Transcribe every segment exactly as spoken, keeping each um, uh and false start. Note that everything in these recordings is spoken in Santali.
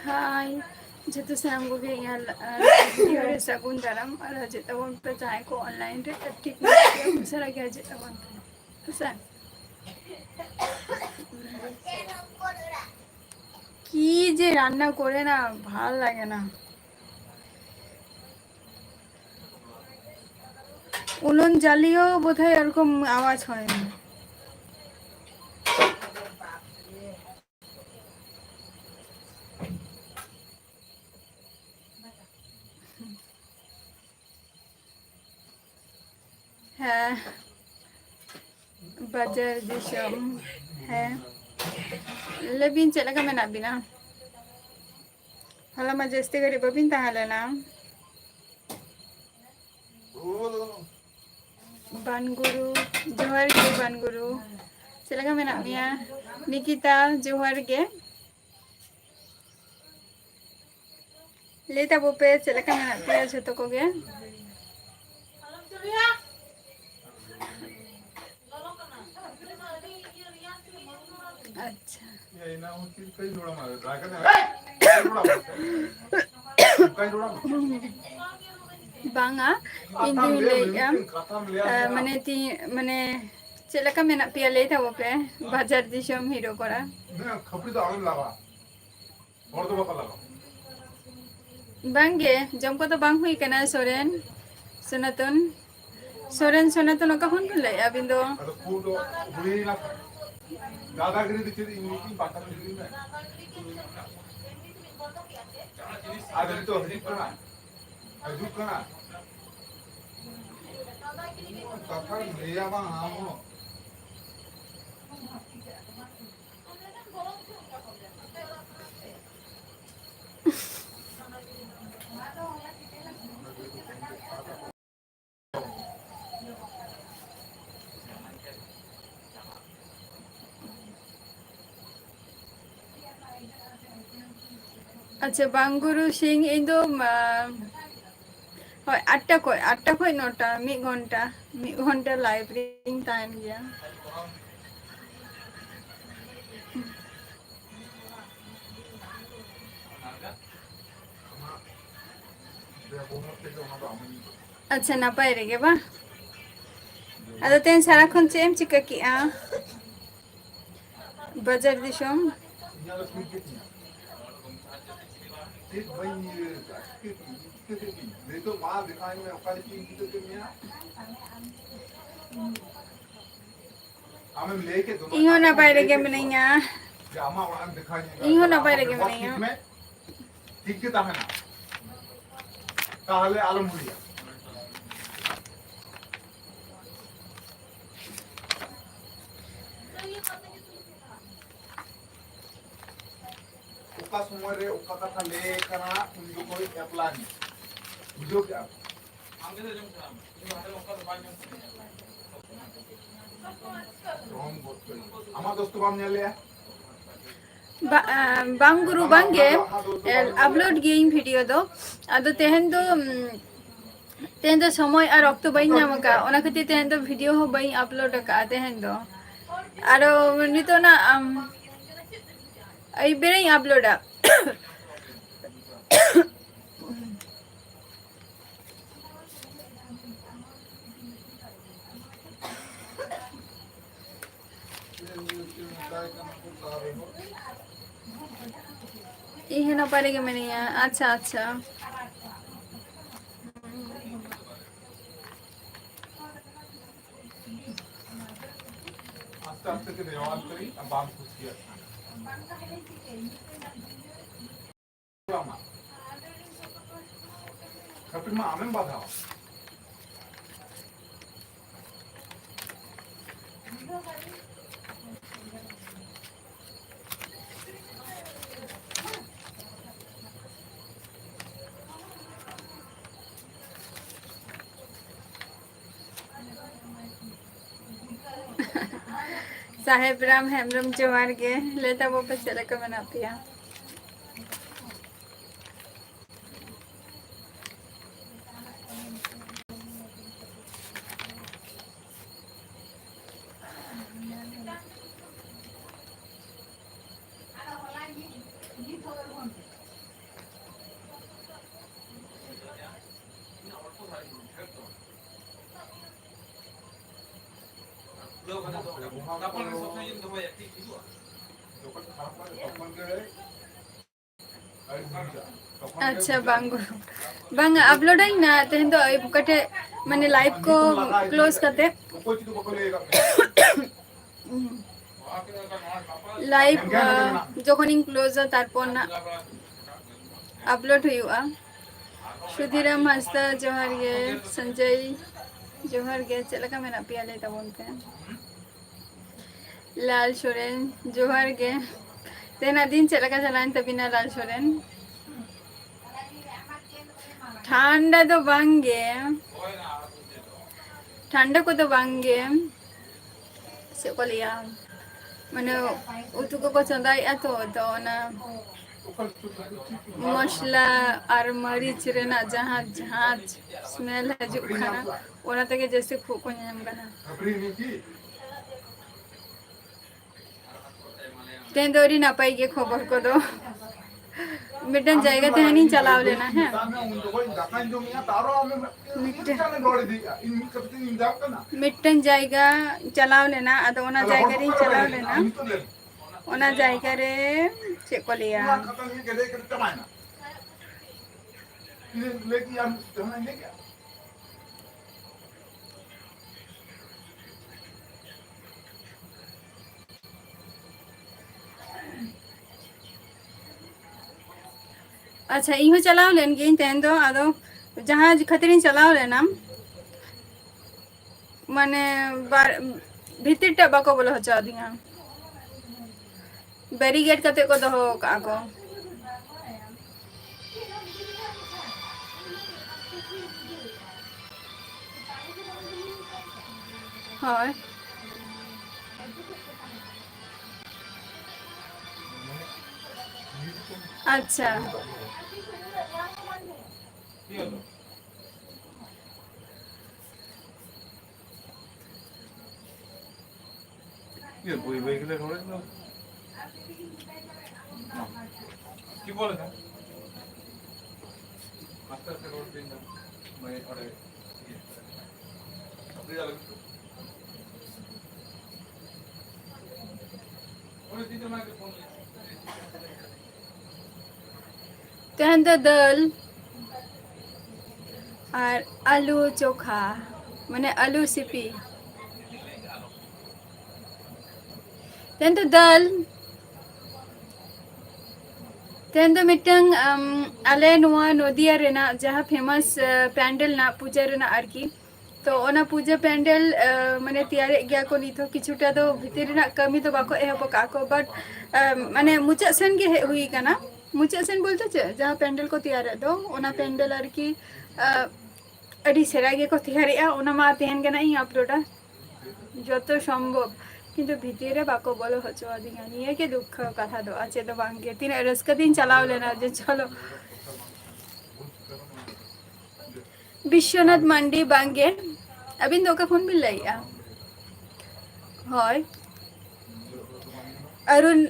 ᱦᱟᱭ, ᱡᱚᱛᱚ ᱥᱟᱱᱟᱢ ᱠᱚᱜᱮ ᱤᱧᱟᱹᱜ, ᱟᱨ, ᱵᱷᱤᱰᱤᱭᱳ ᱨᱮ ᱥᱟᱹᱜᱩᱱ ᱫᱟᱨᱟᱢ᱾ ᱟᱨ ᱦᱤᱡᱩᱜ ᱛᱟᱵᱚᱱ ᱯᱮ ᱡᱟᱦᱟᱸᱭ ᱠᱚ ᱚᱱᱞᱟᱭᱤᱱ ᱨᱮ, ᱴᱷᱤᱠ ᱜᱮᱭᱟ, ᱩᱥᱟᱹᱨᱟ ᱜᱮ ᱦᱤᱡᱩᱜ ᱛᱟᱵᱚᱱ ᱯᱮ᱾ ᱦᱮᱸᱥᱮ? কি যে রান্না করে না, ভাল লাগে না। উনুন জ্বালিয়েও বোধহয় এরকম আওয়াজ হয় না। ᱦᱮᱸ, ᱵᱟᱡᱟᱨ ᱫᱤᱥᱚᱢ᱾ ᱦᱮᱸ, ᱞᱟᱹᱭ ᱵᱤᱱ, ᱪᱮᱫ ᱞᱮᱠᱟ ᱢᱮᱱᱟᱜ ᱵᱤᱱᱟ? ᱦᱚᱞᱟ ᱢᱟ ᱡᱟᱹᱥᱛᱤ ᱜᱷᱟᱹᱲᱤᱡ ᱵᱟᱹᱵᱤᱱ ᱛᱟᱦᱮᱸ ᱞᱮᱱᱟ᱾ ᱵᱟᱱᱜᱩᱨᱩ, ᱡᱚᱦᱟᱨ ᱜᱮ ᱵᱟᱱᱜᱩᱨᱩ, ᱪᱮᱫ ᱞᱮᱠᱟ ᱢᱮᱱᱟᱜ ᱢᱮᱭᱟ? ᱱᱤᱠᱤᱛᱟ, ᱡᱚᱦᱟᱨ ᱜᱮ᱾ ᱞᱟᱹᱭ ᱛᱟᱵᱚ ᱯᱮ, ᱪᱮᱫ ᱞᱮᱠᱟ ᱢᱮᱱᱟᱜ ᱯᱮᱭᱟ ᱡᱷᱚᱛᱚ ᱠᱚᱜᱮ? ᱟᱪᱪᱷᱟ᱾ ᱵᱟᱝᱟ, ᱤᱧ ᱫᱩᱧ ᱞᱟᱹᱭᱮᱫᱼᱟ, ᱮ, ᱢᱟᱱᱮ ᱛᱤ-, ᱢᱟᱱᱮ ᱪᱮᱫ ᱞᱮᱠᱟ ᱢᱮᱱᱟᱜ ᱯᱮᱭᱟ ᱞᱟᱹᱭ ᱛᱟᱵᱚ ᱯᱮ, ᱵᱟᱡᱟᱨ ᱫᱤᱥᱚᱢ ᱦᱤᱨᱳ ᱠᱚᱲᱟ᱾ ᱵᱟᱝᱜᱮ, ᱡᱚᱢ ᱠᱚᱫᱚ ᱵᱟᱝ ᱦᱩᱭ ᱠᱟᱱᱟ᱾ ᱥᱚᱨᱮᱱ, ᱥᱚᱱᱟᱛᱚᱱ, ᱥᱚᱨᱮᱱ, ᱥᱚᱱᱟᱛᱚᱱ, ᱚᱠᱟ ᱠᱷᱚᱱ ᱵᱤᱱ ᱞᱟᱹᱭᱮᱫᱼᱟ ᱟᱹᱵᱤᱱ ᱫᱚ? ᱟᱫᱚ ᱠᱷᱩᱵ ᱫᱚ ᱦᱩᱭ ᱮᱱᱟ᱾ ᱫᱟᱫᱟᱜᱤᱨᱤ ᱫᱚ ᱪᱮᱫ ᱤᱧ ᱢᱤᱫᱴᱤᱡ ᱵᱟᱠᱷᱟᱱ ᱞᱟᱹᱭ ᱢᱮ᱾ ᱟᱫᱚ ᱱᱤᱛᱚᱜ ᱦᱤᱡᱩᱜ ᱠᱟᱱᱟ, ᱦᱤᱡᱩᱜ ᱠᱟᱱᱟ᱾ ᱠᱟᱛᱷᱟ ᱞᱟᱹᱭᱟ ᱵᱟᱝ ᱟᱢ ᱦᱚᱸ᱾ ᱟᱪᱪᱷᱟ, ᱵᱟᱝ ᱜᱩᱨᱩ ᱥᱤᱝ, ᱤᱧ ᱫᱚ, ᱢᱟ, ᱦᱳᱭ, ᱟᱴᱴᱟ ᱠᱷᱚᱡ, ᱟᱴᱴᱟ ᱠᱷᱚᱡ ᱱᱚᱴᱟ, ᱢᱤᱫ ᱜᱷᱚᱱᱴᱟ, ᱢᱤᱫ ᱜᱷᱚᱱᱴᱟ live ᱨᱤᱧ ᱛᱟᱦᱮᱱ ᱜᱮᱭᱟ᱾ ᱟᱪᱪᱷᱟ, ᱱᱟᱯᱟᱭ ᱨᱮᱜᱮ ᱵᱟᱝ? ᱟᱫᱚ ᱛᱮᱦᱮᱧ ᱥᱟᱨᱟ ᱠᱷᱚᱱ ᱪᱮᱫ ᱮᱢ ᱪᱤᱠᱟᱹ ᱠᱮᱜᱼᱟ? ᱵᱟᱡᱟᱨ ᱫᱤᱥᱚᱢ᱾ ᱤᱧ ᱦᱚᱸ ᱱᱟᱯᱟᱭ ᱨᱮᱜᱮ ᱢᱤᱱᱟᱹᱧᱟ᱾ ᱤᱧ ᱦᱚᱸ ᱱᱟᱯᱟᱭ ᱨᱮᱜᱮ ᱢᱤᱱᱟᱹᱧᱟ᱾ ᱴᱷᱤᱠ ᱜᱮ ᱛᱟᱦᱮᱱᱟ, ᱛᱟᱦᱚᱞᱮ ᱟᱞᱚᱢ ᱦᱩᱭᱟ᱾ ᱚᱠᱟ ᱥᱚᱢᱚᱭ ᱨᱮ ᱚᱠᱟ ᱠᱟᱛᱷᱟ ᱞᱟᱹᱭ ᱠᱟᱱᱟ, ᱩᱱ ᱡᱚᱠᱷᱚᱱ apply ᱢᱮ᱾ ᱵᱩᱡᱷᱟᱹᱣ ᱠᱮᱜᱼᱟ? ᱟᱢᱟᱜ ᱫᱳᱥ ᱫᱚ ᱵᱟᱢ ᱧᱮᱞ ᱞᱮᱜᱼᱟ? ᱵᱟ-, ᱟ, ᱵᱟᱝ ᱜᱩᱨᱩ, ᱵᱟᱝ ᱜᱮ᱾ ᱟᱢᱟᱜ ᱫᱳᱥ ᱫᱚ ᱵᱟᱢ ᱧᱮᱞ ᱞᱮᱜᱼᱟ? Upload ᱜᱤᱭᱟᱹᱧ video ᱫᱚ᱾ ᱟᱫᱚ ᱛᱮᱦᱮᱧ ᱫᱚ, ᱩᱢ, ᱛᱮᱦᱮᱧ ᱫᱚ ᱥᱚᱢᱚᱭ ᱟᱨ ᱚᱠᱛᱚ ᱵᱟᱹᱧ ᱧᱟᱢ ᱟᱠᱟᱫᱼᱟ, ᱚᱱᱟ ᱠᱷᱟᱹᱛᱤᱨ ᱛᱮᱦᱮᱧ ᱫᱚ video ᱦᱚᱸ ᱵᱟᱹᱧ upload ᱟᱠᱟᱫᱼᱟ ᱛᱮᱦᱮᱧ ᱫᱚ᱾ ᱟᱨᱚ ᱱᱤᱛᱚᱜ ᱱᱟᱜ, ᱟᱢ, ᱟᱹᱭᱩᱵ ᱵᱮᱲᱟᱧ uploadᱟ᱾ ᱤᱧ ᱦᱚᱸ ᱱᱟᱯᱟᱭ ᱨᱮᱜᱮ ᱢᱮᱱᱟᱹᱧᱟ᱾ ᱟᱪᱪᱷᱟ, ᱟᱪᱪᱷᱟ᱾ ᱟᱥᱛᱮ ᱟᱥᱛᱮ ᱛᱮ ᱵᱮᱣᱦᱟᱨ ᱠᱟᱹᱨᱤ ᱟᱨ ᱵᱟᱢ ᱠᱩᱥᱤᱭᱟᱜ ᱠᱷᱟᱱ᱾ ᱟᱢᱟᱜ ᱠᱷᱟᱹᱯᱤ ᱢᱟ ᱟᱢᱮᱢ ᱵᱟᱫᱷᱟᱣᱟ᱾ ᱥᱟᱦᱮᱵ ᱨᱟᱢ ᱦᱮᱢᱵᱨᱚᱢ, ᱡᱚᱦᱟᱨ ᱜᱮ᱾ ᱞᱟᱹᱭ ᱛᱟᱵᱚ ᱯᱮ, ᱪᱮᱫ ᱞᱮᱠᱟ ᱢᱮᱱᱟᱜ ᱯᱮᱭᱟ? ᱟᱪᱪᱷᱟ, ᱵᱟᱝ, ᱵᱟᱝᱟ, ᱟᱯᱞᱳᱰᱟᱹᱧ ᱱᱟ ᱛᱮᱦᱮᱧ ᱫᱚ ᱟᱹᱭᱩᱵ ᱠᱟᱹᱴᱤᱡ, ᱢᱟᱱᱮ ᱞᱟᱭᱤᱵᱷ ᱠᱚ ᱠᱞᱳᱡᱽ ᱠᱟᱛᱮ᱾ ᱞᱟᱭᱤᱵᱷ, ᱟ, ᱡᱚᱠᱷᱚᱱᱤᱧ ᱠᱞᱳᱡᱟ ᱛᱟᱨᱯᱚᱨ ᱱᱟᱜ ᱟᱯᱞᱳᱰ ᱦᱩᱭᱩᱜᱼᱟ᱾ ᱥᱩᱫᱷᱤᱨᱟᱢ ᱦᱟᱸᱥᱫᱟ ᱡᱚᱦᱟᱨ ᱜᱮ, ᱥᱚᱧᱡᱚᱭ ᱡᱚᱦᱟᱨ ᱜᱮ, ᱪᱮᱫ ᱞᱮᱠᱟ ᱢᱮᱱᱟᱜ ᱯᱮᱭᱟ ᱞᱟᱹᱭ ᱛᱟᱵᱚᱱ ᱯᱮ᱾ ᱞᱟᱞ ᱥᱚᱨᱮᱱ ᱡᱚᱦᱟᱨ ᱜᱮ, ᱛᱮᱦᱮᱧᱟᱜ ᱫᱤᱱ ᱪᱮᱫ ᱞᱮᱠᱟ ᱪᱟᱞᱟᱣᱮᱱ ᱛᱟᱵᱤᱱᱟ ᱞᱟᱞ ᱥᱚᱨᱮᱱ? ᱴᱷᱟᱱᱰᱟ ᱫᱚ ᱵᱟᱝ ᱜᱮ, ᱴᱷᱟᱱᱰᱟ ᱠᱚᱫᱚ ᱵᱟᱝ ᱜᱮ, ᱪᱮᱫ ᱠᱚ ᱞᱟᱹᱭᱟ, ᱢᱟᱱᱮ ᱩᱛᱩ ᱠᱚᱠᱚ ᱪᱚᱸᱫᱟᱭᱮᱫᱼᱟ ᱛᱚ, ᱛᱚ ᱚᱱᱟ ᱢᱚᱥᱞᱟ ᱟᱨ ᱢᱟᱹᱨᱤᱪ ᱨᱮᱱᱟᱜ ᱡᱟᱦᱟᱸ ᱡᱷᱟᱸᱡᱽ ᱥᱢᱮᱞ ᱦᱤᱡᱩᱜ ᱠᱟᱱᱟ, ᱚᱱᱟ ᱛᱮᱜᱮ ᱡᱟᱹᱥᱛᱤ ᱠᱷᱩᱜ ᱠᱚ ᱧᱟᱧᱟᱢ ᱠᱟᱱᱟ᱾ ᱛᱮᱦᱮᱧ ᱫᱚ ᱟᱹᱰᱤ ᱱᱟᱯᱟᱭ ᱜᱮ ᱠᱷᱚᱵᱚᱨ ᱠᱚᱫᱚ᱾ ᱢᱤᱫᱴᱮᱱ ᱡᱟᱭᱜᱟ ᱛᱟᱦᱮᱱᱤᱧ ᱪᱟᱞᱟᱣ ᱞᱮᱱᱟ, ᱦᱮᱸ᱾ ᱢᱤᱫᱴᱮᱱ, ᱢᱤᱫᱴᱮᱱ ᱡᱟᱭᱜᱟ ᱪᱟᱞᱟᱣ ᱞᱮᱱᱟ, ᱟᱫᱚ ᱚᱱᱟ ᱡᱟᱭᱜᱟ ᱨᱤᱧ ᱪᱟᱞᱟᱣ ᱞᱮᱱᱟ᱾ ᱚᱱᱟ ᱡᱟᱭᱜᱟ ᱨᱮ ᱪᱮᱫ ᱠᱚ ᱞᱟᱹᱭᱟ? ᱟᱪᱪᱷᱟ, ᱤᱧ ᱦᱚᱸ ᱪᱟᱞᱟᱣ ᱞᱮᱱ ᱜᱤᱭᱟᱹᱧ ᱛᱮᱦᱮᱧ ᱫᱚ, ᱟᱫᱚ ᱡᱟᱦᱟᱸ ᱠᱷᱟᱹᱛᱤᱨᱤᱧ ᱪᱟᱞᱟᱣ ᱞᱮᱱᱟ, ᱢᱟᱱᱮ ᱵᱟᱨ-, ᱵᱷᱤᱛᱤᱨ ᱴᱟᱜ ᱵᱟᱠᱚ ᱵᱚᱞᱚ ᱦᱚᱪᱚ ᱟᱹᱫᱤᱧᱟ, ᱵᱮᱨᱤᱜᱮᱰ ᱠᱟᱛᱮ ᱠᱚ ᱫᱚᱦᱚ ᱟᱠᱟᱫᱼᱟ ᱠᱚ᱾ ᱦᱳᱭ᱾ ᱟᱪᱪᱷᱟ᱾ ᱤᱭᱟᱹ ᱵᱟᱹᱭ ᱵᱟᱹᱭ ᱜᱮᱞᱮ ᱨᱚᱲᱮᱫ ᱫᱚ᱾ ᱪᱮᱫ ᱵᱚᱞᱮ ᱠᱟᱱᱟ? ᱢᱟᱥᱴᱟᱨ ᱥᱮ ᱨᱚᱲ ᱵᱤᱱ ᱫᱚ, ᱢᱟᱹᱭ ᱚᱸᱰᱮ ᱤᱭᱟᱹ, ᱟᱯᱮ ᱟᱞᱮ ᱠᱚ᱾ ᱛᱮᱦᱮᱧ ᱫᱚ ᱫᱟᱹᱞ ᱟᱨ ᱟᱹᱞᱩ ᱪᱳᱠᱷᱟ, ᱢᱟᱱᱮ ᱟᱹᱞᱩ ᱥᱤᱯᱤ᱾ ᱛᱮᱦᱮᱧ ᱫᱚ ᱫᱟᱹᱞ, ᱛᱮᱦᱮᱧ ᱫᱚ ᱢᱤᱫᱴᱟᱝ, ᱟᱢ, ᱟᱞᱮ ᱱᱚᱣᱟ ᱱᱚᱫᱤᱭᱟ ᱨᱮᱱᱟᱜ ᱡᱟᱦᱟᱸ famous, ᱟ, ᱯᱮᱱᱰᱮᱞ ᱨᱮᱱᱟᱜ, ᱯᱩᱡᱟᱹ ᱨᱮᱱᱟᱜ ᱟᱨᱠᱤ, ᱛᱚ ᱚᱱᱟ ᱯᱩᱡᱟᱹ ᱯᱮᱱᱰᱮᱞ, ᱟ, ᱢᱟᱱᱮ ᱛᱮᱭᱟᱨᱮᱫ ᱜᱮᱭᱟ ᱠᱚ ᱱᱤᱛ ᱦᱚᱸ᱾ ᱠᱤᱪᱷᱩᱴᱟ ᱫᱚ ᱵᱷᱤᱛᱤᱨ ᱨᱮᱱᱟᱜ ᱠᱟᱹᱢᱤ ᱫᱚ ᱵᱟᱠᱚ ᱮᱦᱚᱵ ᱟᱠᱟᱫ ᱠᱚ, but, ᱟ, ᱢᱟᱱᱮ ᱢᱩᱪᱟᱹᱫ ᱥᱮᱱ ᱜᱮ ᱦᱮᱡ ᱦᱩᱭ ᱟᱠᱟᱱᱟ᱾ ᱢᱩᱪᱟᱹᱫ ᱥᱮᱱ ᱵᱚᱞᱛᱮ ᱪᱮᱫ, ᱡᱟᱦᱟᱸ ᱯᱮᱱᱰᱮᱞ ᱠᱚ ᱛᱮᱭᱟᱨᱮᱫ ᱫᱚ, ᱚᱱᱟ ᱯᱮᱱᱰᱮᱞ ᱟᱨᱠᱤ, ᱟ, ᱟᱹᱰᱤ ᱥᱮᱬᱟ ᱜᱮᱠᱚ ᱛᱮᱭᱟᱨᱮᱫᱼᱟ, ᱚᱱᱟ ᱢᱟ ᱛᱮᱦᱮᱧ ᱜᱮ ᱱᱟᱜ ᱤᱧ ᱟᱯᱞᱳᱰᱟ ᱡᱚᱛᱚ ᱥᱚᱢᱵᱷᱚᱵ, ᱠᱤᱱᱛᱩ ᱵᱷᱤᱛᱤᱨ ᱨᱮ ᱵᱟᱠᱚ ᱵᱚᱞᱚ ᱦᱚᱪᱚᱣᱟᱫᱤᱧᱟ᱾ ᱱᱤᱭᱟᱹ ᱜᱮ ᱫᱩᱠᱠᱷᱚ ᱠᱟᱛᱷᱟ ᱫᱚ, ᱟᱨ ᱪᱮᱫ ᱫᱚ ᱵᱟᱝ ᱜᱮ᱾ ᱛᱤᱱᱟᱹᱜ ᱨᱟᱹᱥᱠᱟᱹ ᱛᱤᱧ ᱪᱟᱞᱟᱣ ᱞᱮᱱᱟ ᱡᱮ ᱪᱚᱞᱚ᱾ ᱵᱤᱥᱥᱚᱱᱟᱛᱷ ᱢᱟᱱᱰᱤ, ᱵᱟᱝ ᱜᱮ᱾ ᱟᱹᱵᱤᱱ ᱫᱚ ᱚᱠᱟ ᱠᱷᱚᱱ ᱵᱤᱱ ᱞᱟᱹᱭᱮᱫᱼᱟ? ᱦᱳᱭ, ᱚᱨᱩᱱ,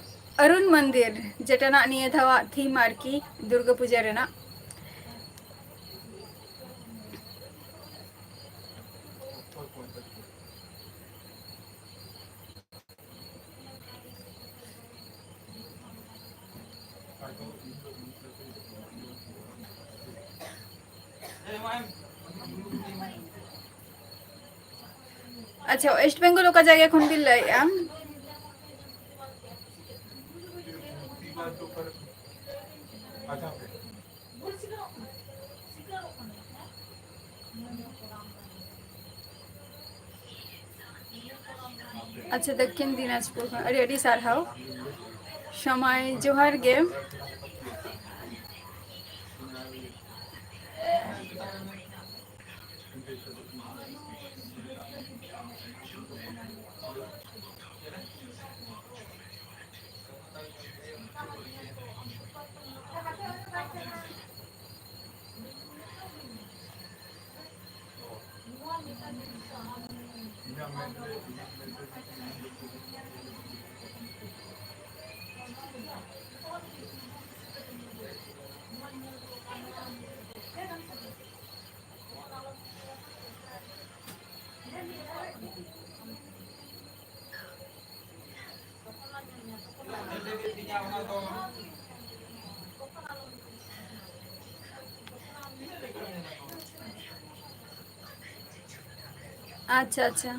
ᱚᱨᱩᱱ ᱢᱚᱱᱫᱤᱨ, ᱡᱮᱴᱟ ᱱᱟᱜ ᱱᱤᱭᱟᱹ ᱫᱷᱟᱣᱟᱜ ᱛᱷᱤᱢ ᱟᱨᱠᱤ, ᱫᱩᱨᱜᱟᱹ ᱯᱩᱡᱟᱹ ᱨᱮᱱᱟᱜ᱾ ᱟᱪᱪᱷᱟ, ᱳᱭᱮᱥᱴ ᱵᱮᱝᱜᱚᱞ ᱚᱠᱟ ᱡᱟᱭᱜᱟ ᱠᱷᱚᱱ ᱵᱤᱱ ᱞᱟᱹᱭᱮᱫᱼᱟ? ᱟᱪᱪᱷᱟ, ᱫᱚᱠᱠᱷᱤᱱ ᱫᱤᱱᱟᱡᱽᱯᱩᱨ ᱠᱷᱚᱱ ᱟᱹᱰᱤ ᱟᱹᱰᱤ ᱥᱟᱨᱦᱟᱣ᱾ ᱥᱚᱢᱟᱭ, ᱡᱚᱦᱟᱨ ᱜᱮ᱾ ᱟᱪᱪᱷᱟ, ᱟᱪᱪᱷᱟ᱾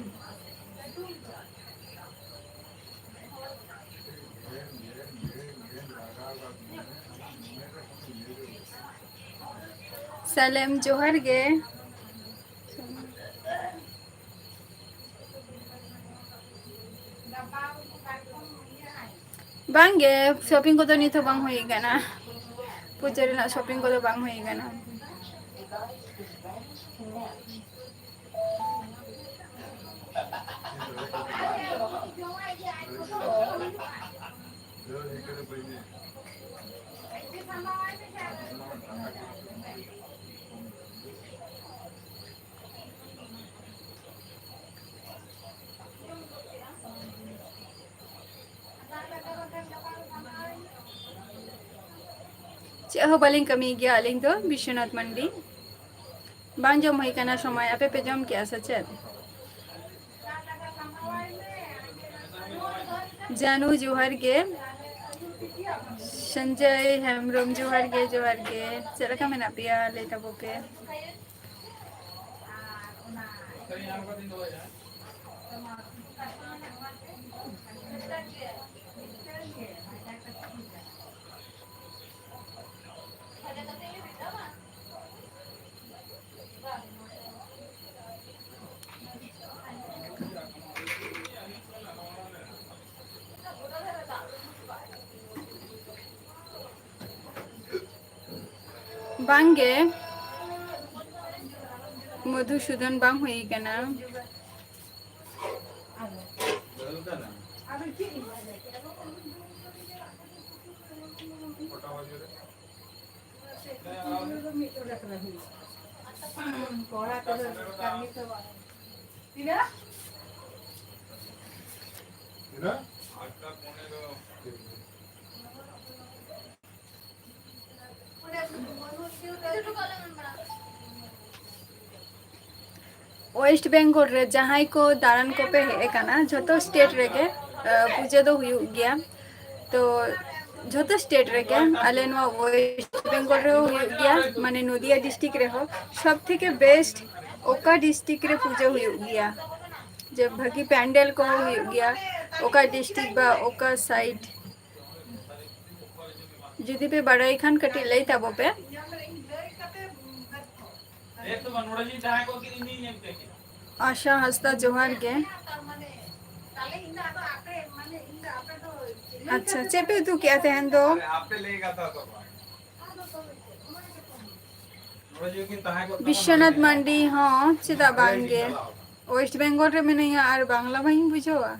ᱥᱟᱞᱮᱢ, ᱡᱚᱦᱟᱨ ᱜᱮ᱾ ᱵᱟᱝ ᱜᱮ, shopping ᱠᱚᱫᱚ ᱱᱤᱛ ᱦᱚᱸ ᱵᱟᱝ ᱦᱩᱭ ᱟᱠᱟᱱᱟ᱾ ᱯᱩᱡᱟᱹ ᱨᱮᱱᱟᱜ shopping ᱠᱚᱫᱚ ᱵᱟᱝ ᱦᱩᱭ ᱟᱠᱟᱱᱟ᱾ ᱪᱮᱫ ᱦᱚᱸ ᱵᱟᱹᱞᱤᱧ ᱠᱟᱹᱢᱤ ᱜᱮᱭᱟ ᱟᱹᱞᱤᱧ ᱫᱚ, ᱵᱤᱥᱥᱚᱱᱟᱛᱷ ᱢᱟᱱᱰᱤ᱾ ᱵᱟᱝ ᱡᱚᱢ ᱦᱩᱭ ᱠᱟᱱᱟ ᱥᱚᱢᱚᱭ, ᱟᱯᱮ ᱯᱮ ᱡᱚᱢ ᱠᱮᱜᱼᱟ ᱥᱮ ᱪᱮᱫ? ᱡᱟᱱᱩ, ᱡᱚᱦᱟᱨ ᱜᱮ᱾ ᱥᱚᱧᱡᱚᱭ ᱦᱮᱢᱵᱨᱚᱢ, ᱡᱚᱦᱟᱨ ᱜᱮ, ᱡᱚᱦᱟᱨ ᱜᱮ᱾ ᱪᱮᱫ ᱞᱮᱠᱟ ᱢᱮᱱᱟᱜ ᱯᱮᱭᱟ? ᱞᱟᱹᱭ ᱛᱟᱵᱚ ᱯᱮ᱾ ᱵᱟᱝ ᱜᱮ, ᱢᱚᱫᱷᱩᱥᱩᱫᱚᱱ ᱵᱟᱝ ᱦᱩᱭ ᱠᱟᱱᱟ᱾ West Bengal ᱨᱮ ᱡᱟᱦᱟᱸᱭ ᱠᱚ ᱫᱟᱬᱟᱱ ᱠᱚᱯᱮ ᱦᱮᱡ ᱟᱠᱟᱱᱟ, ᱡᱷᱚᱛᱚ state ᱨᱮᱜᱮ, ᱟ, ᱯᱩᱡᱟᱹ ᱫᱚ ᱦᱩᱭᱩᱜ ᱜᱮᱭᱟ᱾ ᱛᱚ ᱡᱷᱚᱛᱚ state ᱨᱮᱜᱮ, ᱟᱞᱮ ᱱᱚᱣᱟ West Bengal ᱨᱮᱦᱚᱸ ᱦᱩᱭᱩᱜ ᱜᱮᱭᱟ, ᱢᱟᱱᱮ ᱱᱚᱫᱤᱭᱟ district ᱨᱮᱦᱚᱸ᱾ ᱥᱚᱵ ᱛᱷᱮᱠᱮ best ᱚᱠᱟ ᱰᱤᱥᱴᱨᱤᱠᱴ ᱨᱮ ᱯᱩᱡᱟᱹ ᱦᱩᱭᱩᱜ ᱜᱮᱭᱟ, ᱡᱮ ᱵᱷᱟᱹᱜᱤ ᱯᱮᱱᱰᱮᱞ ᱠᱚᱦᱚᱸ ᱦᱩᱭᱩᱜ ᱜᱮᱭᱟ, ᱚᱠᱟ ᱰᱤᱥᱴᱨᱤᱠᱴ ᱵᱟ ᱚᱠᱟ ᱥᱟᱭᱤᱰ, ᱡᱩᱫᱤ ᱯᱮ ᱵᱟᱲᱟᱭ ᱠᱷᱟᱱ ᱠᱟᱹᱴᱤᱡ ᱞᱟᱹᱭ ᱛᱟᱵᱚ ᱯᱮ᱾ ᱟᱥᱟ ᱦᱟᱸᱥᱫᱟ, ᱡᱚᱦᱟᱨ ᱜᱮ᱾ ᱟᱪᱪᱷᱟ, ᱪᱮᱫ ᱯᱮ ᱩᱛᱩ ᱠᱮᱜᱼᱟ ᱛᱮᱦᱮᱧ ᱫᱚ? ᱵᱤᱥᱥᱚᱱᱟᱛᱷ ᱢᱟᱱᱰᱤ ᱦᱚᱸ, ᱪᱮᱫᱟᱜ ᱵᱟᱝ ᱜᱮ? ᱳᱭᱮᱥᱴ ᱵᱮᱝᱜᱚᱞ ᱨᱮ ᱢᱤᱱᱟᱹᱧᱟ ᱟᱨ ᱵᱟᱝᱞᱟ ᱵᱟᱹᱧ ᱵᱩᱡᱷᱟᱹᱣᱟ?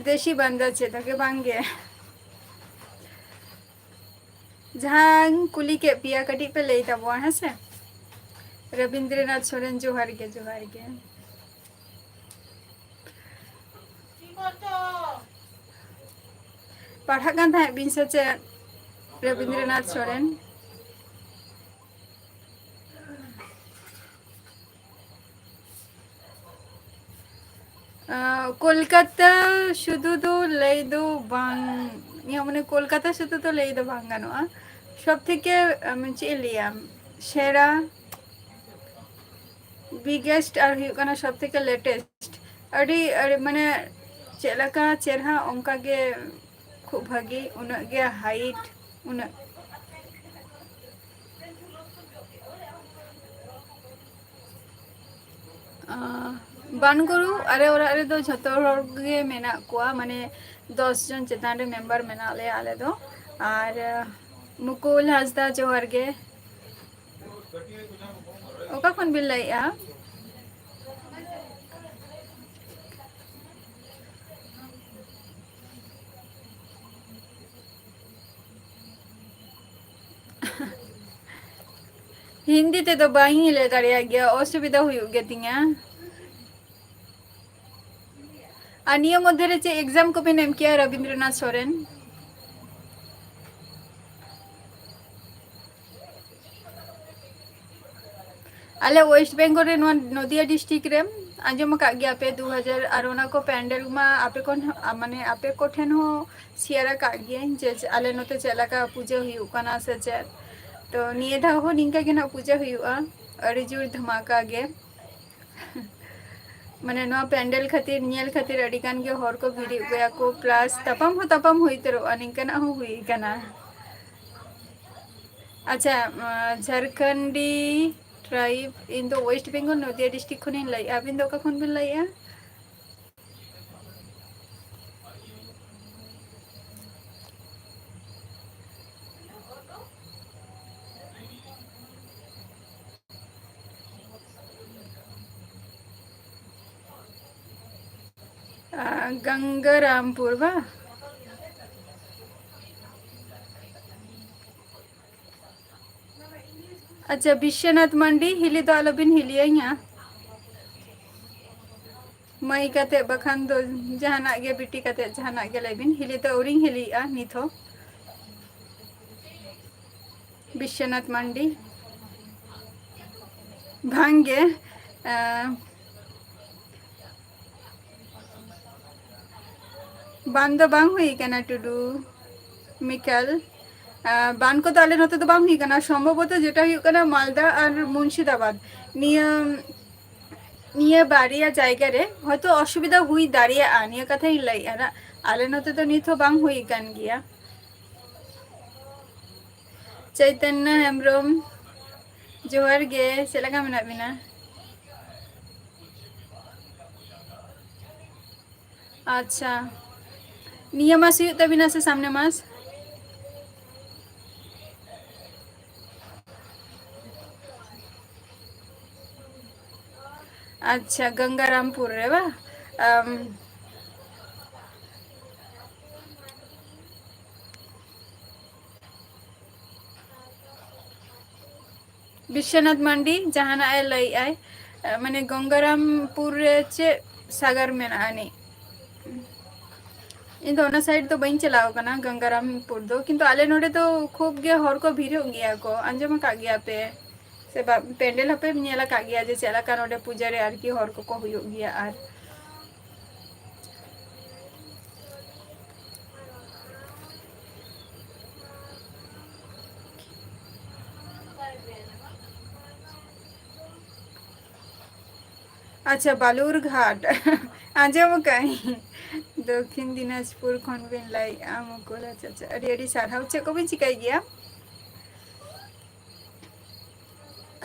ᱫᱮᱥᱤ ᱵᱟᱝᱞᱟ ᱪᱮᱫ ᱜᱮ ᱵᱟᱝ ᱜᱮ᱾ ᱡᱟᱦᱟᱸᱧ ᱠᱩᱞᱤ ᱠᱮᱫ ᱯᱮᱭᱟ, ᱠᱟᱹᱴᱤᱡ ᱯᱮ ᱞᱟᱹᱭ ᱛᱟᱵᱚᱣᱟ, ᱦᱮᱸ ᱥᱮ? ᱨᱚᱵᱤᱱᱫᱨᱚᱱᱟᱛᱷ ᱥᱚᱨᱮᱱ, ᱡᱚᱦᱟᱨ ᱜᱮ, ᱡᱚᱦᱟᱨ ᱜᱮ᱾ ᱯᱟᱲᱦᱟᱜ ᱠᱟᱱ ᱛᱟᱦᱮᱸᱫ ᱵᱤᱱ ᱥᱮ ᱪᱮᱫ, ᱨᱚᱵᱤᱱᱫᱨᱚᱱᱟᱛᱷ ᱥᱚᱨᱮᱱ? ᱟᱸ, ᱠᱳᱞᱠᱟᱛᱟ ᱥᱩᱫᱷᱩ ᱫᱚ ᱞᱟᱹᱭ ᱫᱚ ᱵᱟᱝ, ᱤᱭᱟᱹ, ᱢᱟᱱᱮ, ᱠᱳᱞᱠᱟᱛᱟ ᱥᱩᱫᱷᱩ ᱫᱚ ᱞᱟᱹᱭ ᱫᱚ ᱵᱟᱝ ᱜᱟᱱᱚᱜᱼᱟ᱾ ᱥᱚᱵ ᱛᱷᱮᱠᱮ, ᱟᱢ, ᱪᱮᱫ ᱤᱧ ᱞᱟᱹᱭᱟ, ᱥᱮᱬᱟ, ᱵᱤᱜᱮᱥᱴ ᱟᱨ ᱦᱩᱭᱩᱜ ᱠᱟᱱᱟ ᱥᱚᱵ ᱛᱷᱮᱠᱮ ᱞᱮᱴᱮᱥᱴ᱾ ᱟᱹᱰᱤ, ᱟᱹᱰᱤ, ᱢᱟᱱᱮ, ᱪᱮᱫ ᱞᱮᱠᱟ ᱪᱮᱨᱦᱟ, ᱚᱱᱠᱟ ᱜᱮ ᱠᱷᱩᱵ ᱵᱷᱟᱹᱜᱤ, ᱩᱱᱟᱹᱜ ᱜᱮ ᱦᱟᱭᱤᱴ, ᱩᱱᱟᱹᱜ᱾ ᱟᱸ, ᱵᱟᱱᱜᱩᱨᱩ ᱟᱞᱮ ᱚᱲᱟᱜ ᱨᱮᱫᱚ ᱡᱷᱚᱛᱚ ᱦᱚᱲ ᱜᱮ ᱢᱮᱱᱟᱜ ᱠᱚᱣᱟ, ᱢᱟᱱᱮ, ᱫᱚᱥ ᱡᱚᱱ ᱪᱮᱛᱟᱱ ᱨᱮ ᱢᱮᱢᱵᱟᱨ ᱢᱮᱱᱟᱜ ᱞᱮᱭᱟ ᱟᱞᱮ ᱫᱚ᱾ ᱟᱨ, ᱟᱸ, ᱢᱩᱠᱩᱞ ᱦᱟᱸᱥᱫᱟ, ᱡᱚᱦᱟᱨ ᱜᱮ᱾ ᱚᱠᱟ ᱠᱷᱚᱱ ᱵᱤᱱ ᱞᱟᱹᱭᱮᱜᱼᱟ? ᱦᱤᱱᱫᱤ ᱛᱮᱫᱚ ᱵᱟᱝ ᱤᱧ ᱞᱟᱹᱭ ᱫᱟᱲᱮᱭᱟᱜ ᱜᱮᱭᱟ, ᱚᱥᱩᱵᱤᱫᱷᱟ ᱦᱩᱭᱩᱜ ᱜᱮᱛᱤᱧᱟ᱾ ᱟᱨ ᱱᱤᱭᱟᱹ ᱢᱚᱫᱽᱫᱷᱮ ᱨᱮ ᱪᱮᱫ exam ᱠᱚᱵᱤᱱ ᱮᱢ ᱠᱮᱭᱟ, ᱨᱚᱵᱤᱱᱫᱨᱚᱱᱟᱛᱷ ᱥᱚᱨᱮᱱ? ᱟᱞᱮ ᱳᱭᱮᱥᱴ ᱵᱮᱝᱜᱚᱞ ᱨᱮ, ᱱᱚᱣᱟ ᱱᱚᱫᱤᱭᱟ ᱰᱤᱥᱴᱨᱤᱠᱴ ᱨᱮ, ᱟᱸᱡᱚᱢ ᱟᱠᱟᱫ ᱜᱮᱭᱟ ᱯᱮ, ᱫᱩ ᱦᱟᱡᱟᱨ, ᱟᱨ ᱚᱱᱟ ᱠᱚ ᱯᱮᱱᱰᱮᱞ ᱢᱟ ᱟᱯᱮ ᱠᱚ, ᱢᱟᱱᱮ, ᱟᱯᱮ ᱠᱚᱴᱷᱮᱱ ᱦᱚᱸ ᱥᱮᱭᱟᱨ ᱟᱠᱟᱫ ᱜᱤᱭᱟᱹᱧ ᱡᱮ ᱟᱞᱮ ᱱᱚᱛᱮ ᱪᱮᱫ ᱞᱮᱠᱟ ᱯᱩᱡᱟᱹ ᱦᱩᱭᱩᱜ ᱠᱟᱱᱟ ᱥᱮ ᱪᱮᱫ᱾ ᱛᱚ ᱱᱤᱭᱟᱹ ᱫᱷᱟᱣ ᱦᱚᱸ ᱱᱤᱝᱠᱟ ᱜᱮ ᱱᱟᱜ ᱯᱩᱡᱟᱹ ᱦᱩᱭᱩᱜᱼᱟ, ᱟᱹᱰᱤ ᱡᱳᱨ ᱫᱷᱟᱢᱟᱠᱟ ᱜᱮ᱾ ᱢᱟᱱᱮ ᱱᱚᱣᱟ ᱯᱮᱱᱰᱮᱞ ᱠᱷᱟᱹᱛᱤᱨ, ᱧᱮᱞ ᱠᱷᱟᱹᱛᱤᱨ ᱟᱹᱰᱤ ᱜᱟᱱ ᱜᱮ ᱦᱚᱲ ᱠᱚ ᱵᱷᱤᱲᱚᱜ ᱜᱮᱭᱟ ᱠᱚ, plus ᱛᱟᱯᱟᱢ ᱦᱚᱸ ᱛᱟᱯᱟᱢ ᱦᱩᱭ ᱩᱛᱟᱹᱨᱚᱜᱼᱟ, ᱱᱤᱝᱠᱟᱱᱟᱜ ᱦᱚᱸ ᱦᱩᱭ ᱠᱟᱱᱟ᱾ ᱟᱪᱪᱷᱟ, ᱟᱸ, ᱡᱷᱟᱨᱠᱷᱚᱸᱰᱤ tribe, ᱤᱧ ᱫᱚ West Bengal ᱱᱚᱫᱤᱭᱟ district ᱠᱷᱚᱱᱤᱧ ᱞᱟᱹᱭᱮᱫᱼᱟ᱾ ᱟᱹᱵᱤᱱ ᱫᱚ ᱚᱠᱟ ᱠᱷᱚᱱ ᱵᱤᱱ ᱞᱟᱹᱭᱮᱫᱼᱟ? ᱟᱸ, ᱜᱟᱝᱜᱟᱨᱟᱢᱯᱩᱨ ᱵᱟ? ᱟᱪᱪᱷᱟ, ᱵᱤᱥᱥᱚᱱᱟᱛᱷ ᱢᱟᱱᱰᱤ, ᱦᱤᱞᱤ ᱫᱚ ᱟᱞᱚᱵᱤᱱ ᱦᱤᱞᱤᱭᱟᱹᱧᱟ᱾ ᱢᱟᱹᱭ ᱠᱟᱛᱮ ᱵᱟᱠᱷᱟᱱ ᱫᱚ ᱡᱟᱦᱟᱱᱟᱜ ᱜᱮ, ᱵᱤᱴᱤ ᱠᱟᱛᱮ ᱡᱟᱦᱟᱱᱟᱜ ᱜᱮ ᱞᱟᱹᱭ ᱵᱤᱱ᱾ ᱦᱤᱞᱤ ᱫᱚ ᱟᱹᱣᱨᱤᱧ ᱦᱤᱞᱤᱜᱼᱟ ᱱᱤᱛ ᱦᱚᱸ᱾ ᱵᱤᱥᱥᱚᱱᱟᱛᱷ ᱢᱟᱱᱰᱤ᱾ ᱵᱟᱝ ᱜᱮ, ᱟᱸ, ᱵᱟᱱ ᱫᱚ ᱵᱟᱝ ᱦᱩᱭ ᱠᱟᱱᱟ ᱴᱩᱰᱩ, ᱢᱤᱠᱟᱞ᱾ ᱟᱸ, ᱵᱟᱱ ᱠᱚᱫᱚ ᱟᱞᱮ ᱱᱚᱛᱮ ᱫᱚ ᱵᱟᱝ ᱦᱩᱭ ᱠᱟᱱᱟ, ᱥᱚᱢᱵᱷᱚᱵᱚᱛᱚ ᱡᱮᱴᱟ ᱦᱩᱭᱩᱜ ᱠᱟᱱᱟ ᱢᱟᱞᱫᱟ ᱟᱨ ᱢᱩᱨᱥᱤᱫᱟᱵᱟᱫᱽ, ᱱᱤᱭᱟᱹ, ᱱᱤᱭᱟᱹ ᱵᱟᱨᱭᱟ ᱡᱟᱭᱜᱟ ᱨᱮ ᱦᱚᱭᱛᱳ ᱚᱥᱩᱵᱤᱫᱷᱟ ᱦᱩᱭ ᱫᱟᱲᱮᱭᱟᱜᱼᱟ, ᱱᱤᱭᱟᱹ ᱠᱟᱛᱷᱟᱧ ᱞᱟᱹᱭᱮᱫᱼᱟ ᱱᱟᱜ᱾ ᱟᱞᱮ ᱱᱚᱛᱮ ᱫᱚ ᱱᱤᱛ ᱦᱚᱸ ᱵᱟᱝ ᱦᱩᱭ ᱠᱟᱱ ᱜᱮᱭᱟ᱾ ᱪᱳᱭᱛᱚᱱᱱᱚ ᱦᱮᱢᱵᱨᱚᱢ, ᱡᱚᱦᱟᱨ ᱜᱮ, ᱪᱮᱫ ᱞᱮᱠᱟ ᱢᱮᱱᱟᱜ ᱵᱤᱱᱟ? ᱟᱪᱪᱷᱟ, ᱱᱤᱭᱟᱹ ᱢᱟᱥ ᱦᱩᱭᱩᱜ ᱛᱟᱵᱤᱱᱟ ᱥᱮ ᱥᱟᱢᱱᱮ ᱢᱟᱥ? ᱟᱪᱪᱷᱟ, ᱜᱚᱝᱜᱟᱨᱟᱢᱯᱩᱨ ᱨᱮ ᱵᱟ? ᱟᱢ, ᱵᱤᱥᱥᱚᱱᱟᱛᱷ ᱢᱟᱱᱰᱤ ᱡᱟᱦᱟᱱᱟᱜ ᱮ ᱞᱟᱹᱭᱮᱜᱼᱟᱭ, ᱢᱟᱱᱮ ᱜᱚᱝᱜᱟᱨᱟᱢᱯᱩᱨ ᱨᱮ ᱪᱮᱫ ᱥᱟᱜᱟᱨ ᱢᱮᱱᱟᱜᱼᱟ ᱟᱹᱱᱤᱡ? ᱤᱧ ᱫᱚ ᱚᱱᱟ side ᱫᱚ ᱵᱟᱹᱧ ᱪᱟᱞᱟᱣ ᱟᱠᱟᱱᱟ ᱜᱚᱝᱜᱟᱨᱟᱢᱯᱩᱨ ᱫᱚ, ᱠᱤᱱᱛᱩ ᱟᱞᱮ ᱱᱚᱰᱮ ᱫᱚ ᱠᱷᱩᱵ ᱜᱮ ᱦᱚᱲ ᱠᱚ ᱵᱷᱤᱲᱚᱜ ᱜᱮᱭᱟ ᱠᱚ, ᱟᱸᱡᱚᱢ ᱟᱠᱟᱫ ᱜᱮᱭᱟ ᱯᱮ ᱥᱮ ᱵᱟ? ᱯᱮᱱᱰᱮᱞ ᱦᱚᱸᱯᱮ ᱧᱮᱞ ᱟᱠᱟᱫ ᱜᱮᱭᱟ ᱡᱮ ᱪᱮᱫ ᱞᱮᱠᱟ ᱱᱚᱰᱮ ᱯᱩᱡᱟᱹ ᱨᱮ ᱟᱨᱠᱤ ᱦᱚᱲ ᱠᱚᱠᱚ ᱦᱩᱭᱩᱜ ᱜᱮᱭᱟ᱾ ᱟᱨ ᱟᱪᱪᱷᱟ, ᱵᱟᱞᱩᱨᱜᱷᱟᱴ᱾ ᱟᱸᱡᱚᱢ ᱟᱠᱟᱫ ᱟᱹᱧ᱾ ᱫᱚᱠᱠᱷᱤᱱ ᱫᱤᱱᱟᱡᱽᱯᱩᱨ ᱠᱷᱚᱱ ᱵᱤᱱ ᱞᱟᱹᱭᱮᱫᱼᱟ, ᱢᱩᱠᱩᱞ᱾ ᱟᱪᱪᱷᱟ, ᱟᱪᱪᱷᱟ, ᱟᱹᱰᱤ ᱟᱹᱰᱤ ᱥᱟᱨᱦᱟᱣ᱾ ᱪᱮᱫ ᱠᱚᱵᱤᱱ ᱪᱤᱠᱟᱹᱭ ᱜᱮᱭᱟ?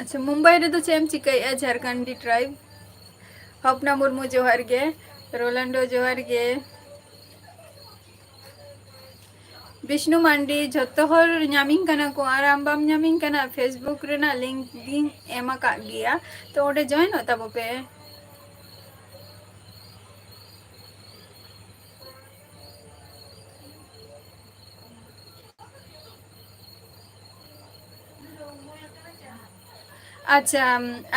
ᱟᱪᱪᱷᱟ, ᱢᱩᱢᱵᱟᱭ ᱨᱮᱫᱚ ᱪᱮᱫ ᱮᱢ ᱪᱤᱠᱟᱹᱭᱮᱫᱼᱟ, ᱡᱷᱟᱨᱠᱷᱚᱸᱰᱤ tribe? ᱦᱚᱯᱱᱟ ᱢᱩᱨᱢᱩ, ᱡᱚᱦᱟᱨ ᱜᱮ᱾ ᱨᱳᱞᱟᱱᱰᱳ, ᱡᱚᱦᱟᱨ ᱜᱮ᱾ ᱵᱤᱥᱱᱩ ᱢᱟᱱᱰᱤ, ᱡᱷᱚᱛᱚ ᱦᱚᱲ ᱧᱟᱢᱤᱧ ᱠᱟᱱᱟ ᱠᱚ, ᱟᱨ ᱟᱢ ᱵᱟᱢ ᱧᱟᱢᱤᱧ ᱠᱟᱱᱟ᱾ Facebook ᱨᱮᱱᱟᱜ link ᱜᱤᱧ ᱮᱢ ᱟᱠᱟᱫ ᱜᱮᱭᱟ, ᱛᱚ ᱚᱸᱰᱮ joinᱚᱜ ᱛᱟᱵᱚ ᱯᱮ᱾ ᱟᱪᱪᱷᱟ,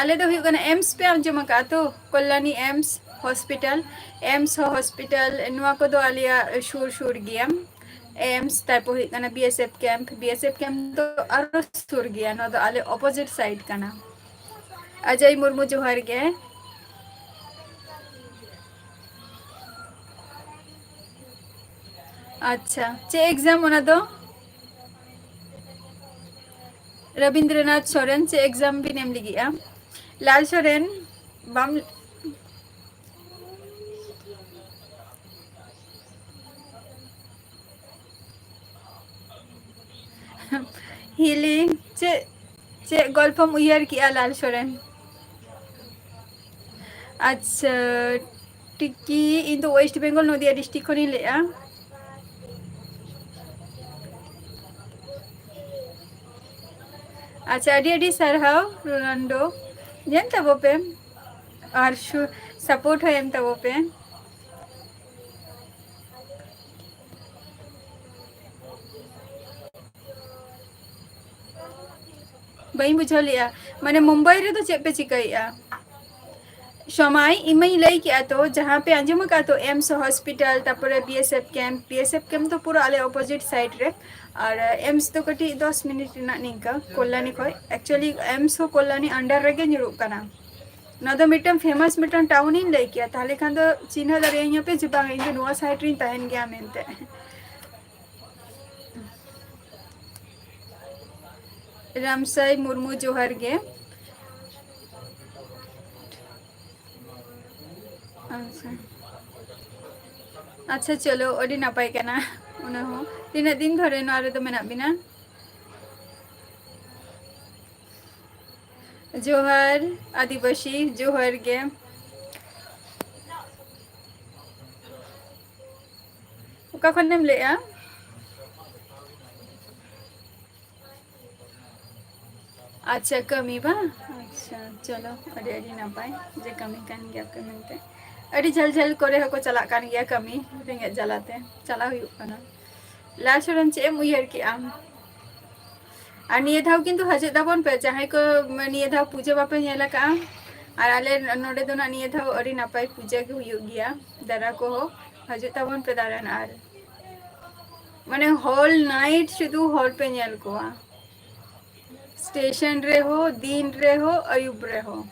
ᱟᱞᱮ ᱫᱚ ᱦᱩᱭᱩᱜ ᱠᱟᱱᱟ ᱮᱢᱥ ᱯᱮ ᱟᱸᱡᱚᱢ ᱟᱠᱟᱫᱼᱟ ᱛᱚ? ᱠᱚᱞᱞᱟᱱᱤ ᱮᱢᱥ ᱦᱚᱥᱯᱤᱴᱟᱞ, ᱮᱢᱥ ᱦᱚᱸ ᱦᱚᱥᱯᱤᱴᱟᱞ, ᱱᱚᱣᱟ ᱠᱚᱫᱚ ᱟᱞᱮᱭᱟᱜ ᱥᱩᱨ ᱥᱩᱨ ᱜᱮᱭᱟ᱾ ᱮᱢᱥ, ᱛᱟᱨᱯᱚᱨ ᱦᱩᱭᱩᱜ ᱠᱟᱱᱟ BSF camp, BSF camp ᱫᱚ ᱟᱨᱚ ᱥᱩᱨ ᱜᱮᱭᱟ, ᱱᱚᱣᱟ ᱫᱚ ᱟᱞᱮ opposite side ᱠᱟᱱᱟ᱾ ᱚᱡᱚᱭ ᱢᱩᱨᱢᱩ, ᱡᱚᱦᱟᱨ ᱜᱮ᱾ ᱟᱪᱪᱷᱟ, ᱪᱮᱫ exam ᱚᱱᱟ ᱫᱚ? ᱨᱚᱵᱤᱱᱫᱨᱚᱱᱟᱛᱷ ᱥᱚᱨᱮᱱ, ᱪᱮᱫ exam ᱵᱤᱱ ᱮᱢ ᱞᱟᱹᱜᱤᱫᱼᱟ? ᱞᱟᱞ ᱥᱚᱨᱮᱱ, ᱵᱟᱢ healing, ᱪᱮᱫ, ᱪᱮᱫ ᱜᱚᱞᱯᱷᱚᱢ ᱩᱭᱦᱟᱹᱨ ᱠᱮᱜᱼᱟ, ᱞᱟᱞ ᱥᱚᱨᱮᱱ? ᱟᱪᱪᱷᱟ, ᱴᱤᱠᱤ, ᱤᱧ ᱫᱚ West Bengal, ᱱᱚᱫᱤᱭᱟ district ᱠᱷᱚᱱᱤᱧ ᱞᱟᱹᱭᱮᱫᱼᱟ᱾ ᱟᱪᱪᱷᱟ, ᱟᱹᱰᱤ ᱟᱹᱰᱤ ᱥᱟᱨᱦᱟᱣ ᱨᱳᱱᱟᱞᱰᱳ, ᱧᱮᱞ ᱛᱟᱵᱚ ᱯᱮ ᱟᱨ ᱥᱩ-, support ᱦᱚᱸ ᱮᱢ ᱛᱟᱵᱚ ᱯᱮ᱾ ᱵᱟᱹᱧ ᱵᱩᱡᱷᱟᱹᱣ ᱞᱮᱜᱼᱟ, ᱢᱟᱱᱮ ᱢᱩᱢᱵᱟᱭ ᱨᱮᱫᱚ ᱪᱮᱫ ᱯᱮ ᱪᱤᱠᱟᱹᱭᱮᱜᱼᱟ? ᱥᱚᱢᱟᱭ, ᱤᱧ ᱢᱟᱧ ᱞᱟᱹᱭ ᱠᱮᱜᱼᱟ ᱛᱚ, ᱡᱟᱦᱟᱸ ᱯᱮ ᱟᱸᱡᱚᱢ ᱟᱠᱟᱫ ᱛᱚ, ᱮᱢᱥ ᱦᱚᱥᱯᱤᱴᱟᱞ, ᱛᱟᱨᱯᱚᱨᱮ BSF camp, BSF camp ᱫᱚ ᱯᱩᱨᱟᱹ ᱟᱞᱮ opposite side ᱨᱮ, ᱟᱨ ᱮᱢᱥ ᱫᱚ ᱠᱟᱹᱴᱤᱡ ᱫᱚᱥ ᱢᱤᱱᱤᱴ ᱨᱮᱱᱟᱜ ᱱᱤᱝᱠᱟᱹ ᱠᱚᱞᱞᱟᱱᱤ ᱠᱷᱚᱡ᱾ Actually ᱮᱢᱥ ᱦᱚᱸ ᱠᱚᱞᱞᱟᱱᱤ under ᱨᱮᱜᱮ ᱧᱩᱨᱩᱜ ᱠᱟᱱᱟ᱾ ᱱᱚᱣᱟ ᱫᱚ ᱢᱤᱫᱴᱟᱝ famous ᱢᱤᱫᱴᱟᱝ town ᱤᱧ ᱞᱟᱹᱭ ᱠᱮᱜᱼᱟ, ᱛᱟᱦᱞᱮ ᱠᱷᱟᱱ ᱫᱚ ᱪᱤᱱᱦᱟᱹ ᱫᱟᱲᱮᱭᱟᱹᱧᱟᱹᱯᱮ ᱡᱮ ᱵᱟᱝ, ᱤᱧ ᱫᱚ ᱱᱚᱣᱟ side ᱨᱤᱧ ᱛᱟᱦᱮᱱ ᱜᱮᱭᱟ ᱢᱮᱱᱛᱮ᱾ ᱨᱟᱢᱥᱟᱭ ᱢᱩᱨᱢᱩ, ᱡᱚᱦᱟᱨ ᱜᱮ᱾ ᱟᱪᱪᱷᱟ᱾ ᱟᱪᱪᱷᱟ, ᱪᱚᱞᱚ, ᱟᱹᱰᱤ ᱱᱟᱯᱟᱭ ᱠᱟᱱᱟ᱾ ᱚᱱᱟ ᱦᱚᱸ, ᱛᱤᱱᱟᱹᱜ ᱫᱤᱱ ᱫᱷᱚᱨᱮ ᱱᱚᱣᱟ ᱨᱮᱫᱚ ᱢᱮᱱᱟᱜ ᱵᱤᱱᱟ? ᱡᱚᱦᱟᱨ ᱟᱹᱫᱤᱵᱟᱹᱥᱤ, ᱡᱚᱦᱟᱨ ᱜᱮ᱾ ᱚᱠᱟ ᱠᱷᱚᱱᱮᱢ ᱞᱟᱹᱭᱮᱜᱼᱟ? ᱟᱪᱪᱷᱟ, ᱠᱟᱹᱢᱤ ᱵᱟᱝ? ᱟᱪᱪᱷᱟ, ᱪᱚᱞᱚ, ᱟᱹᱰᱤ ᱟᱹᱰᱤ ᱱᱟᱯᱟᱭ ᱡᱮ ᱠᱟᱹᱢᱤ ᱠᱟᱱ ᱜᱮᱭᱟ ᱯᱮ ᱢᱮᱱᱛᱮ᱾ ᱟᱹᱰᱤ ᱡᱷᱟᱹᱞ ᱡᱷᱟᱹᱞ ᱠᱚᱨᱮ ᱦᱚᱸᱠᱚ ᱪᱟᱞᱟᱜ ᱠᱟᱱ ᱜᱮᱭᱟ ᱠᱟᱹᱢᱤ, ᱨᱮᱸᱜᱮᱡ ᱡᱟᱞᱟᱛᱮ ᱪᱟᱞᱟᱣ ᱦᱩᱭᱩᱜ ᱠᱟᱱᱟ᱾ ᱞᱟᱞ ᱥᱚᱨᱮᱱ, ᱪᱮᱫ ᱮᱢ ᱩᱭᱦᱟᱹᱨ ᱠᱮᱜᱼᱟ? ᱟᱨ ᱱᱤᱭᱟᱹ ᱫᱷᱟᱣ ᱠᱤᱱᱛᱩ ᱦᱤᱡᱩᱜ ᱛᱟᱵᱚᱱ ᱯᱮ, ᱡᱟᱦᱟᱸᱭ ᱠᱚ ᱱᱤᱭᱟᱹ ᱫᱷᱟᱣ ᱯᱩᱡᱟᱹ ᱵᱟᱯᱮ ᱧᱮᱞ ᱟᱠᱟᱜᱼᱟ᱾ ᱟᱨ ᱟᱞᱮ ᱱᱚᱰᱮ ᱫᱚ ᱱᱟᱜ ᱱᱤᱭᱟᱹ ᱫᱷᱟᱣ ᱟᱹᱰᱤ ᱱᱟᱯᱟᱭ ᱯᱩᱡᱟᱹ ᱜᱮ ᱦᱩᱭᱩᱜ ᱜᱮᱭᱟ᱾ ᱫᱟᱨᱟ ᱠᱚᱦᱚᱸ ᱦᱤᱡᱩᱜ ᱛᱟᱵᱚᱱ ᱯᱮ ᱫᱟᱬᱟᱱ᱾ ᱟᱨ ᱢᱟᱱᱮ whole night ᱥᱩᱫᱷᱩ ᱦᱚᱲ ᱯᱮ ᱧᱮᱞ ᱠᱚᱣᱟ, ᱥᱴᱮᱥᱚᱱ ᱨᱮᱦᱚᱸ, ᱫᱤᱱ ᱨᱮᱦᱚᱸ, ᱟᱹᱭᱩᱵ ᱨᱮᱦᱚᱸ᱾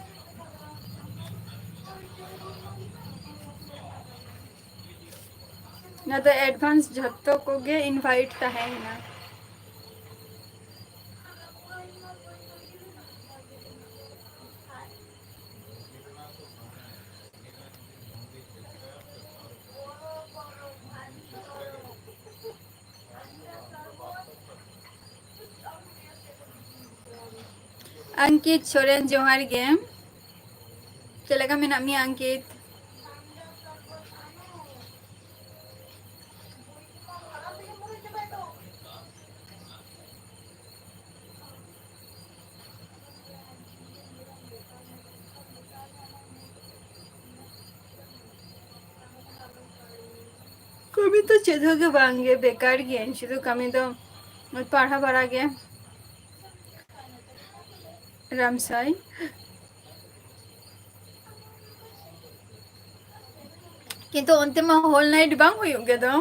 ᱚᱱᱟ ᱫᱚ advance ᱡᱷᱚᱛᱚ ᱠᱚᱜᱮ invite ᱛᱟᱦᱮᱸᱭᱮᱱᱟ᱾ ᱟᱝᱠᱤᱛ ᱥᱚᱨᱮᱱ, ᱡᱚᱦᱟᱨ ᱜᱮ᱾ ᱪᱮᱫ ᱞᱮᱠᱟ ᱢᱮᱱᱟᱜ ᱢᱮᱭᱟ, ᱟᱝᱠᱤᱛ? ᱠᱟᱹᱢᱤ ᱫᱚ ᱪᱮᱫ ᱦᱚᱸ ᱜᱮ ᱵᱟᱝ ᱜᱮ, ᱵᱮᱠᱟᱨ ᱜᱤᱭᱟᱹᱧ᱾ ᱥᱩᱫᱷᱩ ᱠᱟᱹᱢᱤ ᱫᱚ ᱯᱟᱲᱦᱟᱣ ᱵᱟᱲᱟ ᱜᱮ᱾ ᱨᱟᱢᱥᱟᱭ᱾ ᱠᱤᱱᱛᱩ ᱚᱱᱛᱮ ᱢᱟ whole night ᱵᱟᱝ ᱦᱩᱭᱩᱜ ᱜᱮ ᱫᱚ᱾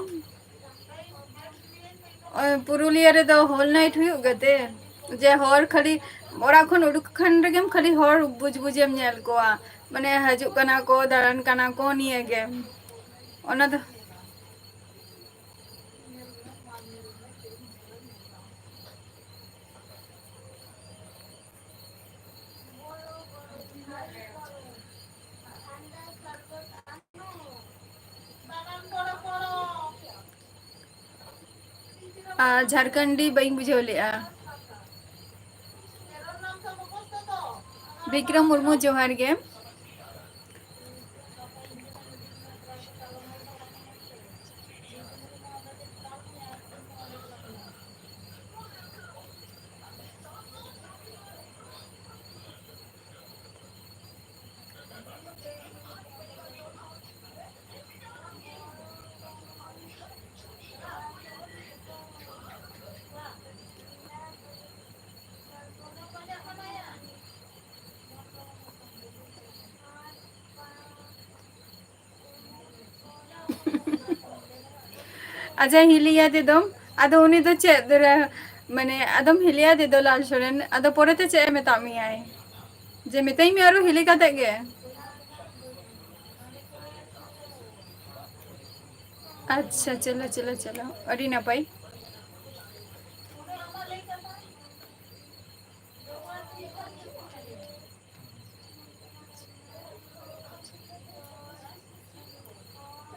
ᱳᱭ ᱯᱩᱨᱩᱞᱤᱭᱟᱹ ᱨᱮᱫᱚ whole night ᱦᱩᱭᱩᱜ ᱜᱮᱛᱮ, ᱡᱮ ᱦᱚᱲ ᱠᱷᱟᱹᱞᱤ ᱚᱲᱟᱜ ᱠᱷᱚᱱ ᱩᱰᱩᱠ ᱠᱷᱟᱱ ᱨᱮᱜᱮᱢ ᱠᱷᱟᱹᱞᱤ ᱦᱚᱲ ᱵᱩᱡᱽ ᱵᱩᱡᱮᱢ ᱧᱮᱞ ᱠᱚᱣᱟ, ᱢᱟᱱᱮ ᱦᱤᱡᱩᱜ ᱠᱟᱱᱟ ᱠᱚ, ᱫᱟᱬᱟᱱ ᱠᱟᱱᱟ ᱠᱚ, ᱱᱤᱭᱟᱹ ᱜᱮ᱾ ᱚᱱᱟ ᱫᱚ ᱟᱨ ᱡᱷᱟᱲᱠᱷᱚᱸᱰᱤ ᱵᱟᱹᱧ ᱵᱩᱡᱷᱟᱹᱣ ᱞᱮᱫᱼᱟ᱾ ᱵᱤᱠᱨᱚᱢ ᱢᱩᱨᱢᱩ, ᱡᱚᱦᱟᱨ ᱜᱮ᱾ ᱟᱪᱪᱷᱟ, ᱦᱤᱞᱤᱭᱟ ᱛᱮᱫᱚ, ᱟᱫᱚ ᱩᱱᱤ ᱫᱚ ᱪᱮᱫ ᱨᱮ, ᱢᱟᱱᱮ, ᱟᱫᱚᱢ ᱦᱤᱞᱤᱭᱟ ᱛᱮᱫᱚ ᱞᱟᱞ ᱥᱚᱨᱮᱱ, ᱟᱫᱚ ᱯᱚᱨᱮᱛᱮ ᱪᱮᱫ ᱮ ᱢᱮᱛᱟᱜ ᱢᱮᱭᱟᱭ? ᱡᱮ ᱢᱮᱛᱟᱹᱧ ᱢᱮ ᱟᱨᱚ ᱦᱤᱞᱤ ᱠᱟᱛᱮ ᱜᱮ᱾ ᱟᱪᱪᱷᱟ, ᱪᱚᱞᱚ, ᱪᱚᱞᱚ, ᱪᱚᱞᱚ, ᱟᱹᱰᱤ ᱱᱟᱯᱟᱭ᱾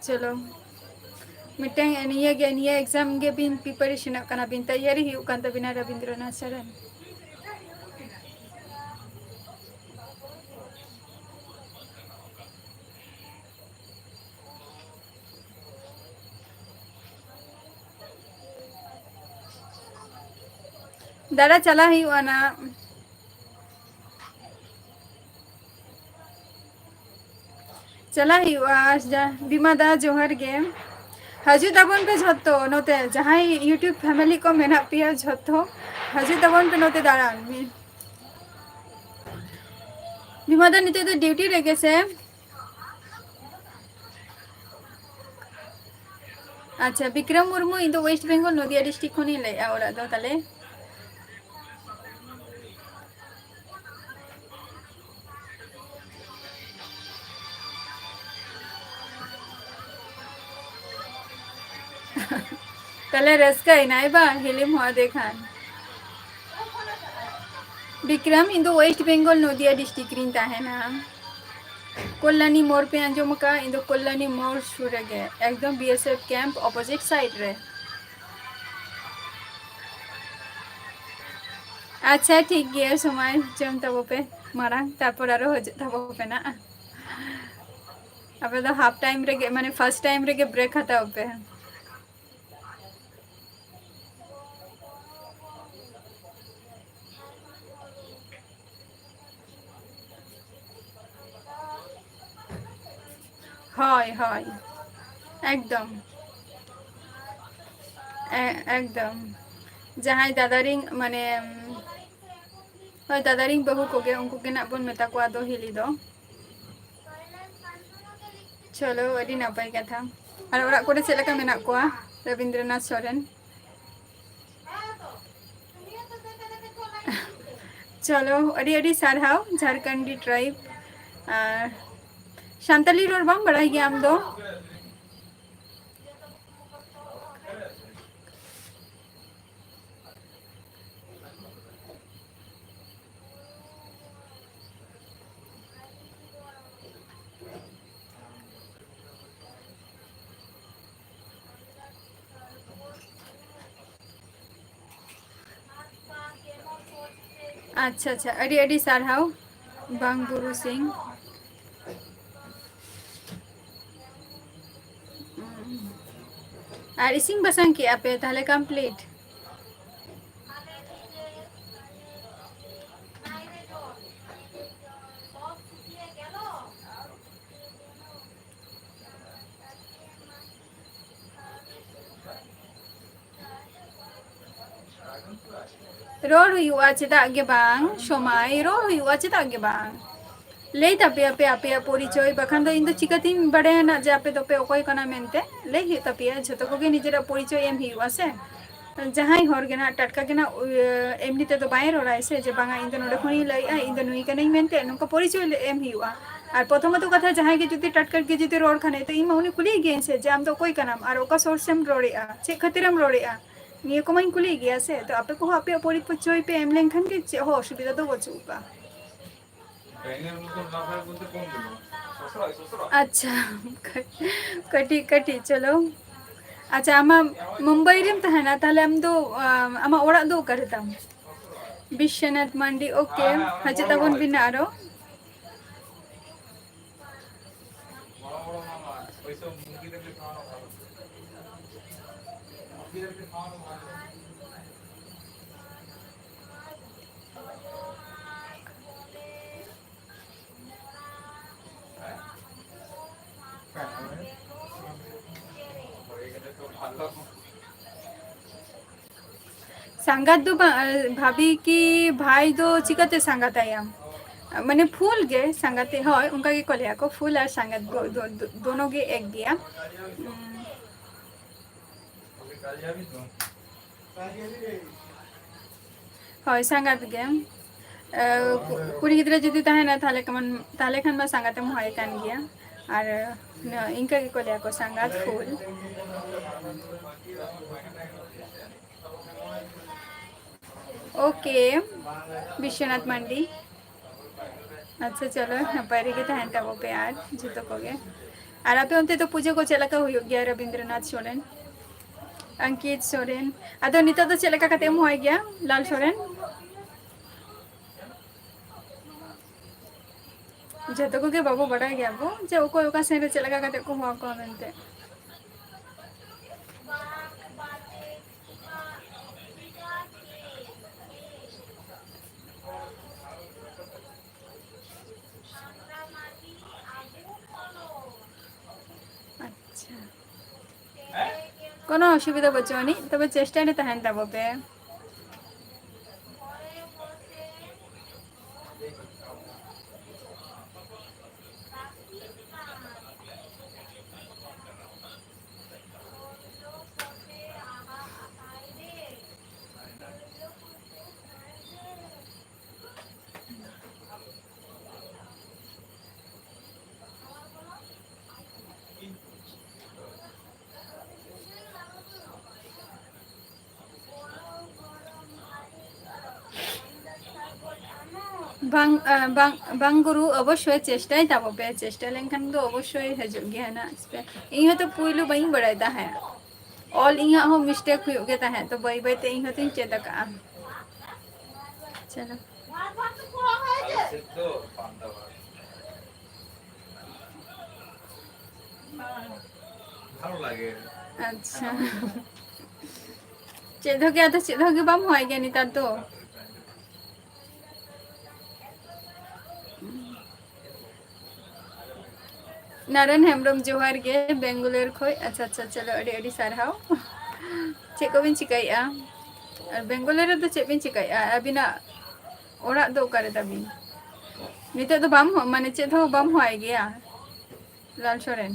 ᱪᱚᱞᱚ, ᱢᱤᱫᱴᱟᱝ ᱱᱤᱭᱟᱹ ᱜᱮ, ᱱᱤᱭᱟᱹ exam ᱜᱮ ᱵᱤᱱ preparationᱚᱜ ᱠᱟᱱᱟ ᱵᱤᱱ, ᱛᱮᱭᱟᱨᱤ ᱦᱩᱭᱩᱜ ᱠᱟᱱ ᱛᱟᱵᱤᱱᱟ ᱨᱚᱵᱤᱱᱫᱨᱚᱱᱟᱛᱷ ᱥᱚᱨᱮᱱ᱾ ᱫᱟᱫᱟ, ᱪᱟᱞᱟᱜ ᱦᱩᱭᱩᱜᱼᱟ ᱱᱟᱜ᱾ ᱪᱟᱞᱟᱜ ᱦᱩᱭᱩᱜᱼᱟ᱾ ᱡᱟ-, ᱵᱤᱢᱟ ᱫᱟ, ᱡᱚᱦᱟᱨ ᱜᱮ᱾ ᱦᱤᱡᱩᱜ ᱛᱟᱵᱚᱱ ᱯᱮ ᱡᱷᱚᱛᱚ ᱱᱚᱛᱮ, ᱡᱟᱦᱟᱸᱭ YouTube family ᱠᱚ ᱢᱮᱱᱟᱜ ᱯᱮᱭᱟ ᱡᱷᱚᱛᱚ, ᱦᱤᱡᱩᱜ ᱛᱟᱵᱚᱱ ᱯᱮ ᱱᱚᱛᱮ ᱫᱟᱬᱟᱱ᱾ ᱵᱤᱢᱟ ᱫᱟ ᱱᱤᱛᱚᱜ ᱫᱚ duty ᱨᱮᱜᱮ ᱥᱮ? ᱟᱪᱪᱷᱟ, ᱵᱤᱠᱨᱚᱢ ᱢᱩᱨᱢᱩ, ᱤᱧ ᱫᱚ West Bengal, ᱱᱚᱫᱤᱭᱟ district ᱠᱷᱚᱱᱤᱧ ᱞᱟᱹᱭᱮᱫᱼᱟ, ᱚᱲᱟᱜ ᱫᱚ ᱛᱟᱞᱮ᱾ ᱛᱟᱦᱞᱮ ᱨᱟᱹᱥᱠᱟᱹᱭᱮᱱᱟᱭ ᱵᱟᱝ, ᱦᱤᱞᱤᱢ ᱦᱚᱸ ᱟᱫᱮ ᱠᱷᱟᱱ᱾ ᱵᱤᱠᱨᱚᱢ, ᱤᱧ ᱫᱚ West Bengal, ᱱᱚᱫᱤᱭᱟ district ᱨᱤᱧ ᱛᱟᱦᱮᱱᱟ᱾ ᱠᱚᱞᱞᱟᱱᱤ ᱢᱳᱲ ᱯᱮ ᱟᱸᱡᱚᱢ ᱟᱠᱟᱫᱼᱟ? ᱤᱧ ᱫᱚ ᱠᱚᱞᱞᱟᱱᱤ ᱢᱳᱲ ᱥᱩᱨ ᱨᱮᱜᱮ, ᱮᱠᱫᱚᱢ BSF camp opposite side ᱨᱮ᱾ ᱟᱪᱪᱷᱟ, ᱴᱷᱤᱠ ᱜᱮᱭᱟ, ᱥᱚᱢᱚᱭ ᱡᱚᱢ ᱛᱟᱵᱚ ᱯᱮ ᱢᱟᱲᱟᱝ, ᱛᱟᱨᱯᱚᱨ ᱟᱨᱚ ᱦᱤᱡᱩᱜ ᱛᱟᱵᱚ ᱯᱮ ᱱᱟᱜ᱾ ᱟᱯᱮ ᱫᱚ half time ᱨᱮᱜᱮ, ᱢᱟᱱᱮ first time ᱨᱮᱜᱮ break ᱦᱟᱛᱟᱣ ᱯᱮ᱾ ᱦᱳᱭ, ᱦᱳᱭ, ᱮᱠᱫᱚᱢ᱾ ᱮ-, ᱮᱠᱫᱚᱢ᱾ ᱡᱟᱦᱟᱸᱭ ᱫᱟᱫᱟᱨᱤᱧ, ᱢᱟᱱᱮ, ᱦᱳᱭ, ᱫᱟᱫᱟᱨᱤᱧ ᱵᱟᱹᱦᱩ ᱠᱚᱜᱮ, ᱩᱱᱠᱩ ᱜᱮ ᱱᱟᱜ ᱵᱚᱱ ᱢᱮᱛᱟ ᱠᱚᱣᱟ ᱫᱚ ᱦᱤᱞᱤ ᱫᱚ᱾ ᱪᱚᱞᱚ, ᱟᱹᱰᱤ ᱱᱟᱯᱟᱭ ᱠᱟᱛᱷᱟ᱾ ᱟᱨ ᱚᱲᱟᱜ ᱠᱚᱨᱮ ᱪᱮᱫ ᱞᱮᱠᱟ ᱢᱮᱱᱟᱜ ᱠᱚᱣᱟ? ᱨᱚᱵᱤᱱᱫᱨᱚᱱᱟᱛᱷ ᱥᱚᱨᱮᱱ᱾ ᱪᱚᱞᱚ, ᱟᱹᱰᱤ ᱟᱹᱰᱤ ᱥᱟᱨᱦᱟᱣ, ᱡᱷᱟᱲᱠᱷᱚᱸᱰᱤ tribe᱾ ᱟᱨ ᱥᱟᱱᱛᱟᱞᱤ ᱨᱚᱲ ᱵᱟᱢ ᱵᱟᱲᱟᱭ ᱜᱮᱭᱟ ᱟᱢ ᱫᱚ? ᱟᱪᱪᱷᱟ, ᱟᱪᱪᱷᱟ, ᱟᱹᱰᱤ ᱟᱹᱰᱤ ᱥᱟᱨᱦᱟᱣ, ᱵᱟᱝ ᱵᱩᱨᱩ ᱥᱤᱝ᱾ ᱟᱨ ᱤᱥᱤᱱ ᱵᱟᱥᱟᱝ ᱠᱮᱜᱼᱟ ᱯᱮ ᱛᱟᱦᱞᱮ complete? ᱨᱚᱲ ᱦᱩᱭᱩᱜᱼᱟ, ᱪᱮᱫᱟᱜ ᱜᱮ ᱵᱟᱝ, ᱥᱚᱢᱟᱭ ᱨᱚᱲ ᱦᱩᱭᱩᱜᱼᱟ, ᱪᱮᱫᱟᱜ ᱜᱮ ᱵᱟᱝ᱾ ᱞᱟᱹᱭ ᱛᱟᱯᱮᱭᱟ ᱯᱮ ᱟᱯᱮᱭᱟᱜ ᱯᱚᱨᱤᱪᱚᱭ, ᱵᱟᱠᱷᱟᱱ ᱫᱚ ᱤᱧ ᱫᱚ ᱪᱤᱠᱟᱹᱛᱤᱧ ᱵᱟᱲᱟᱭᱟ ᱱᱟᱜ ᱡᱮ ᱟᱯᱮ ᱫᱚᱯᱮ ᱚᱠᱚᱭ ᱠᱟᱱᱟ ᱢᱮᱱᱛᱮ? ᱞᱟᱹᱭ ᱦᱩᱭᱩᱜ ᱛᱟᱯᱮᱭᱟ, ᱡᱷᱚᱛᱚ ᱠᱚᱜᱮ ᱱᱤᱡᱮᱨᱟᱜ ᱯᱚᱨᱤᱪᱚᱭ ᱮᱢ ᱦᱩᱭᱩᱜᱼᱟ ᱥᱮ᱾ ᱡᱟᱦᱟᱸᱭ ᱦᱚᱲ ᱜᱮ ᱱᱟᱜ ᱴᱟᱴᱠᱟ ᱜᱮ ᱱᱟᱜ, ᱩᱭ-, ᱮᱢᱱᱤ ᱛᱮᱫᱚ ᱵᱟᱭ ᱨᱚᱲᱟᱭ ᱥᱮ ᱡᱮ, "ᱵᱟᱝᱟ, ᱤᱧ ᱫᱚ ᱱᱚᱰᱮ ᱠᱷᱚᱱᱤᱧ ᱞᱟᱹᱭᱮᱜᱼᱟ, ᱤᱧ ᱫᱚ ᱱᱩᱭ ᱠᱟᱹᱱᱟᱹᱧ" ᱢᱮᱱᱛᱮ, ᱱᱚᱝᱠᱟ ᱯᱚᱨᱤᱪᱚᱭ ᱞᱮ ᱮᱢ ᱦᱩᱭᱩᱜᱼᱟ᱾ ᱟᱨ ᱯᱨᱚᱛᱷᱚᱢᱚᱛᱚ ᱠᱟᱛᱷᱟ, ᱡᱟᱦᱟᱸᱭ ᱜᱮ ᱡᱩᱫᱤ ᱴᱟᱴᱠᱟ ᱜᱮ ᱡᱩᱫᱤ ᱨᱚᱲ ᱠᱷᱟᱱᱮ, ᱛᱚ ᱤᱧ ᱢᱟ ᱩᱱᱤ ᱠᱩᱞᱤᱭᱮ ᱜᱤᱭᱟᱹᱧ ᱥᱮ ᱡᱮ, "ᱟᱢ ᱫᱚ ᱚᱠᱚᱭ ᱠᱟᱱᱟᱢ ᱟᱨ ᱚᱠᱟ source ᱮᱢ ᱨᱚᱲᱮᱜᱼᱟ, ᱪᱮᱫ ᱠᱷᱟᱹᱛᱤᱨᱮᱢ ᱨᱚᱲᱮᱜᱼᱟ?" ᱱᱤᱭᱟᱹ ᱠᱚᱢᱟᱧ ᱠᱩᱞᱤᱭᱮ ᱜᱮᱭᱟ ᱥᱮ᱾ ᱛᱚ ᱟᱯᱮ ᱠᱚᱦᱚᱸ ᱟᱯᱮᱭᱟᱜ ᱯᱚᱨᱤᱪᱚᱭ ᱯᱮ ᱮᱢ ᱞᱮᱱᱠᱷᱟᱱ ᱜᱮ ᱪᱮᱫ ᱦᱚᱸ ᱚᱥᱩᱵᱤᱫᱷᱟ ᱫᱚ ᱵᱟᱹᱪᱩᱜ ᱟᱠᱟᱜᱼᱟ᱾ ᱟᱪᱪᱷᱟ, ᱠᱟᱹᱴᱤᱡ, ᱠᱟᱹᱴᱤᱡ, ᱪᱚᱞᱚ᱾ ᱟᱪᱪᱷᱟ, ᱟᱢᱟᱜ ᱢᱩᱢᱵᱟᱭ ᱨᱮᱢ ᱛᱟᱦᱮᱱᱟ, ᱛᱟᱦᱞᱮ ᱟᱢ ᱫᱚ, ᱟᱢ, ᱟᱢᱟᱜ ᱚᱲᱟᱜ ᱫᱚ ᱚᱠᱟᱨᱮ ᱛᱟᱢ? ᱵᱤᱥᱥᱚᱱᱟᱛᱷ ᱢᱟᱱᱰᱤ, ᱳᱠᱮ, ᱦᱤᱡᱩᱜ ᱛᱟᱵᱚᱱ ᱵᱤᱱ ᱟᱨᱚ᱾ ᱥᱟᱸᱜᱟᱛ ᱫᱚ ᱵᱟᱝ, ᱵᱷᱟᱵᱤ ᱠᱤ ᱵᱷᱟᱭ ᱫᱚ ᱪᱤᱠᱟᱹᱛᱮ ᱥᱟᱸᱜᱟᱛᱟᱭᱟᱢ? ᱢᱟᱱᱮ ᱯᱷᱩᱞ ᱜᱮ ᱥᱟᱸᱜᱟᱛᱮ, ᱦᱳᱭ, ᱚᱱᱠᱟ ᱜᱮᱠᱚ ᱞᱟᱹᱭᱟ ᱠᱚ, ᱯᱷᱩᱞ ᱟᱨ ᱥᱟᱸᱜᱟᱛ ᱫᱚ, ᱫᱚ, ᱫᱚ, ᱫᱚᱱᱚ ᱜᱮ ᱮᱠ ᱜᱮᱭᱟ᱾ ᱩᱸ, ᱦᱳᱭ, ᱥᱟᱸᱜᱟᱛ ᱜᱮ᱾ ᱮ, ᱠᱩ-, ᱠᱩᱲᱤ ᱜᱤᱫᱽᱨᱟᱹ ᱡᱩᱫᱤ ᱛᱟᱦᱮᱱᱟ, ᱛᱟᱦᱞᱮ ᱠᱷᱟᱱ, ᱛᱟᱦᱞᱮ ᱠᱷᱟᱱ ᱢᱟ ᱥᱟᱸᱜᱟᱛᱮᱢ ᱦᱚᱦᱚᱭ ᱠᱟᱱ ᱜᱮᱭᱟ᱾ ᱟᱨ ᱤᱱᱠᱟᱹ ᱜᱮᱠᱚ ᱞᱟᱹᱭᱟ ᱠᱚ, ᱥᱟᱸᱜᱟᱛ ᱯᱷᱩᱞ᱾ ᱳᱠᱮ, ᱵᱤᱥᱥᱚᱱᱟᱛᱷ ᱢᱟᱱᱰᱤ᱾ ᱟᱪᱪᱷᱟ, ᱪᱚᱞᱚ, ᱱᱟᱯᱟᱭ ᱨᱮᱜᱮ ᱛᱟᱦᱮᱱ ᱛᱟᱵᱚ ᱯᱮ ᱟᱨ ᱡᱷᱚᱛᱚ ᱠᱚᱜᱮ᱾ ᱟᱨ ᱟᱯᱮ ᱚᱱᱛᱮ ᱫᱚ ᱯᱩᱡᱟᱹ ᱠᱚ ᱪᱮᱫ ᱞᱮᱠᱟ ᱦᱩᱭᱩᱜ ᱜᱮᱭᱟ? ᱨᱚᱵᱤᱱᱫᱨᱚᱱᱟᱛᱷ ᱥᱚᱨᱮᱱ, ᱟᱝᱠᱤᱛ ᱥᱚᱨᱮᱱ, ᱟᱫᱚ ᱱᱤᱛᱚᱜ ᱫᱚ ᱪᱮᱫ ᱞᱮᱠᱟ ᱠᱟᱛᱮ ᱮᱢ ᱦᱚᱦᱚᱭ ᱜᱮᱭᱟ, ᱞᱟᱞ ᱥᱚᱨᱮᱱ? ᱡᱷᱚᱛᱚ ᱠᱚᱜᱮ ᱵᱟᱵᱚ ᱵᱟᱰᱟᱭ ᱜᱮᱭᱟ ᱵᱚ ᱡᱮ ᱚᱠᱚᱭ ᱚᱠᱟ ᱥᱮᱱ ᱨᱮ ᱪᱮᱫ ᱞᱮᱠᱟ ᱠᱟᱛᱮ ᱠᱚ ᱦᱚᱦᱚ ᱠᱚᱣᱟ ᱢᱮᱱᱛᱮ᱾ ᱟᱪᱪᱷᱟ, ᱠᱳᱱᱳ ᱚᱥᱩᱵᱤᱫᱷᱟ ᱵᱟᱹᱪᱩᱜ ᱟᱹᱱᱤᱡ, ᱛᱚᱵᱮ ᱪᱮᱥᱴᱟ ᱨᱮ ᱛᱟᱦᱮᱱ ᱛᱟᱵᱚ ᱯᱮ᱾ ᱵᱟᱝ, ᱟ, ᱵᱟᱝ, ᱵᱟᱝ ᱜᱩᱨᱩ, ᱚᱵᱚᱥᱥᱳᱭ ᱪᱮᱥᱴᱟᱭ ᱛᱟᱵᱚ ᱯᱮ, ᱪᱮᱥᱴᱟ ᱞᱮᱱᱠᱷᱟᱱ ᱫᱚ ᱚᱵᱚᱥᱥᱳᱭ ᱦᱤᱡᱩᱜ ᱜᱮᱭᱟ ᱱᱟᱜ᱾ ᱤᱧ ᱦᱚᱸᱛᱚ ᱯᱩᱭᱞᱩ ᱵᱟᱹᱧ ᱵᱟᱲᱟᱭ ᱛᱟᱦᱮᱸᱫ, ᱚᱞ ᱤᱧᱟᱹᱜ ᱦᱚᱸ ᱢᱤᱥᱴᱮᱠ ᱦᱩᱭᱩᱜ ᱜᱮ ᱛᱟᱦᱮᱸᱫ, ᱛᱚ ᱵᱟᱹᱭ ᱵᱟᱹᱭ ᱛᱮ ᱤᱧ ᱦᱚᱸᱛᱚᱧ ᱪᱮᱫ ᱟᱠᱟᱜᱼᱟ᱾ ᱪᱚᱞᱚ᱾ ᱟᱞᱮ ᱥᱮᱫ ᱫᱚ ᱯᱟᱱᱛᱟ ᱵᱷᱟᱛ᱾ ᱵᱷᱟᱞᱚ ᱞᱟᱜᱮ᱾ ᱟᱪᱪᱷᱟ᱾ ᱪᱮᱫ ᱦᱚᱸ ᱜᱮ, ᱟᱫᱚ ᱪᱮᱫ ᱦᱚᱸ ᱜᱮ ᱵᱟᱢ ᱦᱚᱦᱚᱭ ᱜᱮᱭᱟ ᱱᱮᱛᱟᱨ ᱫᱚ? ᱱᱟᱨᱟᱭᱚᱱ ᱦᱮᱢᱵᱨᱚᱢ, ᱡᱚᱦᱟᱨ ᱜᱮ, ᱵᱮᱝᱜᱟᱞᱳᱨ ᱠᱷᱚᱡ᱾ ᱟᱪᱪᱷᱟ, ᱟᱪᱪᱷᱟ, ᱪᱚᱞᱚ, ᱟᱹᱰᱤ ᱟᱹᱰᱤ ᱥᱟᱨᱦᱟᱣ᱾ ᱪᱮᱫ ᱠᱚᱵᱤᱱ ᱪᱤᱠᱟᱹᱭᱮᱫᱼᱟ? ᱟᱨ ᱵᱮᱝᱜᱟᱞᱳᱨ ᱨᱮᱫᱚ ᱪᱮᱫ ᱵᱤᱱ ᱪᱤᱠᱟᱹᱭᱮᱫᱼᱟ? ᱟᱹᱵᱤᱱᱟᱜ ᱚᱲᱟᱜ ᱫᱚ ᱚᱠᱟᱨᱮ ᱛᱟᱵᱤᱱ? ᱱᱤᱛᱚᱜ ᱫᱚ ᱵᱟᱢ ᱦᱚ-, ᱢᱟᱱᱮ ᱪᱮᱫ ᱦᱚᱸ ᱵᱟᱢ ᱦᱚᱦᱚᱭ ᱜᱮᱭᱟ? ᱞᱟᱞ ᱥᱚᱨᱮᱱ,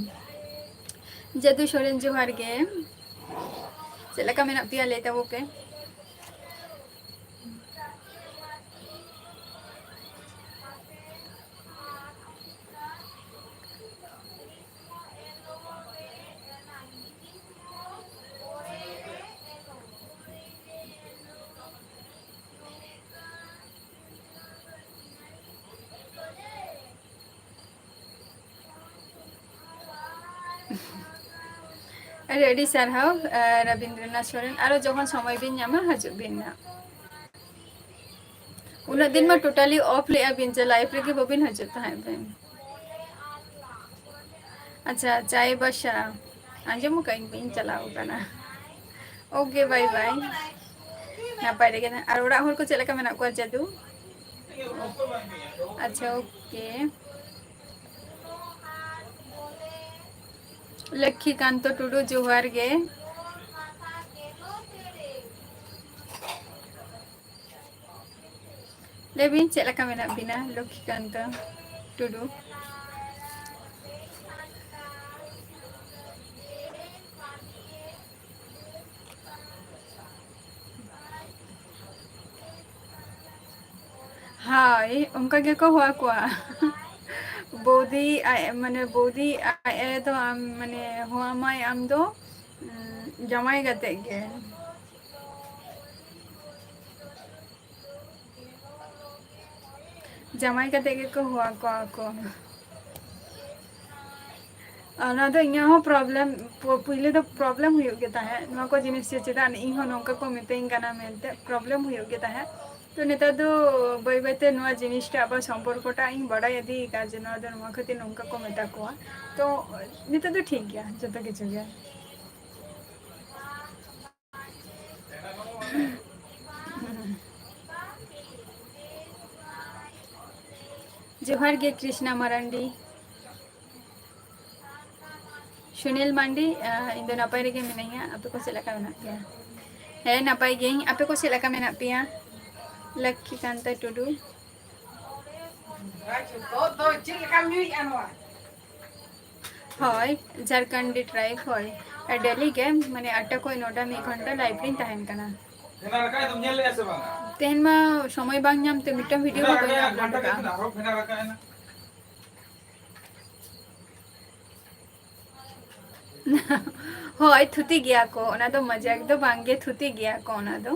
ᱡᱟᱫᱩ ᱥᱚᱨᱮᱱ, ᱡᱚᱦᱟᱨ ᱜᱮ᱾ ᱪᱮᱫ ᱞᱮᱠᱟ ᱢᱮᱱᱟᱜ ᱯᱮᱭᱟ ᱞᱟᱹᱭ ᱛᱟᱵᱚ ᱯᱮ? ᱟᱹᱰᱤ ᱟᱹᱰᱤ ᱥᱟᱨᱦᱟᱣ, ᱟᱨ ᱨᱚᱵᱤᱱᱫᱨᱚᱱᱟᱛᱷ ᱥᱚᱨᱮᱱ, ᱟᱨᱚ ᱡᱚᱠᱷᱚᱱ ᱥᱚᱢᱚᱭ ᱵᱤᱱ ᱧᱟᱢᱟ, ᱦᱤᱡᱩᱜ ᱵᱤᱱ ᱱᱟᱜ᱾ ᱩᱱᱟᱹᱜ ᱫᱤᱱ ᱢᱟ totally off ᱞᱮᱜᱼᱟ ᱵᱤᱱ, ᱡᱮ live ᱨᱮᱜᱮ ᱵᱟᱹᱵᱤᱱ ᱦᱤᱡᱩᱜ ᱛᱟᱦᱮᱸᱫ ᱵᱤᱱ᱾ ᱟᱪᱪᱷᱟ, ᱪᱟᱭ ᱵᱟᱥᱟ ᱟᱸᱡᱚᱢ ᱟᱠᱟᱫ ᱟᱹᱧ, ᱵᱟᱹᱧ ᱪᱟᱞᱟᱣ ᱟᱠᱟᱱᱟ᱾ Okay, bye bye᱾ ᱱᱟᱯᱟᱭ ᱨᱮᱜᱮ ᱱᱟᱜ᱾ ᱟᱨ ᱚᱲᱟᱜ ᱦᱚᱲ ᱠᱚ ᱪᱮᱫ ᱞᱮᱠᱟ ᱢᱮᱱᱟᱜ ᱠᱚᱣᱟ, ᱡᱟᱫᱩ? ᱟᱪᱪᱷᱟ, okay᱾ ᱞᱚᱠᱠᱷᱤᱠᱟᱱᱛᱚ ᱴᱩᱰᱩ, ᱡᱚᱦᱟᱨ ᱜᱮ᱾ ᱞᱟᱹᱭ ᱵᱤᱱ, ᱪᱮᱫ ᱞᱮᱠᱟ ᱢᱮᱱᱟᱜ ᱵᱤᱱᱟ, ᱞᱚᱠᱠᱷᱤᱠᱟᱱᱛᱚ ᱴᱩᱰᱩ? ᱦᱳᱭ, ᱚᱱᱠᱟ ᱜᱮᱠᱚ ᱦᱚᱦᱚ ᱟᱠᱚᱣᱟ᱾ ᱵᱳᱫᱤ, ᱟᱡ, ᱢᱟᱱᱮ, ᱵᱳᱫᱤ ᱟᱡ ᱟᱭᱳ ᱫᱚ ᱟᱢ, ᱢᱟᱱᱮ, ᱦᱚᱦᱚ ᱟᱢᱟᱭ ᱟᱢ ᱫᱚ, ᱩᱸ, ᱡᱟᱶᱟᱭ ᱠᱟᱛᱮᱫ ᱜᱮ᱾ ᱡᱟᱶᱟᱭ ᱠᱟᱛᱮᱫ ᱜᱮᱠᱚ ᱦᱚᱦᱚ ᱟᱠᱚᱣᱟ ᱠᱚ᱾ ᱚᱱᱟ ᱫᱚ ᱤᱧᱟᱹᱜ ᱦᱚᱸ problem, ᱯᱳ-, ᱯᱩᱭᱞᱩ ᱫᱚ problem ᱦᱩᱭᱩᱜ ᱜᱮ ᱛᱟᱦᱮᱸᱫ, ᱱᱚᱣᱟ ᱠᱚ ᱡᱤᱱᱤᱥ ᱡᱮ ᱪᱮᱫᱟᱜ ᱤᱧ ᱦᱚᱸ ᱱᱚᱝᱠᱟ ᱠᱚ ᱢᱤᱛᱟᱹᱧ ᱠᱟᱱᱟ ᱢᱮᱱᱛᱮ problem ᱦᱩᱭᱩᱜ ᱜᱮ ᱛᱟᱦᱮᱸᱫ᱾ ᱛᱚ ᱱᱮᱛᱟᱨ ᱫᱚ ᱵᱟᱹᱭ ᱵᱟᱹᱭᱛᱮ ᱱᱚᱣᱟ ᱡᱤᱱᱤᱥᱴᱟ ᱟᱵᱟᱨ ᱥᱚᱢᱯᱚᱨᱠᱚᱴᱟᱜ ᱤᱧ ᱵᱟᱲᱟᱭ ᱤᱫᱤᱭᱮᱫᱟ ᱡᱮ ᱱᱚᱣᱟ ᱫᱚ ᱱᱚᱣᱟ ᱠᱷᱟᱹᱛᱤᱨ ᱱᱚᱝᱠᱟ ᱠᱚ ᱢᱮᱛᱟ ᱠᱚᱣᱟ᱾ ᱛᱚ ᱱᱮᱛᱟᱨ ᱫᱚ ᱴᱷᱤᱠ ᱜᱮᱭᱟ ᱡᱚᱛᱚ ᱠᱤᱪᱷᱩ ᱜᱮ᱾ ᱡᱚᱦᱟᱨ ᱜᱮ ᱠᱨᱤᱥᱱᱟ ᱢᱟᱨᱟᱱᱰᱤ᱾ ᱥᱩᱱᱤᱞ ᱢᱟᱱᱰᱤ, ᱟᱸ, ᱤᱧ ᱫᱚ ᱱᱟᱯᱟᱭ ᱨᱮᱜᱮ ᱢᱤᱱᱟᱹᱧᱟ᱾ ᱟᱯᱮ ᱠᱚ ᱪᱮᱫ ᱞᱮᱠᱟ ᱢᱮᱱᱟᱜ ᱯᱮᱭᱟ? ᱦᱮᱸ, ᱱᱟᱯᱟᱭ ᱜᱤᱭᱟᱹᱧ᱾ ᱟᱯᱮ ᱠᱚ ᱪᱮᱫ ᱞᱮᱠᱟ ᱢᱮᱱᱟᱜ ᱯᱮᱭᱟ? ᱞᱚᱠᱠᱷᱤᱠᱟᱱᱛᱟ ᱴᱩᱰᱩ᱾ ᱦᱳᱭ, ᱡᱷᱟᱲᱠᱷᱚᱸᱰᱤ tribe, ᱦᱳᱭ᱾ ᱰᱮᱞᱤ ᱜᱮ, ᱢᱟᱱᱮ, ᱟᱴᱴᱟ ᱠᱷᱚᱱ ᱱᱚᱴᱟ ᱢᱤᱫ ᱜᱷᱚᱱᱴᱟ live ᱨᱤᱧ ᱛᱟᱦᱮᱱ ᱠᱟᱱᱟ᱾ ᱛᱮᱦᱮᱧ ᱢᱟ ᱥᱚᱢᱚᱭ ᱵᱟᱝ ᱧᱟᱢ ᱛᱮ ᱢᱤᱫᱴᱟᱝ video ᱦᱚᱸ ᱵᱟᱹᱧ upload ᱟᱠᱟᱫᱟ᱾ ᱦᱳᱭ, ᱛᱷᱩᱛᱤ ᱜᱮᱭᱟ ᱠᱚ, ᱚᱱᱟ ᱫᱚ ᱢᱟᱡᱟᱠ ᱫᱚ ᱵᱟᱝ ᱜᱮ, ᱛᱷᱩᱛᱤ ᱜᱮᱭᱟ ᱠᱚ ᱚᱱᱟ ᱫᱚ᱾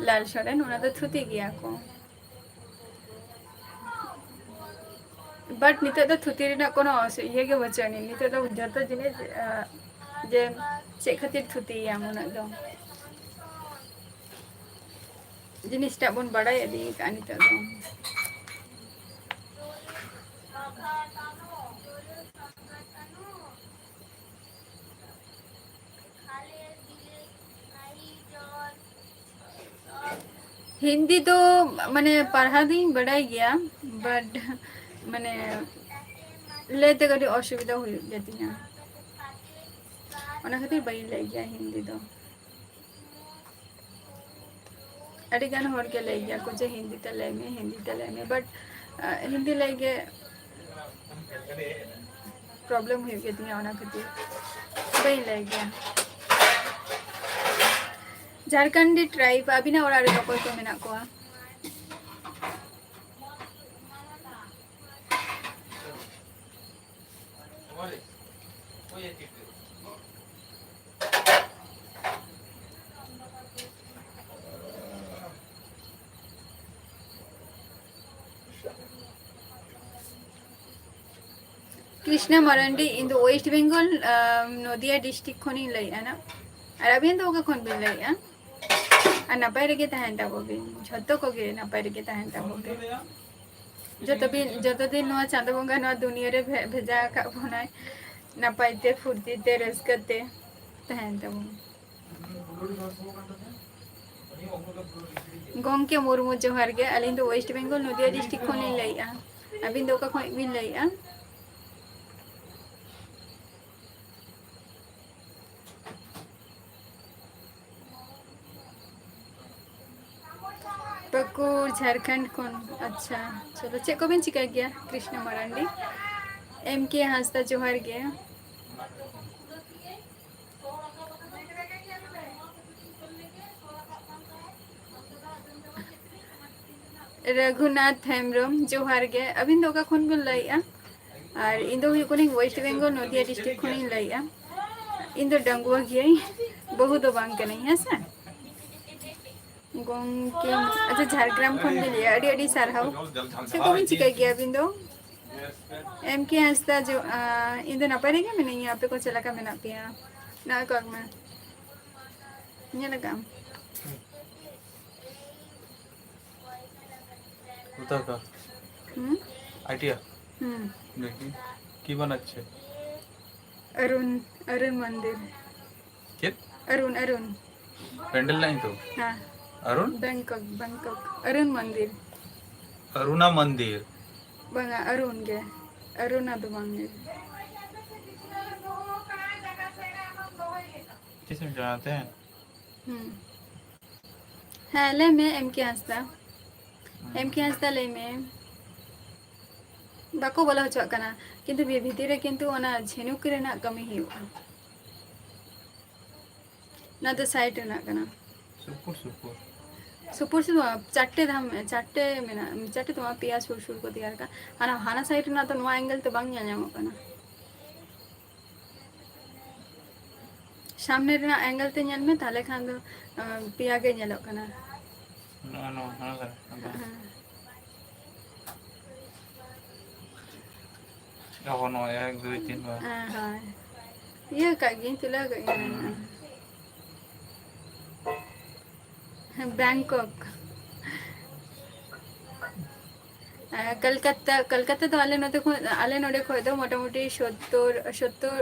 ᱞᱟᱞ ᱥᱚᱨᱮᱱ, ᱚᱱᱟ ᱫᱚ ᱛᱷᱩᱛᱤ ᱜᱮᱭᱟ ᱠᱚ᱾ But ᱱᱤᱛᱚᱜ ᱫᱚ ᱛᱷᱩᱛᱤ ᱨᱮᱱᱟᱜ ᱠᱳᱱᱳ ᱚᱥᱩ-, ᱤᱭᱟᱹ ᱜᱮ ᱵᱟᱹᱪᱩᱜ ᱟᱹᱱᱤᱡ᱾ ᱱᱤᱛᱚᱜ ᱫᱚ ᱡᱚᱛᱚ ᱡᱤᱱᱤᱥ, ᱟᱸ, ᱡᱮ ᱪᱮᱫ ᱠᱷᱟᱹᱛᱤᱨ ᱛᱷᱩᱛᱤᱭᱟᱢ ᱩᱱᱟᱹᱜ ᱫᱚ᱾ ᱡᱤᱱᱤᱥᱴᱟᱜ ᱵᱚᱱ ᱵᱟᱲᱟᱭ ᱤᱫᱤ ᱠᱟᱜᱼᱟ ᱱᱤᱛᱚᱜ ᱫᱚ᱾ ᱦᱤᱱᱫᱤ ᱫᱚ ᱢᱟᱱᱮ ᱯᱟᱲᱦᱟᱣ ᱫᱩᱧ ᱵᱟᱰᱟᱭ ᱜᱮᱭᱟ, but ᱢᱟᱱᱮ ᱞᱟᱹᱭ ᱛᱮ ᱠᱟᱹᱴᱤᱡ ᱚᱥᱩᱵᱤᱫᱷᱟ ᱦᱩᱭᱩᱜ ᱜᱮᱛᱤᱧᱟ, ᱚᱱᱟ ᱠᱷᱟᱹᱛᱤᱨ ᱵᱟᱹᱧ ᱞᱟᱹᱭ ᱜᱮᱭᱟ ᱦᱤᱱᱫᱤ ᱫᱚ᱾ ᱟᱹᱰᱤ ᱜᱟᱱ ᱦᱚᱲ ᱜᱮ ᱞᱟᱹᱭ ᱜᱮᱭᱟ ᱠᱚ ᱡᱮ ᱦᱤᱱᱫᱤ ᱛᱮ ᱞᱟᱹᱭ ᱢᱮ, ᱦᱤᱱᱫᱤ ᱛᱮ ᱞᱟᱹᱭ ᱢᱮ, but, ᱟᱸ, ᱦᱤᱱᱫᱤ ᱞᱟᱹᱭ ᱜᱮ problem ᱦᱩᱭᱩᱜ ᱜᱮᱛᱤᱧᱟ, ᱚᱱᱟ ᱠᱷᱟᱹᱛᱤᱨ ᱵᱟᱹᱧ ᱞᱟᱹᱭ ᱜᱮᱭᱟ᱾ ᱡᱷᱟᱲᱠᱷᱚᱸᱰᱤ tribe, ᱟᱹᱵᱤᱱᱟᱜ ᱚᱲᱟᱜ ᱨᱮ ᱚᱠᱚᱭ ᱠᱚ ᱢᱮᱱᱟᱜ ᱠᱚᱣᱟ? ᱠᱨᱤᱥᱱᱟ ᱢᱟᱨᱟᱱᱰᱤ, ᱤᱧ ᱫᱚ West Bengal, ᱟᱢ, ᱱᱚᱫᱤᱭᱟ district ᱠᱷᱚᱱᱤᱧ ᱞᱟᱹᱭᱮᱫᱼᱟ ᱱᱟᱜ᱾ ᱟᱨ ᱟᱹᱵᱤᱱ ᱫᱚ ᱚᱠᱟ ᱠᱷᱚᱱ ᱵᱤᱱ ᱞᱟᱹᱭᱮᱫᱼᱟ? ᱟᱨ ᱱᱟᱯᱟᱭ ᱨᱮᱜᱮ ᱛᱟᱦᱮᱱ ᱛᱟᱵᱚ ᱵᱤᱱ, ᱡᱷᱚᱛᱚ ᱠᱚᱜᱮ ᱱᱟᱯᱟᱭ ᱨᱮᱜᱮ ᱛᱟᱦᱮᱱ ᱛᱟᱵᱚ ᱵᱤᱱ᱾ ᱡᱚᱛᱚ ᱫᱤᱱ, ᱡᱚᱛᱚ ᱫᱤᱱ ᱱᱚᱣᱟ ᱪᱟᱸᱫᱳ ᱵᱚᱸᱜᱟ ᱱᱚᱣᱟ ᱫᱩᱱᱤᱭᱟᱹ ᱨᱮ ᱵᱷᱮ-, ᱵᱷᱮᱡᱟ ᱟᱠᱟᱫ ᱵᱚᱱᱟᱭ, ᱱᱟᱯᱟᱭ ᱛᱮ, ᱯᱷᱩᱨᱛᱤ ᱛᱮ, ᱨᱟᱹᱥᱠᱟᱹ ᱛᱮ ᱛᱟᱦᱮᱱ ᱛᱟᱵᱚᱱ᱾ ᱜᱚᱢᱠᱮ ᱢᱩᱨᱢᱩ, ᱡᱚᱦᱟᱨ ᱜᱮ᱾ ᱟᱹᱞᱤᱧ ᱫᱚ ᱳᱭᱮᱥᱴ ᱵᱮᱝᱜᱚᱞ, ᱱᱚᱫᱤᱭᱟ ᱰᱤᱥᱴᱨᱤᱠᱴ ᱠᱷᱚᱱ ᱞᱤᱧ ᱞᱟᱹᱭᱮᱫᱼᱟ᱾ ᱟᱹᱵᱤᱱ ᱫᱚ ᱚᱠᱟ ᱠᱷᱚᱱ ᱵᱤᱱ ᱞᱟᱹᱭᱮᱫᱼᱟ? ᱯᱟᱹᱠᱩᱲ, ᱡᱷᱟᱲᱠᱷᱚᱸᱰ ᱠᱷᱚᱱ᱾ ᱟᱪᱪᱷᱟ, ᱪᱚᱞᱚ, ᱪᱮᱫ ᱠᱚᱵᱤᱱ ᱪᱤᱠᱟᱹᱭ ᱜᱮᱭᱟ? ᱠᱨᱤᱥᱱᱟ ᱢᱟᱨᱟᱱᱰᱤ᱾ ᱮᱢ ᱠᱮ ᱦᱟᱸᱥᱫᱟ, ᱡᱚᱦᱟᱨ ᱜᱮ᱾ ᱨᱟᱹᱜᱷᱩᱱᱟᱛᱷ ᱦᱮᱢᱵᱨᱚᱢ, ᱡᱚᱦᱟᱨ ᱜᱮ᱾ ᱟᱹᱵᱤᱱ ᱫᱚ ᱚᱠᱟ ᱠᱷᱚᱱ ᱵᱤᱱ ᱞᱟᱹᱭᱮᱫᱼᱟ? ᱟᱨ ᱤᱧ ᱫᱚ ᱦᱩᱭᱩᱜ ᱠᱟᱹᱱᱟᱹᱧ ᱳᱭᱮᱥᱴ ᱵᱮᱝᱜᱚᱞ, ᱱᱚᱫᱤᱭᱟ ᱰᱤᱥᱴᱨᱤᱠᱴ ᱠᱷᱚᱱᱤᱧ ᱞᱟᱹᱭᱮᱫᱼᱟ᱾ ᱤᱧ ᱫᱚ ᱰᱟᱺᱜᱩᱣᱟᱹ ᱜᱤᱭᱟᱹᱧ, ᱵᱟᱹᱦᱩ ᱫᱚ ᱵᱟᱝ ᱠᱟᱹᱱᱟᱹᱧ, ᱦᱮᱸ ᱥᱮ᱾ ᱜᱚᱢᱠᱮ, ᱟᱪᱪᱷᱟ, ᱡᱷᱟᱲᱜᱨᱟᱢ ᱠᱷᱚᱱ ᱵᱤᱱ ᱞᱟᱹᱭᱮᱫᱼᱟ, ᱟᱹᱰᱤ ᱟᱹᱰᱤ ᱥᱟᱨᱦᱟᱣ᱾ ᱪᱮᱫ ᱠᱚᱵᱤᱱ ᱪᱤᱠᱟᱹᱭ ᱜᱮᱭᱟ ᱟᱹᱵᱤᱱ ᱫᱚ? ᱮᱢ ᱠᱮ ᱦᱟᱸᱥᱫᱟ, ᱡᱚ-, ᱟ, ᱤᱧ ᱫᱚ ᱱᱟᱯᱟᱭ ᱨᱮᱜᱮ ᱢᱤᱱᱟᱹᱧᱟ, ᱟᱯᱮ ᱠᱚ ᱪᱮᱫ ᱞᱮᱠᱟ ᱢᱮᱱᱟᱜ ᱯᱮᱭᱟ? ᱱᱚᱜᱼᱚᱭ ᱠᱚᱜ ᱢᱮ᱾ ᱧᱮᱞ ᱟᱠᱟᱫ ᱟᱢ? उधर का। ᱦᱩᱸ? आइडिया। ᱦᱩᱸ᱾ देखिए, की बनाচ্ছে? अरुण, अरुण मंदिर। ᱪᱮᱫ? अरुण, अरुण। ᱯᱮᱱᱰᱮᱞ ᱨᱮᱱᱟᱜ ᱧᱩᱛᱩᱢ? ᱦᱮᱸ᱾ ᱟᱨᱩᱱ? Bangkok, Bangkok. अरुण मंदिर। ᱚᱨᱩᱱᱟ ᱢᱚᱱᱫᱤᱨ। ᱵᱟᱝᱟ, ᱟᱨᱩᱱ ᱜᱮ। ᱚᱨᱩᱱᱟ ᱫᱚ ᱵᱟᱝ ᱜᱮ। ᱛᱤᱥᱮᱢ ᱪᱟᱞᱟᱣ ᱛᱮ? ᱦᱩᱸ। ᱦᱮᱸ, ᱞᱟᱹᱭ ᱢᱮ, ᱮᱢ ᱠᱮ ᱦᱟᱸᱥᱫᱟ। ᱮᱢ ᱠᱮ ᱦᱟᱸᱥᱫᱟ, ᱞᱟᱹᱭ ᱢᱮ। ᱵᱟᱠᱚ ᱵᱚᱞᱚ ᱦᱚᱪᱚᱣᱟᱜ ᱠᱟᱱᱟ, ᱠᱤᱱᱛᱩ ᱵᱷᱤ-, ᱵᱷᱤᱛᱤᱨ ᱨᱮ ᱠᱤᱱᱛᱩ ᱚᱱᱟ ᱡᱷᱤᱱᱩᱠ ᱨᱮᱱᱟᱜ ᱠᱟᱹᱢᱤ ᱦᱩᱭᱩᱜᱼᱟ। ᱚᱱᱟ ᱫᱚ ᱥᱟᱭᱤᱰ ᱨᱮᱱᱟᱜ ᱠᱟᱱᱟ। ᱥᱩᱯᱩᱨ, ᱥᱩᱯᱩᱨ᱾ ᱥᱩᱯᱩᱨ ᱥᱩᱫᱷᱩ ᱵᱟᱝ, ᱪᱟᱨᱴᱮ ᱫᱷᱟᱢ, ᱪᱟᱨᱴᱮ ᱢᱮᱱᱟᱜᱼᱟ, ᱪᱟᱨᱴᱮ ᱫᱚ ᱵᱟᱝ, ᱯᱮᱭᱟ ᱥᱩᱨ ᱥᱩᱨ ᱠᱚ ᱛᱮᱭᱟᱨ ᱠᱟᱜᱼᱟ᱾ ᱦᱟᱱᱟ, ᱦᱟᱱᱟ ᱥᱟᱭᱤᱰ ᱨᱮᱱᱟᱜ ᱫᱚ ᱱᱚᱣᱟ ᱮᱝᱜᱮᱞ ᱛᱮ ᱵᱟᱝ ᱧᱮᱞ ᱧᱟᱢᱚᱜ ᱠᱟᱱᱟ᱾ ᱥᱟᱢᱱᱮ ᱨᱮᱱᱟᱜ ᱮᱝᱜᱮᱞ ᱛᱮ ᱧᱮᱞ ᱢᱮ, ᱛᱟᱦᱞᱮ ᱠᱷᱟᱱ ᱫᱚ, ᱟᱸ, ᱯᱮᱭᱟ ᱜᱮ ᱧᱮᱞᱚᱜ ᱠᱟᱱᱟ᱾ ᱱᱚᱣᱟ, ᱱᱚᱣᱟ, ᱦᱟᱱᱟ ᱫᱷᱟᱨᱮ, ᱦᱟᱱᱟ ᱫᱷᱟᱨᱮ᱾ ᱦᱮᱸ᱾ ᱟᱵᱚ ᱱᱚᱣᱟ ᱮᱠ, ᱫᱩᱭ, ᱛᱤᱱ ᱵᱟᱨ᱾ ᱦᱮᱸ, ᱦᱳᱭ᱾ ᱤᱭᱟᱹ ᱠᱟᱜ ᱜᱤᱭᱟᱹᱧ, ᱛᱩᱞᱟᱹᱣ ᱠᱟᱜ ᱜᱤᱭᱟᱹᱧ᱾ ᱦᱩᱸ᱾ ᱵᱮᱝᱠᱚᱠ᱾ ᱟᱨ ᱠᱚᱞᱠᱟᱛᱟ, ᱠᱚᱞᱠᱟᱛᱟ ᱫᱚ ᱟᱞᱮ ᱱᱚᱛᱮ ᱠᱷᱚᱱ, ᱟᱞᱮ ᱱᱚᱰᱮ ᱠᱷᱚᱱ ᱫᱚ ᱢᱚᱴᱟᱢᱩᱴᱤ ᱥᱚᱛᱛᱚᱨ, ᱥᱚᱛᱛᱚᱨ,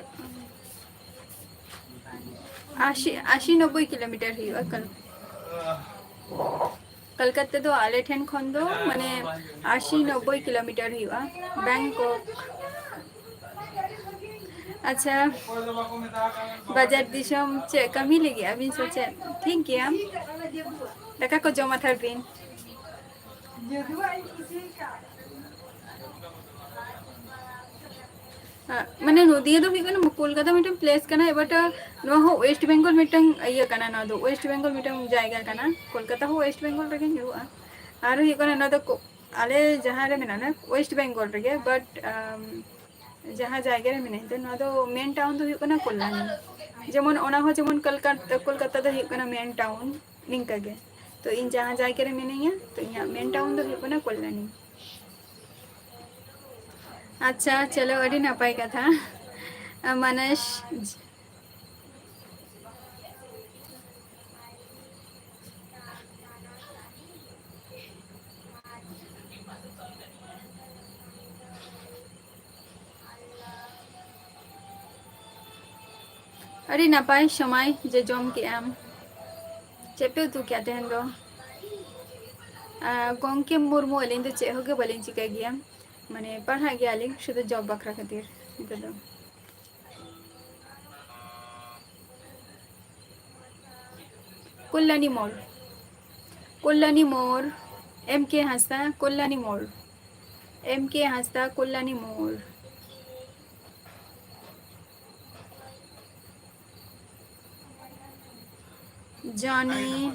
ᱟᱥᱤ, ᱟᱥᱤ ᱱᱚᱵᱵᱳᱭ ᱠᱤᱞᱳᱢᱤᱴᱟᱨ ᱦᱩᱭᱩᱜᱼᱟ᱾ ᱠᱚᱞ-, ᱠᱚᱞᱠᱟᱛᱟ ᱫᱚ ᱟᱞᱮ ᱴᱷᱮᱱ ᱠᱷᱚᱱ ᱫᱚ ᱢᱟᱱᱮ ᱟᱥᱤ ᱱᱚᱵᱵᱳᱭ ᱠᱤᱞᱳᱢᱤᱴᱟᱨ ᱦᱩᱭᱩᱜᱼᱟ᱾ ᱵᱮᱝᱠᱚᱠ᱾ ᱟᱪᱪᱷᱟ, ᱵᱟᱡᱟᱨ ᱫᱤᱥᱚᱢ ᱪᱮᱫ ᱠᱟᱹᱢᱤ ᱞᱟᱹᱜᱤᱫ ᱟᱹᱵᱤᱱ ᱥᱮ ᱪᱮᱫ? ᱴᱷᱤᱠ ᱜᱮᱭᱟ, ᱫᱟᱠᱟ ᱠᱚ ᱡᱚᱢ ᱦᱟᱛᱟᱲ ᱵᱤᱱ᱾ ᱟᱜ, ᱢᱟᱱᱮ ᱱᱚᱫᱤᱭᱟ ᱫᱚ ᱦᱩᱭᱩᱜ ᱠᱟᱱᱟ ᱠᱳᱞᱠᱟᱛᱟ ᱢᱤᱫᱴᱟᱝ place ᱠᱟᱱᱟ, but ᱱᱚᱣᱟ ᱦᱚᱸ West Bengal ᱢᱤᱫᱴᱟᱝ ᱤᱭᱟᱹ ᱠᱟᱱᱟ, ᱱᱚᱣᱟ ᱫᱚ West Bengal ᱢᱤᱫᱴᱟᱝ ᱡᱟᱭᱜᱟ ᱠᱟᱱᱟ᱾ ᱠᱳᱞᱠᱟᱛᱟ ᱦᱚᱸ West Bengal ᱨᱮᱜᱮ ᱧᱩᱨᱩᱜᱼᱟ᱾ ᱟᱨ ᱦᱩᱭᱩᱜ ᱠᱟᱱᱟ ᱱᱚᱣᱟ ᱫᱚ ᱠᱳ-, ᱟᱞᱮ ᱡᱟᱦᱟᱸ ᱨᱮ ᱢᱮᱱᱟᱜ ᱞᱮ West Bengal ᱨᱮᱜᱮ, but ᱟᱢ, ᱡᱟᱦᱟᱸ ᱡᱟᱭᱜᱟ ᱨᱮ ᱢᱮᱱᱟᱹᱧ ᱫᱚ, ᱱᱚᱣᱟ ᱫᱚ main town ᱫᱚ ᱦᱩᱭᱩᱜ ᱠᱟᱱᱟ ᱠᱚᱞᱞᱟᱱᱤ᱾ ᱡᱮᱢᱚᱱ ᱚᱱᱟ ᱦᱚᱸ ᱡᱮᱢᱚᱱ ᱠᱳᱞᱠᱟᱛᱟ, ᱠᱳᱞᱠᱟᱛᱟ ᱫᱚ ᱦᱩᱭᱩᱜ ᱠᱟᱱᱟ main town, ᱱᱤᱝᱠᱟ ᱜᱮ᱾ ᱛᱚ ᱤᱧ ᱡᱟᱦᱟᱸ ᱡᱟᱭᱜᱟ ᱨᱮ ᱢᱤᱱᱟᱹᱧᱟ, ᱛᱚ ᱤᱧᱟᱹᱜ main town ᱫᱚ ᱦᱩᱭᱩᱜ ᱠᱟᱱᱟ ᱠᱚᱞᱞᱟᱱᱤ᱾ ᱟᱪᱪᱷᱟ, ᱪᱚᱞᱚ, ᱟᱹᱰᱤ ᱱᱟᱯᱟᱭ ᱠᱟᱛᱷᱟ᱾ ᱢᱟᱱᱚᱥ, ᱟᱹᱰᱤ ᱱᱟᱯᱟᱭ ᱥᱚᱢᱟᱭ ᱡᱮ ᱡᱚᱢ ᱠᱮᱜ ᱟᱢ᱾ ᱪᱮᱫ ᱯᱮ ᱩᱛᱩ ᱠᱮᱜᱼᱟ ᱛᱮᱦᱮᱧ ᱫᱚ? ᱟᱨ ᱜᱚᱢᱠᱮ ᱢᱩᱨᱢᱩ, ᱟᱹᱞᱤᱧ ᱫᱚ ᱪᱮᱫ ᱦᱚᱸ ᱜᱮ ᱵᱟᱹᱞᱤᱧ ᱪᱤᱠᱟᱹᱭ ᱜᱮᱭᱟ, ᱢᱟᱱᱮ ᱯᱟᱲᱦᱟᱜ ᱜᱮᱭᱟᱞᱤᱧ ᱥᱩᱫᱷᱩ job ᱵᱟᱠᱷᱨᱟ ᱠᱷᱟᱹᱛᱤᱨ ᱱᱤᱛᱚᱜ ᱫᱚ᱾ ᱠᱚᱞᱞᱟᱱᱤ ᱢᱳᱲ, ᱠᱚᱞᱞᱟᱱᱤ ᱢᱳᱲ, M K ᱦᱟᱸᱥᱫᱟ, ᱠᱚᱞᱞᱟᱱᱤ ᱢᱳᱲ, M K ᱦᱟᱸᱥᱫᱟ, ᱠᱚᱞᱞᱟᱱᱤ ᱢᱳᱲ᱾ ᱡᱚᱱᱤ,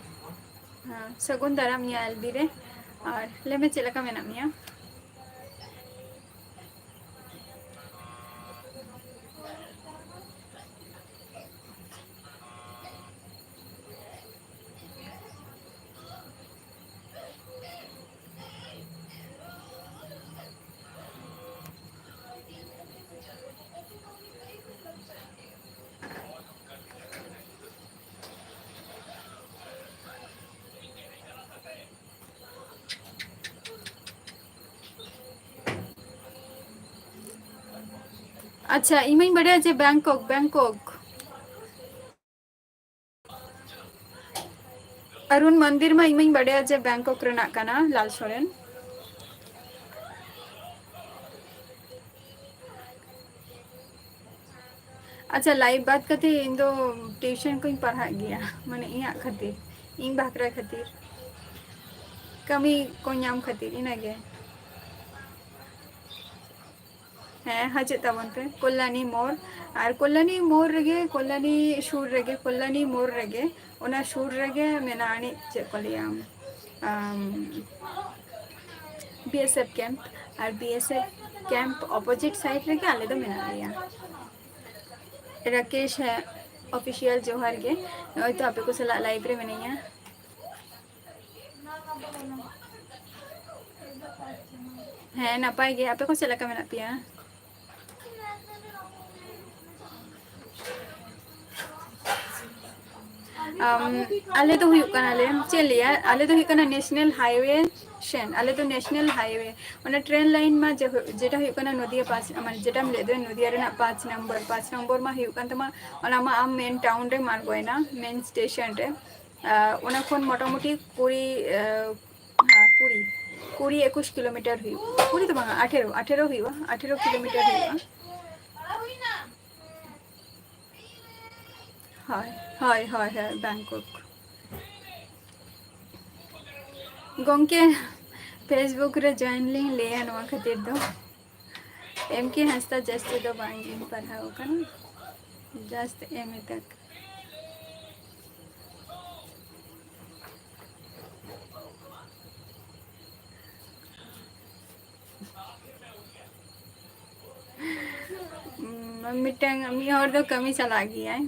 ᱦᱮᱸ, ᱥᱟᱹᱜᱩᱱ ᱫᱟᱨᱟᱢ ᱤᱧᱟᱹᱜ ᱟᱞᱵᱤ ᱨᱮ᱾ ᱟᱨ ᱞᱟᱹᱭ ᱢᱮ, ᱪᱮᱫ ᱞᱮᱠᱟ ᱢᱮᱱᱟᱜ ᱢᱮᱭᱟ? ᱟᱪᱪᱷᱟ, ᱤᱧ ᱢᱟᱧ ᱵᱟᱰᱟᱭᱟ ᱡᱮ ᱵᱮᱝᱠᱚᱠ, ᱵᱮᱝᱠᱚᱠ᱾ ᱚᱨᱩᱱ ᱢᱚᱱᱫᱤᱨ ᱢᱟ ᱤᱧ ᱢᱟᱧ ᱵᱟᱰᱟᱭᱟ ᱡᱮ ᱵᱮᱝᱠᱚᱠ ᱨᱮᱱᱟᱜ ᱠᱟᱱᱟ, ᱞᱟᱞ ᱥᱚᱨᱮᱱ᱾ ᱟᱪᱪᱷᱟ, live ᱵᱟᱫ ᱠᱟᱛᱮ ᱤᱧ ᱫᱚ tuition ᱠᱚᱧ ᱯᱟᱲᱦᱟᱜ ᱜᱮᱭᱟ, ᱢᱟᱱᱮ ᱤᱧᱟᱹᱜ ᱠᱷᱟᱹᱛᱤᱨ, ᱤᱧ ᱵᱟᱠᱷᱨᱟ ᱠᱷᱟᱹᱛᱤᱨ, ᱠᱟᱹᱢᱤ ᱠᱚ ᱧᱟᱢ ᱠᱷᱟᱹᱛᱤᱨ, ᱤᱱᱟᱹᱜᱮ᱾ ᱦᱮᱸ, ᱦᱤᱡᱩᱜ ᱛᱟᱵᱚᱱ ᱯᱮ ᱠᱚᱞᱞᱟᱱᱤ ᱢᱳᱲ᱾ ᱟᱨ ᱠᱚᱞᱞᱟᱱᱤ ᱢᱳᱲ ᱨᱮᱜᱮ, ᱠᱚᱞᱞᱟᱱᱤ ᱥᱩᱨ ᱨᱮᱜᱮ, ᱠᱚᱞᱞᱟᱱᱤ ᱢᱳᱲ ᱨᱮᱜᱮ, ᱚᱱᱟ ᱥᱩᱨ ᱨᱮᱜᱮ ᱢᱮᱱᱟᱜᱼᱟ ᱟᱹᱱᱤᱡ, ᱪᱮᱫ ᱠᱚ ᱞᱟᱹᱭᱟ, ᱟᱢ, BSF camp᱾ ᱟᱨ BSF camp opposite side ᱨᱮᱜᱮ ᱟᱞᱮ ᱫᱚ ᱢᱮᱱᱟᱜ ᱞᱮᱭᱟ᱾ ᱨᱟᱠᱮᱥ, ᱦᱮᱸ, official ᱡᱚᱦᱟᱨ ᱜᱮ᱾ ᱱᱚᱜᱼᱚᱭ ᱛᱚ ᱟᱯᱮ ᱠᱚ ᱥᱟᱞᱟᱜ live ᱨᱮ ᱢᱤᱱᱟᱹᱧᱟ᱾ ᱦᱮᱸ, ᱱᱟᱯᱟᱭ ᱜᱮ᱾ ᱟᱯᱮ ᱠᱚ ᱪᱮᱫ ᱞᱮᱠᱟ ᱢᱮᱱᱟᱜ ᱯᱮᱭᱟ? ᱟᱢ, ᱟᱞᱮ ᱫᱚ ᱦᱩᱭᱩᱜ ᱠᱟᱱᱟᱞᱮ, ᱪᱮᱫ ᱞᱟᱹᱭᱟ, ᱟᱞᱮ ᱫᱚ ᱦᱩᱭᱩᱜ ᱠᱟᱱᱟ national highway ᱥᱮᱱ, ᱟᱞᱮ ᱫᱚ national highway, ᱚᱱᱟ train line ᱢᱟ ᱡᱮ-, ᱡᱮᱴᱟ ᱦᱩᱭᱩᱜ ᱠᱟᱱᱟ ᱱᱚᱫᱤᱭᱟ ᱯᱟᱸᱪ, ᱢᱟᱱᱮ ᱡᱮᱴᱟᱢ ᱞᱟᱹᱭ ᱫᱟ ᱱᱚᱫᱤᱭᱟ ᱨᱮᱱᱟᱜ ᱯᱟᱸᱪ ᱱᱚᱢᱵᱚᱨ, ᱯᱟᱸᱪ ᱱᱚᱢᱵᱚᱨ ᱢᱟ ᱦᱩᱭᱩᱜ ᱠᱟᱱ ᱛᱟᱢᱟ, ᱚᱱᱟ ᱢᱟ ᱟᱢ main town ᱨᱮᱢ ᱟᱬᱜᱚᱭᱮᱱᱟ, main station ᱨᱮ᱾ ᱟᱨ ᱚᱱᱟ ᱠᱷᱚᱱ ᱢᱚᱴᱟᱢᱩᱴᱤ ᱠᱩᱲᱤ, ᱟᱨ, ᱦᱮᱸ, ᱠᱩᱲᱤ, ᱠᱩᱲᱤ ᱮᱠᱩᱥ ᱠᱤᱞᱳᱢᱤᱴᱟᱨ ᱦᱩᱭᱩᱜᱼᱟ, ᱠᱩᱲᱤ ᱫᱚ ᱵᱟᱝᱟ, ᱟᱴᱷᱮᱨᱚ, ᱟᱴᱷᱮᱨᱚ ᱦᱩᱭᱩᱜᱼᱟ, ᱟᱴᱷᱮᱨᱚ ᱠᱤᱞᱳᱢᱤᱴᱟᱨ ᱦᱩᱭᱩᱜᱼᱟ᱾ ᱦᱳᱭ, ᱦᱳᱭ, ᱦᱳᱭ, ᱦᱳᱭ, ᱵᱮᱝᱠᱚᱠ᱾ ᱜᱚᱢᱠᱮ, Facebook ᱨᱮ join ᱞᱤᱧ ᱞᱟᱹᱭᱟ ᱱᱚᱣᱟ ᱠᱷᱟᱹᱛᱤᱨ ᱫᱚ᱾ ᱮᱢ ᱠᱮ ᱦᱟᱸᱥᱫᱟ ᱡᱟᱹᱥᱛᱤ ᱫᱚ ᱵᱟᱝ ᱜᱤᱧ ᱯᱟᱲᱦᱟᱣ ᱟᱠᱟᱱᱟ, just M A ᱛᱟᱠ᱾ ᱩᱸ, ᱢᱤᱫᱴᱟᱝ, ᱢᱤᱫ ᱦᱚᱲ ᱫᱚ ᱠᱟᱹᱢᱤ ᱪᱟᱞᱟᱜ ᱜᱮᱭᱟᱭ᱾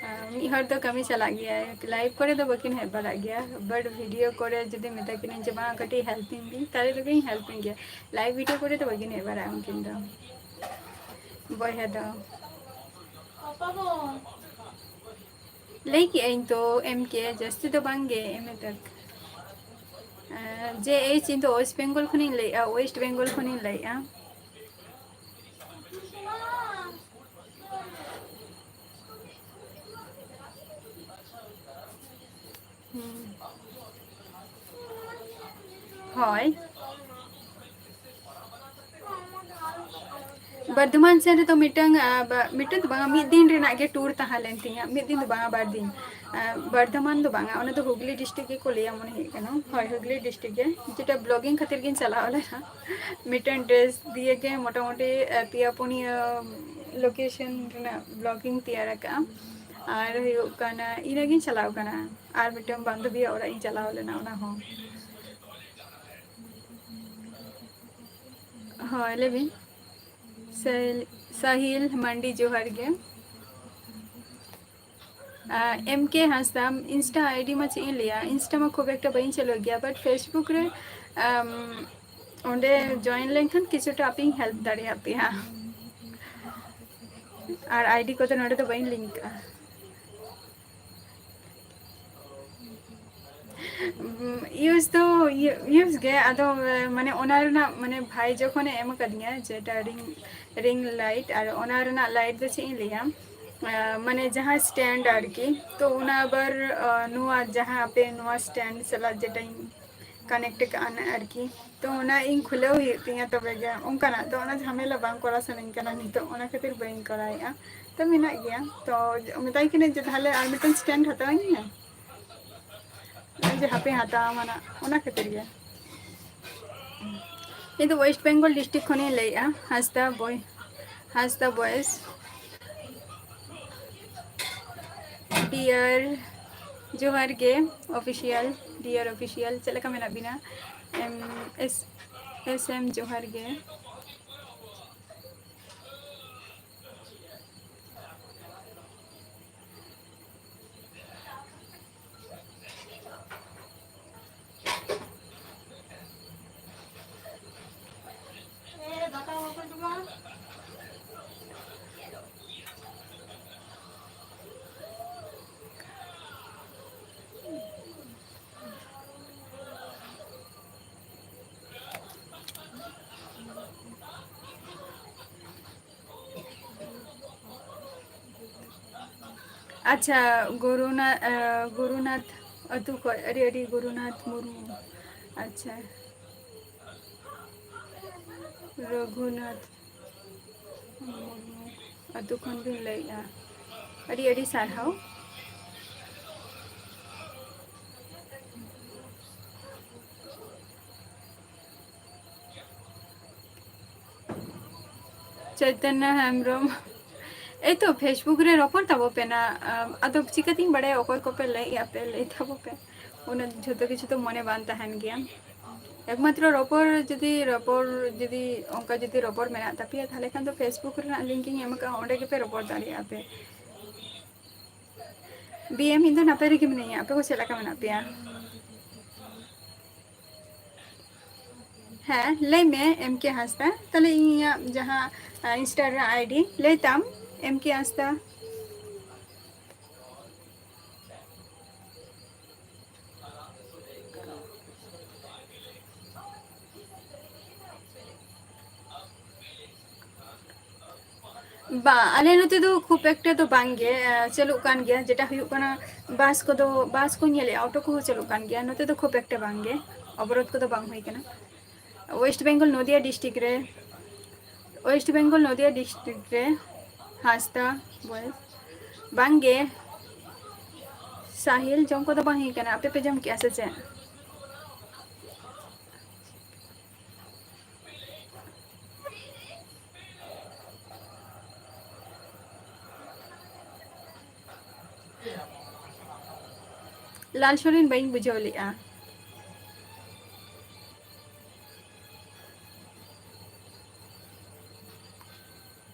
ᱟᱨ ᱢᱤᱫ ᱦᱚᱲ ᱫᱚ ᱠᱟᱹᱢᱤ ᱪᱟᱞᱟᱜ ᱜᱮᱭᱟᱭ, live ᱠᱚᱨᱮ ᱫᱚ ᱵᱟᱹᱠᱤᱱ ᱦᱮᱡ ᱵᱟᱲᱟᱜ ᱜᱮᱭᱟ, but video ᱠᱚᱨᱮ ᱡᱩᱫᱤ ᱢᱮᱛᱟ ᱠᱤᱱᱟᱹᱧ ᱡᱮ, "ᱵᱟᱝ, ᱠᱟᱹᱴᱤᱡ help ᱤᱧ ᱵᱤᱱ", ᱛᱟᱦᱞᱮ ᱫᱚᱠᱤᱱ help ᱤᱧ ᱜᱮᱭᱟ᱾ Live video ᱠᱚᱨᱮ ᱫᱚ ᱵᱟᱹᱠᱤᱱ ᱦᱮᱡ ᱵᱟᱲᱟᱜᱼᱟ ᱩᱱᱠᱤᱱ ᱫᱚ, ᱵᱚᱭᱦᱟ ᱫᱚ᱾ ᱞᱟᱹᱭ ᱠᱮᱜᱼᱟᱹᱧ ᱛᱚ, M K, ᱡᱟᱹᱥᱛᱤ ᱫᱚ ᱵᱟᱝ ᱜᱮ, M A ᱛᱟᱠ᱾ ᱟᱨ J H, ᱤᱧ ᱫᱚ West Bengal ᱠᱷᱚᱱᱤᱧ ᱞᱟᱹᱭᱮᱜᱼᱟ, West Bengal ᱠᱷᱚᱱᱤᱧ ᱞᱟᱹᱭᱮᱜᱼᱟ᱾ ᱦᱳᱭ᱾ ᱵᱚᱨᱫᱷᱚᱢᱟᱱ ᱥᱮᱱ ᱨᱮᱫᱚ ᱢᱤᱫᱴᱟᱝ, ᱟ, ᱵᱟ-, ᱢᱤᱫᱴᱟᱝ ᱫᱚ ᱵᱟᱝᱟ, ᱢᱤᱫ ᱫᱤᱱ ᱨᱮᱱᱟᱜ ᱜᱮ tour ᱛᱟᱦᱮᱸ ᱞᱮᱱ ᱛᱤᱧᱟᱹ᱾ ᱢᱤᱫ ᱫᱤᱱ ᱫᱚ ᱵᱟᱝᱟ, ᱵᱟᱨ ᱫᱤᱱ᱾ ᱟ, ᱵᱚᱨᱫᱷᱚᱢᱟᱱ ᱫᱚ ᱵᱟᱝᱟ, ᱚᱱᱟ ᱫᱚ ᱦᱩᱜᱽᱞᱤ district ᱜᱮᱠᱚ ᱞᱟᱹᱭᱟ ᱢᱚᱱᱮ ᱦᱩᱭᱩᱜ ᱠᱟᱱᱟ᱾ ᱦᱳᱭ, ᱦᱩᱜᱽᱞᱤ district ᱜᱮ, ᱡᱮᱴᱟ vlogging ᱠᱷᱟᱹᱛᱤᱨ ᱜᱤᱧ ᱪᱟᱞᱟᱣ ᱞᱮᱱᱟ᱾ ᱢᱤᱫᱴᱟᱝ dress ᱫᱤᱭᱮ ᱜᱮ ᱢᱚᱴᱟᱢᱩᱴᱤ, ᱟ, ᱯᱮᱭᱟ ᱯᱩᱱᱭᱟᱹ location ᱨᱮᱱᱟᱜ vlogging ᱛᱮᱭᱟᱨ ᱟᱠᱟᱫᱼᱟ᱾ ᱟᱨ ᱦᱩᱭᱩᱜ ᱠᱟᱱᱟ, ᱤᱱᱟᱹᱜᱤᱧ ᱪᱟᱞᱟᱣ ᱠᱟᱱᱟ᱾ ᱟᱨ ᱢᱤᱫᱴᱟᱝ ᱵᱟᱱᱫᱷᱚᱵᱤᱭᱟᱜ ᱚᱲᱟᱜ ᱤᱧ ᱪᱟᱞᱟᱣ ᱞᱮᱱᱟ, ᱚᱱᱟ ᱦᱚᱸ᱾ ᱦᱳᱭ, ᱞᱟᱹᱭ ᱵᱤᱱ᱾ ᱥᱟᱦᱤᱞ, ᱥᱟᱦᱤᱞ ᱢᱟᱱᱰᱤ, ᱡᱚᱦᱟᱨ ᱜᱮ᱾ ᱟᱨ M K ᱦᱟᱸᱥᱫᱟ, Insta ID ᱢᱟ ᱪᱮᱫ ᱤᱧ ᱞᱟᱹᱭᱟ, Insta ᱢᱟ ᱠᱷᱩᱵ ᱮᱠᱴᱟ ᱵᱟᱹᱧ ᱪᱟᱹᱞᱩᱭ ᱜᱮᱭᱟ, but Facebook ᱨᱮ, ᱟᱢ, ᱚᱸᱰᱮ join ᱞᱮᱱᱠᱷᱟᱱ ᱠᱤᱪᱷᱩᱴᱟ ᱟᱯᱮᱧ help ᱫᱟᱲᱮᱭᱟᱯᱮᱭᱟ᱾ ᱟᱨ ID ᱠᱚᱫᱚ ᱱᱚᱰᱮ ᱫᱚ ᱵᱟᱹᱧ link ᱠᱟᱜᱼᱟ᱾ ᱩᱢ, use ᱫᱚ ᱤᱭᱟᱹ, use ᱜᱮ, ᱟᱫᱚ, ᱢᱟᱱᱮ, ᱚᱱᱟ ᱨᱮᱱᱟᱜ, ᱢᱟᱱᱮ, ᱵᱷᱟᱭ ᱡᱚᱠᱷᱚᱱᱮ ᱮᱢ ᱟᱠᱟᱫᱤᱧᱟ, ᱡᱮᱴᱟ ring, ring light, ᱟᱨ ᱚᱱᱟ ᱨᱮᱱᱟᱜ light ᱫᱚ ᱪᱮᱫ ᱤᱧ ᱞᱟᱹᱭᱟ, ᱟ, ᱢᱟᱱᱮ, ᱡᱟᱦᱟᱸ stand ᱟᱨᱠᱤ, ᱛᱚ ᱚᱱᱟ ᱟᱵᱟᱨ, ᱟ, ᱱᱚᱣᱟ ᱡᱟᱦᱟᱸ ᱟᱯᱮ ᱱᱚᱣᱟ stand ᱥᱟᱞᱟᱜ ᱡᱮᱴᱟᱧ connect ᱠᱟᱜᱼᱟ ᱟᱨᱠᱤ, ᱛᱚ ᱚᱱᱟ ᱤᱧ ᱠᱷᱩᱞᱟᱹᱣ ᱦᱩᱭᱩᱜ ᱛᱤᱧᱟ ᱛᱚᱵᱮ ᱜᱮ, ᱚᱱᱠᱟᱱᱟᱜ ᱫᱚ ᱚᱱᱟ ᱡᱷᱟᱢᱮᱞᱟ ᱵᱟᱝ ᱠᱚᱨᱟᱣ ᱥᱟᱱᱟᱧ ᱠᱟᱱᱟ ᱱᱤᱛᱚᱜ, ᱚᱱᱟ ᱠᱷᱟᱹᱛᱤᱨ ᱵᱟᱹᱧ ᱠᱚᱨᱟᱣᱮᱫᱼᱟ᱾ ᱛᱚ ᱢᱮᱱᱟᱜ ᱜᱮᱭᱟ, ᱛᱚ ᱢᱮᱛᱟᱭ ᱠᱟᱹᱱᱟᱹᱧ ᱡᱮ ᱛᱟᱦᱞᱮ ᱟᱨ ᱢᱤᱫᱴᱟᱝ stand ᱦᱟᱛᱟᱣᱟᱹᱧ ᱢᱮ᱾ ᱱᱚᱜᱼᱚᱭ ᱡᱮ ᱦᱟᱯᱮ ᱦᱟᱛᱟᱣ ᱟᱢᱟ ᱱᱟᱜ, ᱚᱱᱟ ᱠᱷᱟᱹᱛᱤᱨ ᱜᱮ᱾ ᱤᱧ ᱫᱚ West Bengal district ᱠᱷᱚᱱᱤᱧ ᱞᱟᱹᱭᱮᱫᱼᱟ, ᱦᱟᱸᱥᱫᱟ ᱵᱚᱭ-, ᱦᱟᱸᱥᱫᱟ voice᱾ Dear, ᱡᱚᱦᱟᱨ ᱜᱮ official, dear official, ᱪᱮᱫ ᱞᱮᱠᱟ ᱢᱮᱱᱟᱜ ᱵᱤᱱᱟ? M S, S M ᱡᱚᱦᱟᱨ ᱜᱮ᱾ ᱟᱪᱪᱷᱟ, ᱜᱩᱨᱩᱱᱟ-, ᱮ, ᱜᱩᱨᱩᱱᱟᱛᱷ ᱟᱹᱛᱩ ᱠᱷᱚᱱ ᱟᱹᱰᱤ ᱟᱹᱰᱤ ᱜᱩᱨᱩᱱᱟᱛᱷ ᱢᱩᱨᱢᱩ᱾ ᱟᱪᱪᱷᱟ, ᱨᱚᱜᱷᱩᱱᱟᱛᱷ ᱢᱩᱨᱢᱩ ᱟᱹᱛᱩ ᱠᱷᱚᱱ ᱵᱤᱱ ᱞᱟᱹᱭᱮᱫᱼᱟ᱾ ᱟᱹᱰᱤ ᱟᱹᱰᱤ ᱥᱟᱨᱦᱟᱣ᱾ ᱪᱳᱭᱛᱚᱱᱱᱚ ᱦᱮᱢᱵᱨᱚᱢ, ᱮᱭ ᱛᱚ Facebook ᱨᱮ ᱨᱚᱯᱚᱲ ᱛᱟᱵᱚ ᱯᱮ ᱱᱟ᱾ ᱟᱢ, ᱟᱫᱚ ᱪᱤᱠᱟᱹᱛᱤᱧ ᱵᱟᱲᱟᱭᱟ ᱚᱠᱚᱭ ᱠᱚᱯᱮ ᱞᱟᱹᱭᱮᱜᱼᱟ ᱯᱮ? ᱞᱟᱹᱭ ᱛᱟᱵᱚ ᱯᱮ᱾ ᱩᱱᱟᱹᱜ ᱡᱷᱚᱛᱚ ᱠᱤᱪᱷᱩ ᱛᱚ ᱢᱚᱱᱮ ᱵᱟᱝ ᱛᱟᱦᱮᱱ ᱜᱮᱭᱟ᱾ ᱮᱠᱢᱟᱛᱨᱚ ᱨᱚᱯᱚᱲ ᱡᱩᱫᱤ, ᱨᱚᱯᱚᱲ ᱡᱩᱫᱤ, ᱚᱱᱠᱟ ᱡᱩᱫᱤ ᱨᱚᱯᱚᱲ ᱢᱮᱱᱟᱜ ᱛᱟᱯᱮᱭᱟ, ᱛᱟᱦᱚᱞᱮ ᱠᱷᱟᱱ ᱫᱚ Facebook ᱨᱮᱱᱟᱜ link ᱤᱧ ᱮᱢ ᱟᱠᱟᱫᱼᱟ, ᱚᱸᱰᱮ ᱜᱮᱯᱮ ᱨᱚᱯᱚᱲ ᱫᱟᱲᱮᱭᱟᱜᱼᱟ ᱯᱮ᱾ ᱵᱤ ᱮᱢ, ᱤᱧ ᱫᱚ ᱱᱟᱯᱟᱭ ᱨᱮᱜᱮ ᱢᱤᱱᱟᱹᱧᱟ, ᱟᱯᱮ ᱠᱚ ᱪᱮᱫ ᱞᱮᱠᱟ ᱢᱮᱱᱟᱜ ᱯᱮᱭᱟ? ᱦᱮᱸ, ᱞᱟᱹᱭ ᱢᱮ, ᱮᱢ ᱠᱮ ᱦᱟᱸᱥᱫᱟ᱾ ᱛᱟᱦᱞᱮ ᱤᱧᱟᱹᱜ ᱡᱟᱦᱟᱸ, ᱟ, Instagram ID ᱞᱟᱹᱭ ᱛᱟᱢ, ᱮᱢ ᱠᱮ ᱦᱟᱸᱥᱫᱟ᱾ ᱵᱟ, ᱟᱞᱮ ᱱᱚᱛᱮ ᱫᱚ ᱠᱷᱩᱵ ᱮᱠᱴᱟ ᱫᱚ ᱵᱟᱝ ᱜᱮ, ᱟ, ᱪᱟᱹᱞᱩᱜ ᱠᱟᱱ ᱜᱮᱭᱟ᱾ ᱡᱮᱴᱟ ᱦᱩᱭᱩᱜ ᱠᱟᱱᱟ, ᱵᱟᱥ ᱠᱚᱫᱚ, ᱵᱟᱥ ᱠᱚ ᱧᱮᱞᱮᱜᱼᱟ, ᱚᱴᱳ ᱠᱚᱦᱚᱸ ᱪᱟᱹᱞᱩᱜ ᱠᱟᱱ ᱜᱮᱭᱟ᱾ ᱱᱚᱛᱮ ᱫᱚ ᱠᱷᱩᱵ ᱮᱠᱴᱟ ᱵᱟᱝ ᱜᱮ, ᱚᱵᱚᱨᱳᱫᱷ ᱠᱚᱫᱚ ᱵᱟᱝ ᱦᱩᱭ ᱠᱟᱱᱟ᱾ West Bengal ᱱᱚᱫᱤᱭᱟ district ᱨᱮ, West Bengal ᱱᱚᱫᱤᱭᱟ district ᱨᱮ ᱦᱟᱸᱥᱫᱟ ᱵᱚᱭᱮᱥ ᱵᱟᱝ ᱜᱮ, ᱥᱟᱦᱤᱞ ᱡᱚᱢ ᱠᱚᱫᱚ ᱵᱟᱝ ᱦᱩᱭ ᱠᱟᱱᱟ᱾ ᱟᱯᱮ ᱯᱮ ᱡᱚᱢ ᱠᱮᱜᱼᱟ ᱥᱮ ᱪᱮᱫ? ᱞᱟᱞ ᱥᱚᱨᱮᱱ ᱵᱟᱹᱧ ᱵᱩᱡᱷᱟᱹᱣ ᱞᱮᱜᱼᱟ᱾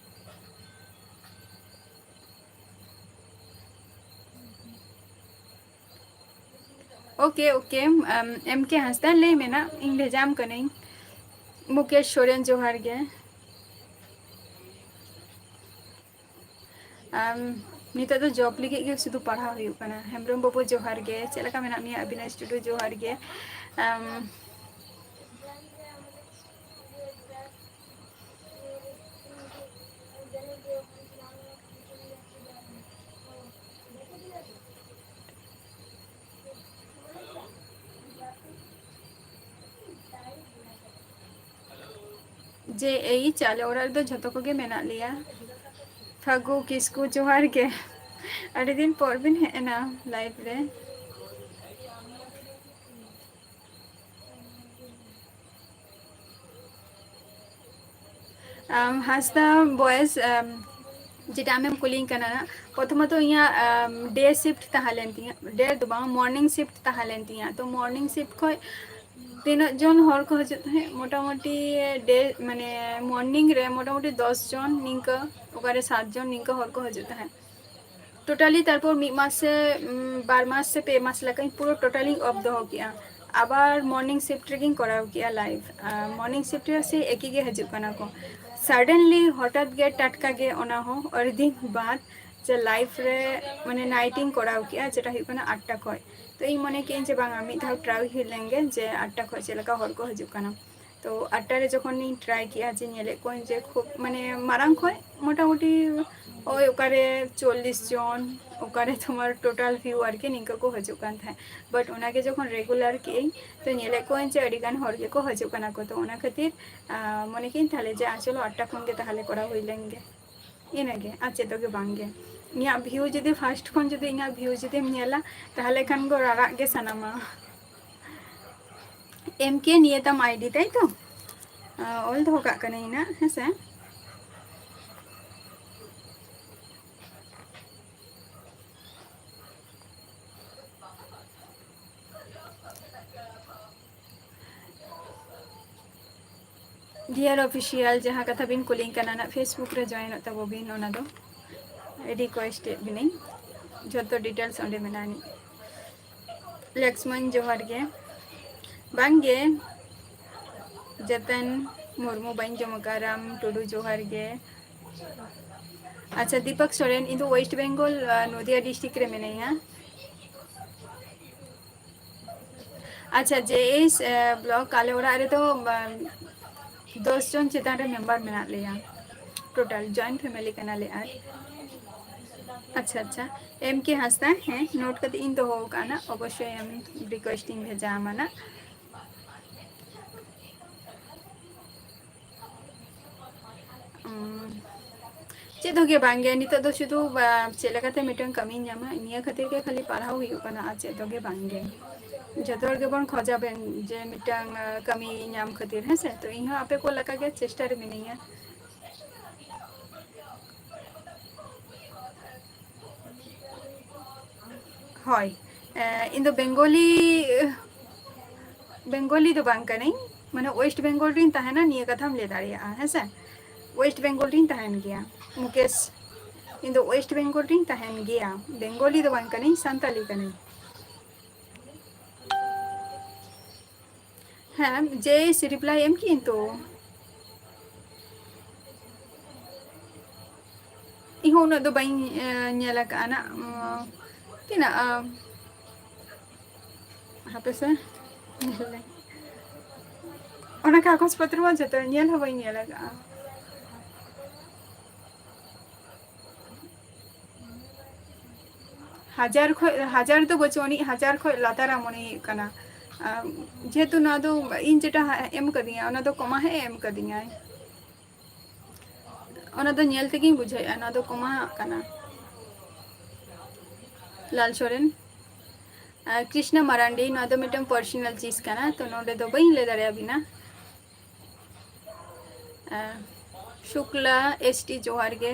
OK, OK, ᱟᱢ, ᱮᱢ ᱠᱮ ᱦᱟᱸᱥᱫᱟ, ᱞᱟᱹᱭ ᱢᱮ ᱱᱟᱜ, ᱤᱧ ᱵᱷᱮᱡᱟᱢ ᱠᱟᱹᱱᱟᱹᱧ᱾ ᱢᱩᱠᱮᱥ ᱥᱚᱨᱮᱱ, ᱡᱚᱦᱟᱨ ᱜᱮ᱾ ᱟᱢ, ᱱᱤᱛᱚᱜ ᱫᱚ job ᱞᱟᱹᱜᱤᱫ ᱜᱮ ᱥᱩᱫᱷᱩ ᱯᱟᱲᱦᱟᱣ ᱦᱩᱭᱩᱜ ᱠᱟᱱᱟ᱾ ᱦᱮᱢᱵᱨᱚᱢ ᱵᱟᱹᱵᱩ, ᱡᱚᱦᱟᱨ ᱜᱮ᱾ ᱪᱮᱫ ᱞᱮᱠᱟ ᱢᱮᱱᱟᱜ ᱢᱮᱭᱟ? ᱚᱵᱤᱱᱟᱥ ᱴᱩᱰᱩ, ᱡᱚᱦᱟᱨ ᱜᱮ᱾ ᱟᱢ, ᱡᱮ ᱮᱭᱤᱪ, ᱟᱞᱮ ᱚᱲᱟᱜ ᱨᱮᱫᱚ ᱡᱷᱚᱛᱚ ᱠᱚᱜᱮ ᱢᱮᱱᱟᱜ ᱞᱮᱭᱟ᱾ ᱯᱷᱟᱹᱜᱩ ᱠᱤᱥᱠᱩ, ᱡᱚᱦᱟᱨ ᱜᱮ᱾ ᱟᱹᱰᱤ ᱫᱤᱱ ᱯᱚᱨ ᱵᱤᱱ ᱦᱮᱡ ᱮᱱᱟ ᱞᱟᱭᱤᱵᱷ ᱨᱮ᱾ ᱟᱢ, ᱦᱟᱸᱥᱫᱟ ᱵᱚᱭᱮᱥ, ᱟᱢ, ᱡᱮᱴᱟ ᱟᱢᱮᱢ ᱠᱩᱞᱤᱧ ᱠᱟᱱᱟ, ᱯᱨᱚᱛᱷᱚᱢᱚᱛᱚ ᱤᱧᱟᱹᱜ, ᱟᱢ, ᱰᱮ ᱥᱤᱯᱴ ᱛᱟᱦᱮᱸ ᱞᱮᱱ ᱛᱤᱧᱟᱹ, ᱰᱮ ᱫᱚ ᱵᱟᱝ, ᱢᱚᱨᱱᱤᱝ ᱥᱤᱯᱴ ᱛᱟᱦᱮᱸ ᱞᱮᱱ ᱛᱤᱧᱟᱹ᱾ ᱛᱚ ᱢᱚᱨᱱᱤᱝ ᱥᱤᱯᱴ ᱠᱷᱚᱡ ᱛᱤᱱᱟᱹᱜ ᱡᱚᱱ ᱦᱚᱲ ᱠᱚ ᱦᱤᱡᱩᱜ ᱛᱟᱦᱮᱸᱫ? ᱢᱚᱴᱟᱢᱩᱴᱤ ᱰᱮ, ᱢᱟᱱᱮ ᱢᱚᱨᱱᱤᱝ ᱨᱮ ᱢᱚᱴᱟᱢᱩᱴᱤ ᱫᱚᱥ ᱡᱚᱱ ᱱᱤᱝᱠᱟᱹ, ᱚᱠᱟᱨᱮ ᱥᱟᱛ ᱡᱚᱱ ᱱᱤᱝᱠᱟᱹ ᱦᱚᱲ ᱠᱚ ᱦᱤᱡᱩᱜ ᱛᱟᱦᱮᱸᱫ᱾ ᱴᱳᱴᱟᱞᱤ ᱛᱟᱨᱯᱚᱨ ᱢᱤᱫ ᱢᱟᱥ ᱥᱮ, ᱩᱢ, ᱵᱟᱨ ᱢᱟᱥ ᱥᱮ ᱯᱮ ᱢᱟᱥ ᱞᱮᱠᱟᱧ ᱯᱩᱨᱟᱹ ᱴᱳᱴᱟᱞᱤᱧ ᱚᱯᱷ ᱫᱚᱦᱚ ᱠᱮᱜᱼᱟ᱾ ᱟᱵᱟᱨ ᱢᱚᱨᱱᱤᱝ ᱥᱤᱯᱴ ᱨᱮᱜᱮᱧ ᱠᱚᱨᱟᱣ ᱠᱮᱜᱼᱟ ᱞᱟᱭᱤᱵᱷ᱾ ᱟᱨ ᱢᱚᱨᱱᱤᱝ ᱥᱤᱯᱴ ᱨᱮ ᱥᱮ ᱮᱠᱤ ᱜᱮ ᱦᱤᱡᱩᱜ ᱠᱟᱱᱟ ᱠᱚ᱾ ᱥᱟᱰᱮᱱᱞᱤ ᱦᱚᱴᱟᱛ ᱜᱮ ᱴᱟᱴᱠᱟ ᱜᱮ ᱚᱱᱟ ᱦᱚᱸ ᱟᱹᱰᱤ ᱫᱤᱱ ᱵᱟᱫ ᱡᱮ ᱞᱟᱭᱤᱵᱷ ᱨᱮ ᱢᱟᱱᱮ ᱱᱟᱭᱤᱴ ᱤᱧ ᱠᱚᱨᱟᱣ ᱠᱮᱜᱼᱟ, ᱡᱮᱴᱟ ᱦᱩᱭᱩᱜ ᱠᱟᱱᱟ ᱟᱴᱴᱟ ᱠᱷᱚᱡ᱾ ᱛᱚ ᱤᱧ ᱢᱚᱱᱮ ᱠᱮᱜᱼᱟᱹᱧ ᱡᱮ ᱵᱟᱝᱟ, ᱢᱤᱫ ᱫᱷᱟᱣ ᱴᱨᱟᱭ ᱦᱩᱭ ᱞᱮᱱ ᱜᱮ ᱡᱮ ᱟᱴᱴᱟ ᱠᱷᱚᱡ ᱪᱮᱫ ᱞᱮᱠᱟ ᱦᱚᱲ ᱠᱚ ᱦᱤᱡᱩᱜ ᱠᱟᱱᱟ᱾ ᱛᱚ ᱟᱴᱴᱟ ᱨᱮ ᱡᱚᱠᱷᱚᱱᱤᱧ ᱴᱨᱟᱭ ᱠᱮᱜᱼᱟ ᱡᱮ ᱧᱮᱞᱮᱫ ᱠᱚᱣᱟᱧ ᱡᱮ ᱠᱷᱩᱵ ᱢᱟᱱᱮ ᱢᱟᱨᱟᱝ ᱠᱷᱚᱡ ᱢᱚᱴᱟᱢᱩᱴᱤ ᱳᱭ ᱚᱠᱟᱨᱮ ᱪᱚᱞᱞᱤᱥ ᱡᱚᱱ, ᱚᱠᱟᱨᱮ ᱛᱳᱢᱟᱨ ᱴᱳᱴᱟᱞ ᱵᱷᱤᱭᱩ ᱟᱨᱠᱤ ᱱᱤᱝᱠᱟᱹ ᱠᱚ ᱦᱤᱡᱩᱜ ᱠᱟᱱ ᱛᱟᱦᱮᱸᱫ᱾ ᱵᱟᱴ ᱚᱱᱟᱜᱮ ᱡᱚᱠᱷᱚᱱ ᱨᱮᱜᱩᱞᱟᱨ ᱠᱮᱜᱼᱟᱹᱧ ᱛᱚ ᱧᱮᱞᱮᱫ ᱠᱚᱣᱟᱧ ᱡᱮ ᱟᱹᱰᱤ ᱜᱟᱱ ᱦᱚᱲ ᱜᱮᱠᱚ ᱦᱤᱡᱩᱜ ᱠᱟᱱᱟ ᱠᱚ᱾ ᱛᱚ ᱚᱱᱟ ᱠᱷᱟᱹᱛᱤᱨ, ᱟᱸ, ᱢᱚᱱᱮ ᱠᱮᱜᱼᱟᱹᱧ ᱛᱟᱦᱞᱮ ᱡᱮ ᱟᱸ ᱪᱚᱞᱚ ᱟᱴᱴᱟ ᱠᱷᱚᱱ ᱜᱮ ᱛᱟᱦᱞᱮ ᱠᱚᱨᱟᱣ ᱦᱩᱭ ᱞᱮᱱ ᱜᱮ᱾ ᱤᱱᱟᱹᱜᱮ, ᱟᱨ ᱪᱮᱫ ᱦᱚᱸ ᱜᱮ ᱵᱟᱝ ᱜᱮ᱾ ᱤᱧᱟᱹᱜ ᱵᱷᱤᱭᱩ ᱡᱩᱫᱤ ᱯᱷᱟᱥᱴ ᱠᱷᱚᱱ ᱡᱩᱫᱤ ᱤᱧᱟᱹᱜ ᱵᱷᱤᱭᱩ ᱡᱩᱫᱤᱢ ᱧᱮᱞᱟ, ᱛᱟᱦᱞᱮ ᱠᱷᱟᱱ ᱫᱚ ᱨᱟᱨᱟᱜ ᱜᱮ ᱥᱟᱱᱟᱢᱟ᱾ ᱮᱢ ᱠᱮ ᱱᱤᱭᱟᱹ ᱛᱟᱢ ᱟᱭᱰᱤ, ᱛᱟᱭ ᱛᱚ? ᱟᱸ, ᱚᱞ ᱫᱚᱦᱚ ᱠᱟᱜ ᱠᱟᱹᱱᱟᱹᱧ ᱱᱟᱜ, ᱦᱮᱸ ᱥᱮ? ᱰᱤᱭᱟᱨ ᱚᱯᱷᱤᱥᱤᱭᱟᱞ, ᱡᱟᱦᱟᱸ ᱠᱟᱛᱷᱟ ᱵᱤᱱ ᱠᱩᱞᱤᱧ ᱠᱟᱱᱟ ᱱᱟᱜ, Facebook ᱨᱮ ᱡᱚᱭᱮᱱᱚᱜ ᱛᱟᱵᱚ ᱵᱤᱱ, ᱚᱱᱟ ᱫᱚ ᱨᱤᱠᱣᱮᱥᱴ ᱮᱫ ᱵᱤᱱᱟᱹᱧ, ᱡᱷᱚᱛᱚ ᱰᱤᱴᱮᱞᱥ ᱚᱸᱰᱮ ᱢᱮᱱᱟᱜᱼᱟ ᱟᱹᱱᱤᱡ᱾ ᱞᱚᱠᱥᱢᱚᱱ, ᱡᱚᱦᱟᱨ ᱜᱮ᱾ ᱵᱟᱝ ᱜᱮ, ᱡᱮᱛᱮᱱ ᱢᱩᱨᱢᱩ ᱵᱟᱹᱧ ᱡᱚᱢ ᱟᱠᱟᱫ, ᱨᱟᱢ ᱴᱩᱰᱩ, ᱡᱚᱦᱟᱨ ᱜᱮ᱾ ᱟᱪᱪᱷᱟ, ᱫᱤᱯᱚᱠ ᱥᱚᱨᱮᱱ, ᱤᱧ ᱫᱚ ᱳᱭᱮᱥᱴ ᱵᱮᱝᱜᱚᱞ, ᱟᱸ, ᱱᱚᱫᱤᱭᱟ ᱰᱤᱥᱴᱨᱤᱠᱴ ᱨᱮ ᱢᱤᱱᱟᱹᱧᱟ᱾ ᱟᱪᱪᱷᱟ, ᱡᱮ ᱮᱭᱤᱪ, ᱮ, ᱵᱞᱚᱠ, ᱟᱞᱮ ᱚᱲᱟᱜ ᱨᱮᱫᱚ, ᱟᱢ, ᱫᱚᱥ ᱡᱚᱱ ᱪᱮᱛᱟᱱ ᱨᱮ ᱢᱮᱢᱵᱟᱨ ᱢᱮᱱᱟᱜ ᱞᱮᱭᱟ᱾ ᱴᱳᱴᱟᱞ ᱡᱚᱭᱮᱱᱴ ᱯᱷᱮᱢᱮᱞᱤ ᱠᱟᱱᱟᱞᱮ᱾ ᱟᱨ ᱟᱪᱪᱷᱟ, ᱟᱪᱪᱷᱟ, ᱮᱢ ᱠᱮ ᱦᱟᱸᱥᱫᱟ, ᱦᱮᱸ, ᱱᱳᱴ ᱠᱟᱛᱮ ᱤᱧ ᱫᱚᱦᱚ ᱟᱠᱟᱫᱼᱟ ᱱᱟᱜ, ᱚᱵᱚᱥᱥᱳᱭ ᱟᱢ ᱨᱤᱠᱣᱮᱥᱴ ᱤᱧ ᱵᱷᱮᱡᱟ ᱟᱢᱟ ᱱᱟᱜ᱾ ᱪᱮᱫ ᱦᱚᱸ ᱜᱮ ᱵᱟᱝ ᱜᱮ, ᱱᱤᱛᱚᱜ ᱫᱚ ᱥᱩᱫᱷᱩ, ᱟ, ᱪᱮᱫ ᱞᱮᱠᱟᱛᱮ ᱢᱤᱫᱴᱟᱝ ᱠᱟᱹᱢᱤᱧ ᱧᱟᱢᱟ, ᱱᱤᱭᱟᱹ ᱠᱷᱟᱹᱛᱤᱨ ᱜᱮ ᱠᱷᱟᱹᱞᱤ ᱯᱟᱲᱦᱟᱣ ᱦᱩᱭᱩᱜ ᱠᱟᱱᱟ, ᱟᱨ ᱪᱮᱫ ᱦᱚᱸ ᱜᱮ ᱵᱟᱝ ᱜᱮ᱾ ᱡᱚᱛᱚ ᱦᱚᱲ ᱜᱮᱵᱚᱱ ᱠᱷᱚᱡᱟᱵᱮᱱ ᱡᱮ ᱢᱤᱫᱴᱟᱝ, ᱟ, ᱠᱟᱹᱢᱤ ᱧᱟᱢ ᱠᱷᱟᱹᱛᱤᱨ, ᱦᱮᱸ ᱥᱮ? ᱛᱚ ᱤᱧ ᱦᱚᱸ ᱟᱯᱮ ᱠᱚ ᱞᱮᱠᱟ ᱜᱮ ᱪᱮᱥᱴᱟ ᱨᱮ ᱢᱤᱱᱟᱹᱧᱟ᱾ ᱦᱳᱭ, ᱮ, ᱤᱧ ᱫᱚ ᱵᱮᱝᱜᱚᱞᱤ, ᱵᱮᱝᱜᱚᱞᱤ ᱫᱚ ᱵᱟᱝ ᱠᱟᱹᱱᱟᱹᱧ, ᱢᱟᱱᱮ ᱳᱭᱮᱥᱴ ᱵᱮᱝᱜᱚᱞ ᱨᱤᱧ ᱛᱟᱦᱮᱱᱟ, ᱱᱤᱭᱟᱹ ᱠᱟᱛᱷᱟᱢ ᱞᱟᱹᱭ ᱫᱟᱲᱮᱭᱟᱜᱼᱟ, ᱦᱮᱸ ᱥᱮ? ᱳᱭᱮᱥᱴ ᱵᱮᱝᱜᱚᱞ ᱨᱤᱧ ᱛᱟᱦᱮᱱ ᱜᱮᱭᱟ, ᱢᱩᱠᱮᱥ᱾ ᱤᱧ ᱫᱚ ᱳᱭᱮᱥᱴ ᱵᱮᱝᱜᱚᱞ ᱨᱤᱧ ᱛᱟᱦᱮᱱ ᱜᱮᱭᱟ, ᱵᱮᱝᱜᱚᱞᱤ ᱫᱚ ᱵᱟᱝ ᱠᱟᱹᱱᱟᱹᱧ, ᱥᱟᱱᱛᱟᱞᱤ ᱠᱟᱹᱱᱟᱹᱧ᱾ ᱦᱮᱸ, ᱡᱮᱭ ᱥᱤ reply ᱮᱢ ᱠᱤᱱ ᱛᱚ᱾ ᱤᱧ ᱦᱚᱸ ᱩᱱᱟᱹᱜ ᱫᱚ ᱵᱟᱹᱧ, ᱮ, ᱧᱮᱞ ᱟᱠᱟᱫᱼᱟ ᱱᱟᱜ, ᱩᱸ, ᱛᱤᱱᱟᱹᱜ, ᱟᱢ, ᱦᱟᱯᱮ ᱥᱮ, ᱧᱮᱞ ᱞᱮ᱾ ᱚᱱᱟ ᱠᱟᱜᱚᱡᱽ ᱯᱚᱛᱨᱚ ᱢᱟ ᱡᱚᱛᱚ ᱧᱮᱞ ᱦᱚᱸ ᱵᱟᱹᱧ ᱧᱮᱞ ᱟᱠᱟᱫᱼᱟ᱾ ᱦᱟᱡᱟᱨ ᱠᱷᱚᱡ, ᱦᱟᱡᱟᱨ ᱫᱚ ᱵᱟᱹᱪᱩᱜ ᱟᱹᱱᱤᱡ, ᱦᱟᱡᱟᱨ ᱠᱷᱚᱡ ᱞᱟᱛᱟᱨᱟ ᱢᱚᱱᱮ ᱦᱩᱭᱩᱜ ᱠᱟᱱᱟ᱾ ᱟᱢ, ᱡᱮᱦᱮᱛᱩ ᱱᱚᱣᱟ ᱫᱚ ᱤᱧ ᱡᱮᱴᱟ ᱦᱟᱸᱜ ᱮᱢ ᱠᱟᱫᱤᱧᱟ, ᱚᱱᱟ ᱫᱚ ᱠᱚᱢᱟ ᱦᱮᱸ ᱮᱢ ᱠᱟᱫᱤᱧᱟᱭ᱾ ᱚᱱᱟ ᱫᱚ ᱧᱮᱞ ᱛᱮᱜᱮᱧ ᱵᱩᱡᱷᱟᱹᱣᱮᱫᱼᱟ, ᱱᱚᱣᱟ ᱫᱚ ᱠᱚᱢᱟ ᱠᱟᱱᱟ᱾ ᱞᱟᱞ ᱥᱚᱨᱮᱱ, ᱟᱨ ᱠᱨᱤᱥᱱᱟ ᱢᱟᱨᱟᱱᱰᱤ, ᱱᱚᱣᱟ ᱫᱚ ᱢᱤᱫᱴᱟᱝ personal ᱪᱤᱡᱽ ᱠᱟᱱᱟ, ᱛᱚ ᱱᱚᱰᱮ ᱫᱚ ᱵᱟᱹᱧ ᱞᱟᱹᱭ ᱫᱟᱲᱮᱭᱟᱵᱤᱱᱟ᱾ ᱟᱨ ᱥᱩᱠᱞᱟ ᱮᱥ ᱴᱤ, ᱡᱚᱦᱟᱨ ᱜᱮ᱾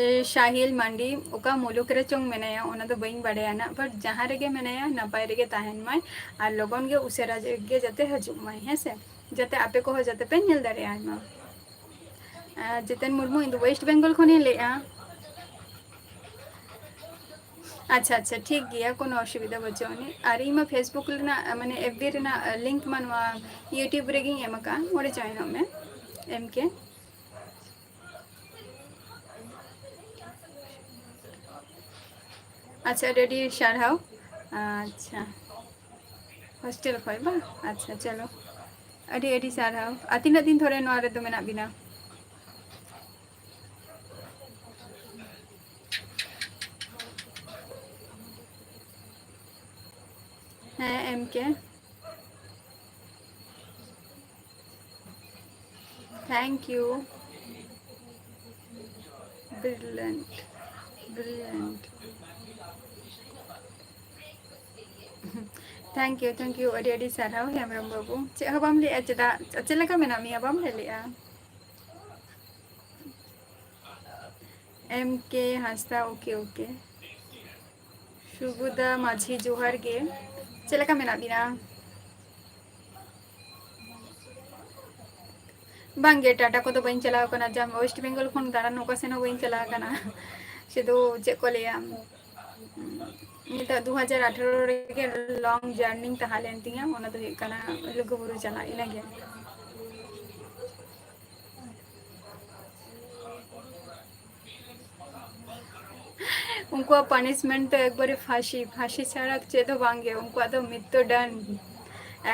ᱮ, ᱥᱟᱦᱤᱞ ᱢᱟᱱᱰᱤ, ᱚᱠᱟ ᱢᱩᱞᱩᱠ ᱨᱮ ᱪᱚᱝ ᱢᱮᱱᱟᱭᱟ, ᱚᱱᱟ ᱫᱚ ᱵᱟᱹᱧ ᱵᱟᱲᱟᱭᱟ ᱱᱟᱜ, but ᱡᱟᱦᱟᱸ ᱨᱮᱜᱮ ᱢᱮᱱᱟᱭᱟ, ᱱᱟᱯᱟᱭ ᱨᱮᱜᱮ ᱛᱟᱦᱮᱱ ᱢᱟᱭ, ᱟᱨ ᱞᱚᱜᱚᱱ ᱜᱮ ᱩᱥᱟᱹᱨᱟ ᱜᱮ ᱡᱟᱛᱮ ᱦᱤᱡᱩᱜ ᱢᱟᱭ, ᱦᱮᱸ ᱥᱮ, ᱡᱟᱛᱮ ᱟᱯᱮ ᱠᱚᱦᱚᱸ ᱡᱟᱛᱮ ᱯᱮ ᱧᱮᱞ ᱫᱟᱲᱮᱭᱟᱭ ᱢᱟ᱾ ᱟᱨ ᱡᱤᱛᱮᱱ ᱢᱩᱨᱢᱩ, ᱤᱧ ᱫᱚ ᱳᱭᱮᱥᱴ ᱵᱮᱝᱜᱚᱞ ᱠᱷᱚᱱᱤᱧ ᱞᱟᱹᱭᱮᱫᱼᱟ᱾ ᱟᱪᱪᱷᱟ, ᱟᱪᱪᱷᱟ, ᱴᱷᱤᱠ ᱜᱮᱭᱟ, ᱠᱳᱱᱳ ᱚᱥᱩᱵᱤᱫᱷᱟ ᱵᱟᱹᱪᱩᱜ ᱟᱹᱱᱤᱡ᱾ ᱟᱨ ᱤᱧ ᱢᱟ Facebook ᱨᱮᱱᱟᱜ, ᱢᱟᱱᱮ, ᱮᱯᱷ ᱵᱤ ᱨᱮᱱᱟᱜ link ᱢᱟ ᱱᱚᱣᱟ YouTube ᱨᱮᱜᱮᱧ ᱮᱢ ᱟᱠᱟᱫᱼᱟ, ᱚᱸᱰᱮ join ᱚᱜ ᱢᱮ, ᱮᱢ ᱠᱮ᱾ ᱟᱪᱪᱷᱟ, ᱟᱹᱰᱤ ᱟᱹᱰᱤ ᱥᱟᱨᱦᱟᱣ᱾ ᱟᱪᱪᱷᱟ, hostel ᱠᱷᱚᱡ ᱵᱟᱝ? ᱟᱪᱪᱷᱟ, ᱪᱚᱞᱚ, ᱟᱹᱰᱤ ᱟᱹᱰᱤ ᱥᱟᱨᱦᱟᱣ᱾ ᱟᱨ ᱛᱤᱱᱟᱹᱜ ᱫᱤᱱ ᱫᱷᱚᱨᱮ ᱱᱚᱣᱟ ᱨᱮᱫᱚ ᱢᱮᱱᱟᱜ ᱵᱤᱱᱟ? ᱦᱮᱸ, ᱮᱢ ᱠᱮ᱾ Thank you. Brilliant. Brilliant. Thank you, thank you. ᱟᱹᱰᱤ ᱟᱹᱰᱤ ᱥᱟᱨᱦᱟᱣ ᱦᱮᱢᱵᱨᱚᱢ ᱵᱟᱹᱵᱩ᱾ ᱪᱮᱫ ᱦᱚᱸ ᱵᱟᱢ ᱞᱟᱹᱭᱮᱜᱼᱟ, ᱪᱮᱫᱟᱜ, ᱪᱮᱫ ᱞᱮᱠᱟ ᱢᱮᱱᱟᱜ ᱢᱮᱭᱟ? ᱵᱟᱢ ᱞᱟᱹᱭ ᱞᱮᱜᱼᱟ᱾ M K ᱦᱟᱸᱥᱫᱟ, okay, okay. ᱥᱩᱵᱩᱫᱟ ᱢᱟᱹᱡᱷᱤ, ᱡᱚᱦᱟᱨ ᱜᱮ᱾ ᱪᱮᱫ ᱞᱮᱠᱟ ᱢᱮᱱᱟᱜ ᱵᱤᱱᱟ? ᱵᱟᱝᱜᱮ, ᱴᱟᱴᱟ ᱠᱚᱫᱚ ᱵᱟᱹᱧ ᱪᱟᱞᱟᱣ ᱠᱟᱱᱟ᱾ ᱡᱟᱢ-, West Bengal ᱠᱷᱚᱱ ᱫᱟᱬᱟᱱ ᱚᱠᱟ ᱥᱮᱱ ᱦᱚᱸ ᱵᱟᱹᱧ ᱪᱟᱞᱟᱣ ᱠᱟᱱᱟ᱾ ᱥᱩᱫᱷᱩ ᱪᱮᱫ ᱠᱚ ᱞᱟᱹᱭᱟ, ᱱᱤᱛᱚᱜ ᱫᱩ ᱦᱟᱡᱟᱨ ᱟᱴᱷᱟᱨᱚ ᱨᱮᱜᱮ long journey ᱛᱟᱦᱮᱸ ᱞᱮᱱ ᱛᱤᱧᱟᱹ, ᱚᱱᱟ ᱫᱚ ᱦᱩᱭᱩᱜ ᱠᱟᱱᱟ ᱞᱩᱜᱩᱵᱩᱨᱩ ᱪᱟᱞᱟᱜ, ᱤᱱᱟᱹᱜᱮ᱾ ᱩᱱᱠᱩᱣᱟᱜ punishment ᱫᱚ ᱮᱠᱵᱟᱨᱮ ᱯᱷᱟᱸᱥᱤ, ᱯᱷᱟᱸᱥᱤ ᱪᱷᱟᱲᱟ ᱪᱮᱫ ᱦᱚᱸ ᱵᱟᱝᱜᱮ᱾ ᱩᱱᱠᱩᱣᱟᱜ ᱫᱚ ᱢᱨᱤᱛᱛᱩ ᱫᱚᱱᱰ,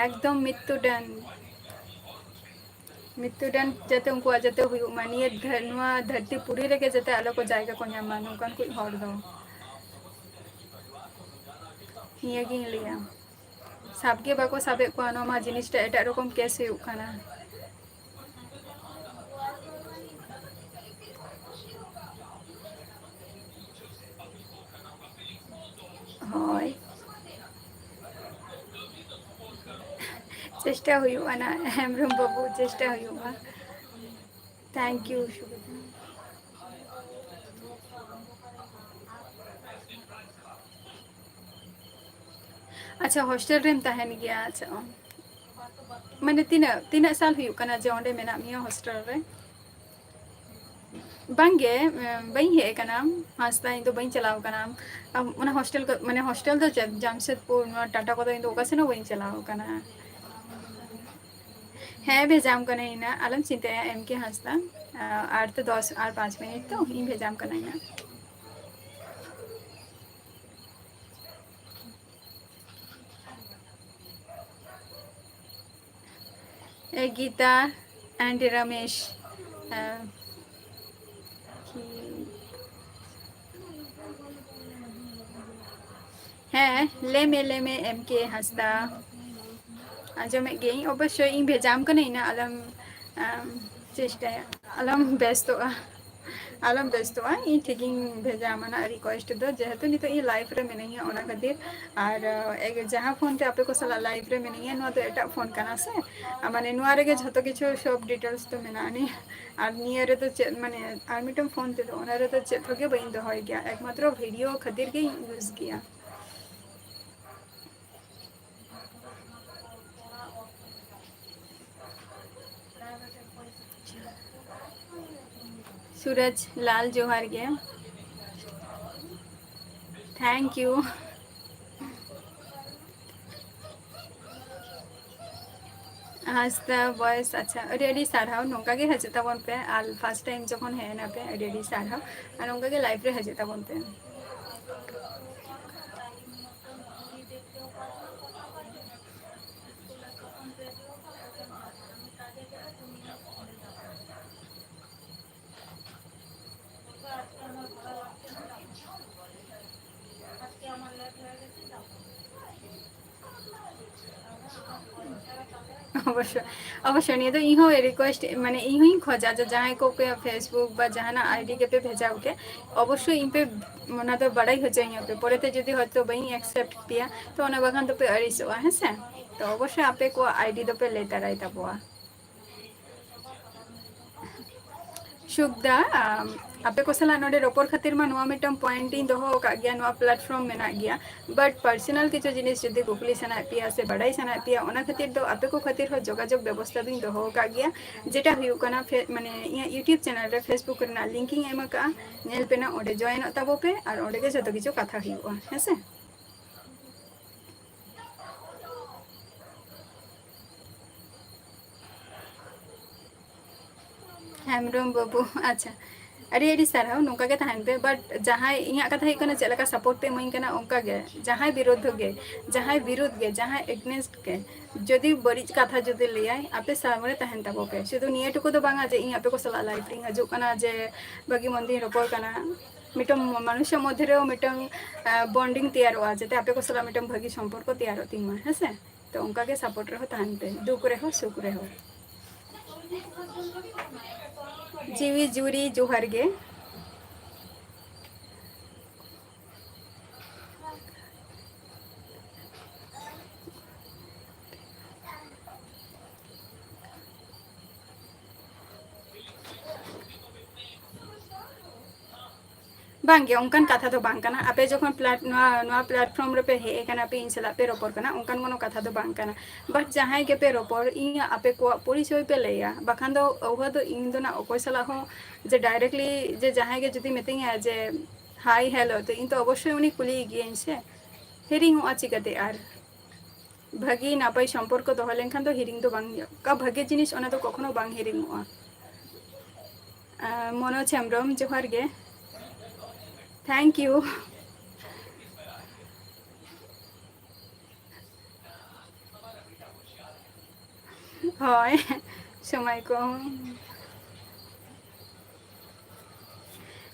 ᱮᱠᱫᱚᱢ ᱢᱨᱤᱛᱛᱩ ᱫᱚᱱᱰ᱾ ᱢᱨᱤᱛᱛᱩ ᱫᱚᱱᱰ ᱡᱟᱛᱮ ᱩᱱᱠᱩᱣᱟᱜ ᱡᱟᱛᱮ ᱦᱩᱭᱩᱜ ᱢᱟ, ᱱᱤᱭᱟᱹ ᱫᱷᱟᱹ-, ᱱᱚᱣᱟ ᱫᱷᱟᱹᱨᱛᱤ ᱯᱩᱨᱤ ᱨᱮᱜᱮ ᱡᱟᱛᱮ ᱟᱞᱚ ᱠᱚ ᱡᱟᱭᱜᱟ ᱠᱚ ᱧᱟᱢ ᱢᱟ ᱱᱚᱝᱠᱟᱱ ᱠᱚ ᱦᱚᱲ ᱫᱚ᱾ ᱱᱤᱭᱟᱹᱜᱤᱧ ᱞᱟᱹᱭᱟ᱾ ᱥᱟᱵ ᱜᱮ ᱵᱟᱠᱚ ᱥᱟᱵᱮᱫ ᱠᱚᱣᱟ, ᱱᱚᱣᱟ ᱢᱟ ᱡᱤᱱᱤᱥᱴᱟ ᱮᱴᱟᱜ ᱨᱚᱠᱚᱢ case ᱦᱩᱭᱩᱜ ᱠᱟᱱᱟ᱾ ᱦᱳᱭ, ᱪᱮᱥᱴᱟ ᱦᱩᱭᱩᱜᱼᱟ ᱱᱟ, ᱦᱮᱢᱵᱨᱚᱢ ᱵᱟᱹᱵᱩ, ᱪᱮᱥᱴᱟ ᱦᱩᱭᱩᱜᱼᱟ᱾ Thank you, ᱥᱩᱵᱤᱫᱷᱟ᱾ ᱟᱪᱪᱷᱟ, hostel ᱨᱮᱢ ᱛᱟᱦᱮᱱ ᱜᱮᱭᱟ? ᱟᱪᱪᱷᱟ, ᱚ᱾ ᱢᱟᱱᱮ ᱛᱤᱱᱟᱹᱜ, ᱛᱤᱱᱟᱹᱜ ᱥᱟᱞ ᱦᱩᱭᱩᱜ ᱠᱟᱱᱟ ᱡᱮ ᱚᱸᱰᱮ ᱢᱮᱱᱟᱜ ᱢᱮᱭᱟ hostel ᱨᱮ? ᱵᱟᱝᱜᱮ, ᱮ, ᱵᱟᱹᱧ ᱦᱮᱡ ᱟᱠᱟᱱᱟ ᱦᱟᱸᱥᱫᱟ, ᱤᱧ ᱫᱚ ᱵᱟᱹᱧ ᱪᱟᱞᱟᱣ ᱟᱠᱟᱱᱟ᱾ ᱟᱢ, ᱚᱱᱟ hostel ᱠᱚ, ᱢᱟᱱᱮ hostel ᱫᱚ ᱡᱟ-, ᱡᱟᱢᱥᱮᱫᱽᱯᱩᱨ, ᱱᱚᱣᱟ ᱴᱟᱴᱟ ᱠᱚᱫᱚ ᱤᱧ ᱫᱚ ᱚᱠᱟ ᱥᱮᱱ ᱦᱚᱸ ᱵᱟᱹᱧ ᱪᱟᱞᱟᱣ ᱟᱠᱟᱱᱟ᱾ ᱦᱮᱸ, ᱵᱷᱮᱡᱟᱢ ᱠᱟᱹᱱᱟᱹᱧ ᱱᱟᱜ, ᱟᱞᱚᱢ ᱪᱤᱱᱛᱟᱹᱭᱟ, M K ᱦᱟᱸᱥᱫᱟ᱾ ᱟ, ᱟᱨ ᱛᱚ ᱫᱚᱥ ᱟᱨ ᱯᱟᱸᱪ ᱢᱤᱱᱤᱴ ᱛᱚ, ᱤᱧ ᱵᱷᱮᱡᱟᱢ ᱠᱟᱹᱱᱟᱹᱧ ᱱᱟᱜ᱾ ᱮ, ᱜᱤᱛᱟ and ᱨᱚᱢᱮᱥ, ᱟ, ᱦᱮᱸ, ᱞᱟᱹᱭ ᱢᱮ, ᱞᱟᱹᱭ ᱢᱮ, M K ᱦᱟᱸᱥᱫᱟ᱾ ᱟᱸᱡᱚᱢᱮᱫ ᱜᱤᱭᱟᱹᱧ, ᱚᱵᱚᱥᱥᱳᱭ ᱤᱧ ᱵᱷᱮᱡᱟᱢ ᱠᱟᱹᱱᱟᱹᱧ ᱱᱟᱜ, ᱟᱞᱚᱢ, ᱟᱢ, ᱪᱮᱥᱴᱟᱭᱟ᱾ ᱟᱞᱚᱢ ᱵᱮᱥᱛᱚᱜᱼᱟ, ᱟᱞᱚᱢ ᱵᱮᱥᱛᱚᱜᱼᱟ, ᱤᱧ ᱴᱷᱤᱠᱤᱧ ᱵᱷᱮᱡᱟ ᱟᱢᱟ ᱱᱟᱜ ᱨᱤᱠᱣᱮᱥᱴ ᱫᱚ, ᱡᱮᱦᱮᱛᱩ ᱱᱤᱛᱚᱜ ᱤᱧ ᱞᱟᱭᱤᱵᱷ ᱨᱮ ᱢᱤᱱᱟᱹᱧᱟ ᱚᱱᱟ ᱠᱷᱟᱹᱛᱤᱨ᱾ ᱟᱨ ᱮ, ᱡᱟᱦᱟᱸ ᱯᱷᱳᱱ ᱛᱮ ᱟᱯᱮ ᱠᱚ ᱥᱟᱞᱟᱜ ᱞᱟᱭᱤᱵᱷ ᱨᱮ ᱢᱤᱱᱟᱹᱧᱟ, ᱱᱚᱣᱟ ᱫᱚ ᱮᱴᱟᱜ ᱯᱷᱳᱱ ᱠᱟᱱᱟ ᱥᱮ, ᱟᱨ ᱢᱟᱱᱮ ᱱᱚᱣᱟ ᱨᱮᱜᱮ ᱡᱷᱚᱛᱚ ᱠᱤᱪᱷᱩ ᱥᱚᱵ ᱰᱤᱴᱮᱞᱥ ᱫᱚ ᱢᱮᱱᱟᱜᱼᱟ ᱱᱤᱭᱟᱹ᱾ ᱟᱨ ᱱᱤᱭᱟᱹ ᱨᱮᱫᱚ ᱪᱮᱫ, ᱢᱟᱱᱮ ᱟᱨ ᱢᱤᱫᱴᱟᱝ ᱯᱷᱳᱱ ᱛᱮᱫᱚ ᱚᱱᱟ ᱨᱮᱫᱚ ᱪᱮᱫ ᱦᱚᱸᱜᱮ ᱵᱟᱹᱧ ᱫᱚᱦᱚᱭ ᱜᱮᱭᱟ, ᱮᱠᱢᱟᱛᱨᱚ ᱵᱷᱤᱰᱤᱭᱳ ᱠᱷᱟᱹᱛᱤᱨ ᱜᱤᱧ ᱤᱭᱩᱡᱽ ᱜᱮᱭᱟ᱾ ᱥᱩᱨᱚᱡᱽ ᱞᱟᱞ, ᱡᱚᱦᱟᱨ ᱜᱮ, thank you᱾ ᱦᱟᱸᱥᱫᱟ ᱵᱚᱭᱮᱥ, ᱟᱪᱪᱷᱟ, ᱟᱹᱰᱤ ᱟᱹᱰᱤ ᱥᱟᱨᱦᱟᱣ᱾ ᱱᱚᱝᱠᱟ ᱜᱮ ᱦᱤᱡᱩᱜ ᱛᱟᱵᱚᱱ ᱯᱮ, ᱟᱨ ᱯᱷᱟᱥᱴ ᱴᱟᱭᱤᱢ ᱡᱚᱠᱷᱚᱱ ᱦᱮᱡ ᱮᱱᱟ ᱯᱮ, ᱟᱹᱰᱤ ᱟᱹᱰᱤ ᱥᱟᱨᱦᱟᱣ, ᱟᱨ ᱱᱚᱝᱠᱟ ᱜᱮ ᱞᱟᱭᱤᱵᱷ ᱨᱮ ᱦᱤᱡᱩᱜ ᱛᱟᱵᱚᱱ ᱯᱮ᱾ ᱚᱵᱚᱥᱥᱳᱭ, ᱚᱵᱚᱥᱥᱳᱭ, ᱱᱤᱭᱟᱹ ᱫᱚ ᱤᱧ ᱦᱚᱸ ᱨᱤᱠᱣᱮᱥᱴ, ᱢᱟᱱᱮ ᱤᱧ ᱦᱚᱸᱧ ᱠᱷᱚᱡᱟ ᱡᱮ ᱡᱟᱦᱟᱸᱭ ᱠᱚ ᱟᱯᱮᱭᱟᱜ ᱯᱷᱮᱥᱵᱩᱠ ᱵᱟ ᱡᱟᱦᱟᱱᱟᱜ ᱟᱭᱰᱤ ᱜᱮᱯᱮ ᱵᱷᱮᱡᱟ ᱠᱚᱜᱮ, ᱚᱵᱚᱥᱥᱳᱭ ᱤᱧ ᱯᱮ ᱚᱱᱟ ᱫᱚ ᱵᱟᱲᱟᱭ ᱦᱚᱪᱚᱧᱚᱜ ᱯᱮ᱾ ᱯᱚᱨᱮᱛᱮ ᱡᱩᱫᱤ ᱦᱚᱭᱛᱳ ᱵᱟᱹᱧ ᱮᱠᱥᱮᱯᱴ ᱯᱮᱭᱟ, ᱛᱚ ᱚᱱᱟ ᱵᱟᱠᱷᱟᱱ ᱫᱚᱯᱮ ᱟᱹᱲᱤᱥᱚᱜᱼᱟ, ᱦᱮᱸ ᱥᱮ? ᱛᱚ ᱚᱵᱚᱥᱥᱳᱭ ᱟᱯᱮ ᱠᱚᱣᱟᱜ ᱟᱭᱰᱤ ᱫᱚᱯᱮ ᱞᱟᱹᱭ ᱛᱟᱨᱟᱭ ᱛᱟᱵᱚᱣᱟ᱾ ᱥᱩᱠᱫᱟ, ᱟᱢ, ᱟᱯᱮ ᱠᱚ ᱥᱟᱞᱟᱜ ᱱᱚᱰᱮ ᱨᱚᱯᱚᱲ ᱠᱷᱟᱹᱛᱤᱨ ᱢᱟ ᱱᱚᱣᱟ ᱢᱤᱫᱴᱟᱝ ᱯᱚᱭᱮᱱᱴ ᱤᱧ ᱫᱚᱦᱚ ᱟᱠᱟᱫ ᱜᱮᱭᱟ, ᱱᱚᱣᱟ ᱯᱞᱟᱴᱯᱷᱚᱨᱢ ᱢᱮᱱᱟᱜ ᱜᱮᱭᱟ, ᱵᱟᱴ ᱯᱟᱨᱥᱚᱱᱟᱞ ᱠᱤᱪᱷᱩ ᱡᱤᱱᱤᱥ ᱡᱩᱫᱤ ᱠᱩᱠᱞᱤ ᱥᱟᱱᱟᱭᱮᱫ ᱯᱮᱭᱟ ᱥᱮ ᱵᱟᱰᱟᱭ ᱥᱟᱱᱟᱭᱮᱫ ᱯᱮᱭᱟ, ᱚᱱᱟ ᱠᱷᱟᱹᱛᱤᱨ ᱫᱚ ᱟᱯᱮ ᱠᱚ ᱠᱷᱟᱹᱛᱤᱨ ᱦᱚᱸ ᱡᱳᱜᱟᱡᱳᱜᱽ ᱵᱮᱵᱚᱥᱛᱟ ᱫᱚᱧ ᱫᱚᱦᱚ ᱟᱠᱟᱫ ᱜᱮᱭᱟ᱾ ᱡᱮᱴᱟ ᱦᱩᱭᱩᱜ ᱠᱟᱱᱟ, ᱯᱷᱮ-, ᱢᱟᱱᱮ ᱤᱧᱟᱹᱜ ᱭᱩᱴᱤᱭᱩᱵᱽ ᱪᱮᱱᱮᱞ ᱨᱮ, ᱯᱷᱮᱥᱵᱩᱠ ᱨᱮᱱᱟᱜ ᱞᱤᱝᱠ ᱤᱧ ᱮᱢ ᱟᱠᱟᱫᱼᱟ, ᱧᱮᱞ ᱯᱮ ᱱᱟᱜ, ᱚᱸᱰᱮ ᱡᱚᱭᱮᱱᱚᱜ ᱛᱟᱵᱚ ᱯᱮ, ᱟᱨ ᱚᱸᱰᱮ ᱜᱮ ᱡᱚᱛᱚ ᱠᱤᱪᱷᱩ ᱠᱟᱛᱷᱟ ᱦᱩᱭᱩᱜᱼᱟ, ᱦᱮᱸ ᱥᱮ? ᱦᱮᱢᱵᱨᱚᱢ ᱵᱟᱹᱵᱩ, ᱟᱪᱪᱷᱟ, ᱟᱹᱰᱤ ᱟᱹᱰᱤ ᱥᱟᱨᱦᱟᱣ, ᱱᱚᱝᱠᱟ ᱜᱮ ᱛᱟᱦᱮᱱ ᱯᱮ᱾ ᱵᱟᱴ ᱡᱟᱦᱟᱸᱭ, ᱤᱧᱟᱹᱜ ᱠᱟᱛᱷᱟ ᱦᱩᱭᱩᱜ ᱠᱟᱱᱟ, ᱪᱮᱫ ᱞᱮᱠᱟ ᱥᱟᱯᱳᱨᱴ ᱯᱮ ᱤᱢᱟᱹᱧ ᱠᱟᱱᱟ, ᱚᱱᱠᱟ ᱜᱮ ᱡᱟᱦᱟᱸᱭ ᱵᱤᱨᱳᱫᱷ ᱜᱮ, ᱡᱟᱦᱟᱸᱭ ᱵᱤᱨᱳᱫᱷ ᱜᱮ, ᱡᱟᱦᱟᱸᱭ ᱮᱜᱽᱱᱮᱥᱴ ᱜᱮ, ᱡᱩᱫᱤ ᱵᱟᱹᱲᱤᱡ ᱠᱟᱛᱷᱟ ᱡᱩᱫᱤ ᱞᱟᱹᱭᱟᱭ, ᱟᱯᱮ ᱥᱟᱢᱟᱝ ᱨᱮ ᱛᱟᱦᱮᱱ ᱛᱟᱵᱚ ᱯᱮ᱾ ᱥᱩᱫᱷᱩ ᱱᱤᱭᱟᱹ ᱴᱩᱠᱩ ᱫᱚ ᱵᱟᱝᱟ ᱡᱮ ᱤᱧ ᱟᱯᱮ ᱠᱚ ᱥᱟᱞᱟᱜ ᱞᱟᱭᱤᱵᱷ ᱨᱤᱧ ᱦᱤᱡᱩᱜ ᱠᱟᱱᱟ, ᱡᱮ ᱵᱷᱟᱹᱜᱤ ᱢᱚᱱᱫᱤᱧ ᱨᱚᱯᱚᱲ ᱠᱟᱱᱟ᱾ ᱢᱤᱫᱴᱟᱝ ᱢᱟᱱᱩᱥ ᱢᱚᱫᱽᱫᱷᱮ ᱨᱮᱦᱚᱸ ᱢᱤᱫᱴᱟᱝ, ᱟᱸ, ᱵᱚᱱᱰᱤᱝ ᱛᱮᱭᱟᱨᱚᱜᱼᱟ, ᱡᱟᱛᱮ ᱟᱯᱮ ᱠᱚ ᱥᱟᱞᱟᱜ ᱢᱤᱫᱴᱟᱝ ᱵᱷᱟᱹᱜᱤ ᱥᱚᱢᱯᱚᱨᱠᱚ ᱛᱮᱭᱟᱨᱚᱜ ᱛᱤᱧ ᱢᱟ, ᱦᱮᱸ ᱥᱮ? ᱛᱚ ᱚᱱᱠᱟ ᱜᱮ ᱥᱟᱯᱳᱨᱴ ᱨᱮᱦᱚᱸ ᱛᱟᱦᱮᱱ ᱯᱮ, ᱫᱩᱠ ᱨᱮᱦᱚᱸ ᱥᱩᱠ ᱨᱮᱦᱚᱸ᱾ ᱡᱤᱣᱤ ᱡᱩᱨᱤ ᱡᱚᱦᱟᱨ ᱜᱮ᱾ ᱵᱟᱝᱜᱮ, ᱚᱱᱠᱟᱱ ᱠᱟᱛᱷᱟ ᱫᱚ ᱵᱟᱝ ᱠᱟᱱᱟ᱾ ᱟᱯᱮ ᱡᱚᱠᱷᱚᱱ plat-, ᱱᱚᱣᱟ, ᱱᱚᱣᱟ platform ᱨᱮᱯᱮ ᱦᱮᱡ ᱟᱠᱟᱱᱟ, ᱟᱯᱮ ᱤᱧ ᱥᱟᱞᱟᱜ ᱯᱮ ᱨᱚᱯᱚᱲ ᱠᱟᱱᱟ, ᱚᱱᱠᱟᱱ ᱠᱳᱱᱳ ᱠᱟᱛᱷᱟ ᱫᱚ ᱵᱟᱝ ᱠᱟᱱᱟ᱾ But ᱡᱟᱦᱟᱸᱭ ᱜᱮᱯᱮ ᱨᱚᱯᱚᱲ, ᱤᱧ ᱟᱯᱮ ᱠᱚᱣᱟᱜ ᱯᱚᱨᱤᱪᱚᱭ ᱯᱮ ᱞᱟᱹᱭᱟ, ᱵᱟᱠᱷᱟᱱ ᱫᱚ ᱚᱣᱦᱟᱹ ᱫᱚ ᱤᱧ ᱫᱚ ᱱᱟᱜ ᱚᱠᱚᱭ ᱥᱟᱞᱟᱜ ᱦᱚᱸ ᱡᱮ directly ᱡᱮ ᱡᱟᱦᱟᱸᱭ ᱜᱮ ᱡᱩᱫᱤ ᱢᱤᱛᱟᱹᱧᱟ ᱡᱮ hi hello, ᱛᱚ ᱤᱧ ᱛᱚ ᱚᱵᱚᱥᱥᱳᱭ ᱩᱱᱤ ᱠᱩᱞᱤᱭᱮ ᱜᱤᱭᱟᱹᱧ ᱥᱮ, ᱦᱤᱲᱤᱧᱚᱜᱼᱟ ᱪᱤᱠᱟᱹᱛᱮ ᱟᱨ? ᱵᱷᱟᱹᱜᱤ ᱱᱟᱯᱟᱭ ᱥᱚᱢᱯᱚᱨᱠᱚ ᱫᱚᱦᱚ ᱞᱮᱱᱠᱷᱟᱱ ᱫᱚ ᱦᱤᱲᱤᱧ ᱫᱚ ᱵᱟᱝ ᱦᱩᱭᱩᱜᱼᱟ᱾ ᱚᱠᱟ ᱵᱷᱟᱹᱜᱤ ᱡᱤᱱᱤᱥ, ᱚᱱᱟ ᱫᱚ ᱠᱚᱠᱷᱚᱱᱳ ᱵᱟᱝ ᱦᱤᱲᱤᱧᱚᱜᱼᱟ᱾ ᱟᱨ ᱢᱚᱱᱳᱡᱽ ᱦᱮᱢᱵᱨᱚᱢ, ᱡᱚᱦᱟᱨ ᱜᱮ᱾ Thank you. ᱦᱳᱭ, ᱥᱚᱢᱚᱭ ᱠᱚ᱾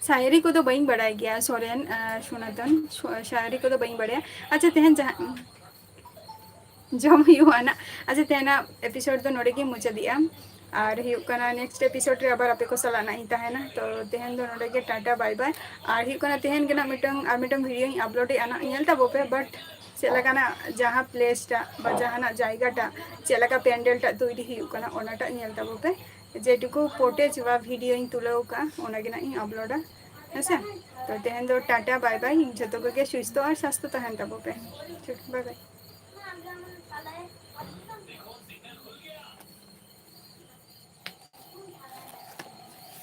ᱥᱟᱭᱨᱤ ᱠᱚᱫᱚ ᱵᱟᱹᱧ ᱵᱟᱲᱟᱭ ᱜᱮᱭᱟ, ᱥᱚᱨᱮᱱ, ᱟᱨ ᱥᱚᱱᱟᱛᱚᱱ, ᱥᱚ-, ᱥᱟᱭᱨᱤ ᱠᱚᱫᱚ ᱵᱟᱹᱧ ᱵᱟᱲᱟᱭᱟ᱾ ᱟᱪᱪᱷᱟ, ᱛᱮᱦᱮᱧ ᱡᱟᱦᱟᱸ, ᱡᱚᱢ ᱦᱩᱭᱩᱜᱼᱟ ᱱᱟᱜ᱾ ᱟᱪᱪᱷᱟ, ᱛᱮᱦᱮᱧᱟᱜ episode ᱫᱚ ᱱᱚᱰᱮ ᱜᱮᱧ ᱢᱩᱪᱟᱹᱫᱮᱜᱼᱟ᱾ ᱟᱨ ᱦᱩᱭᱩᱜ ᱠᱟᱱᱟ, next episode ᱨᱮ ᱟᱵᱟᱨ ᱟᱯᱮ ᱠᱚ ᱥᱟᱞᱟᱜ ᱱᱟᱜ ᱤᱧ ᱛᱟᱦᱮᱱᱟ᱾ ᱛᱚ, ᱛᱮᱦᱮᱧ ᱫᱚ ᱱᱚᱰᱮ ᱜᱮ, ᱴᱟᱴᱟ, bye bye᱾ ᱟᱨ ᱦᱩᱭᱩᱜ ᱠᱟᱱᱟ, ᱛᱮᱦᱮᱧ ᱜᱮ ᱱᱟᱜ ᱢᱤᱫᱴᱟᱝ, ᱟᱨ ᱢᱤᱫᱴᱟᱝ video ᱧ upload ᱮᱜᱼᱟ ᱱᱟᱜ, ᱧᱮᱞ ᱛᱟᱵᱚ ᱯᱮ᱾ But ᱪᱮᱫ ᱞᱮᱠᱟᱱᱟᱜ ᱡᱟᱦᱟᱸ place ᱴᱟᱜ ᱵᱟ ᱡᱟᱦᱟᱱᱟᱜ ᱡᱟᱭᱜᱟ ᱴᱟᱜ ᱪᱮᱫ ᱞᱮᱠᱟ ᱯᱮᱱᱰᱮᱞ ᱴᱟᱜ ᱛᱚᱭᱨᱤ ᱦᱩᱭᱩᱜ ᱠᱟᱱᱟ, ᱚᱱᱟᱴᱟᱜ ᱧᱮᱞ ᱛᱟᱵᱚ ᱯᱮ᱾ ᱡᱮᱴᱩᱠᱩ footage ᱵᱟ video ᱧ ᱛᱩᱞᱟᱹᱣ ᱠᱟᱜᱼᱟ, ᱚᱱᱟ ᱜᱮ ᱱᱟᱜ ᱤᱧ upload ᱟ᱾ ᱦᱮᱸᱥᱮ? ᱛᱚ, ᱛᱮᱦᱮᱧ ᱫᱚ ᱴᱟᱴᱟ, bye bye᱾ ᱡᱷᱚᱛᱚ ᱠᱚᱜᱮ ᱥᱩᱥᱛᱷᱚ ᱟᱨ ᱥᱟᱥᱛᱷᱚ ᱛᱟᱦᱮᱱ ᱛᱟᱵᱚ ᱯᱮ᱾ ᱴᱷᱤᱠ, bye bye᱾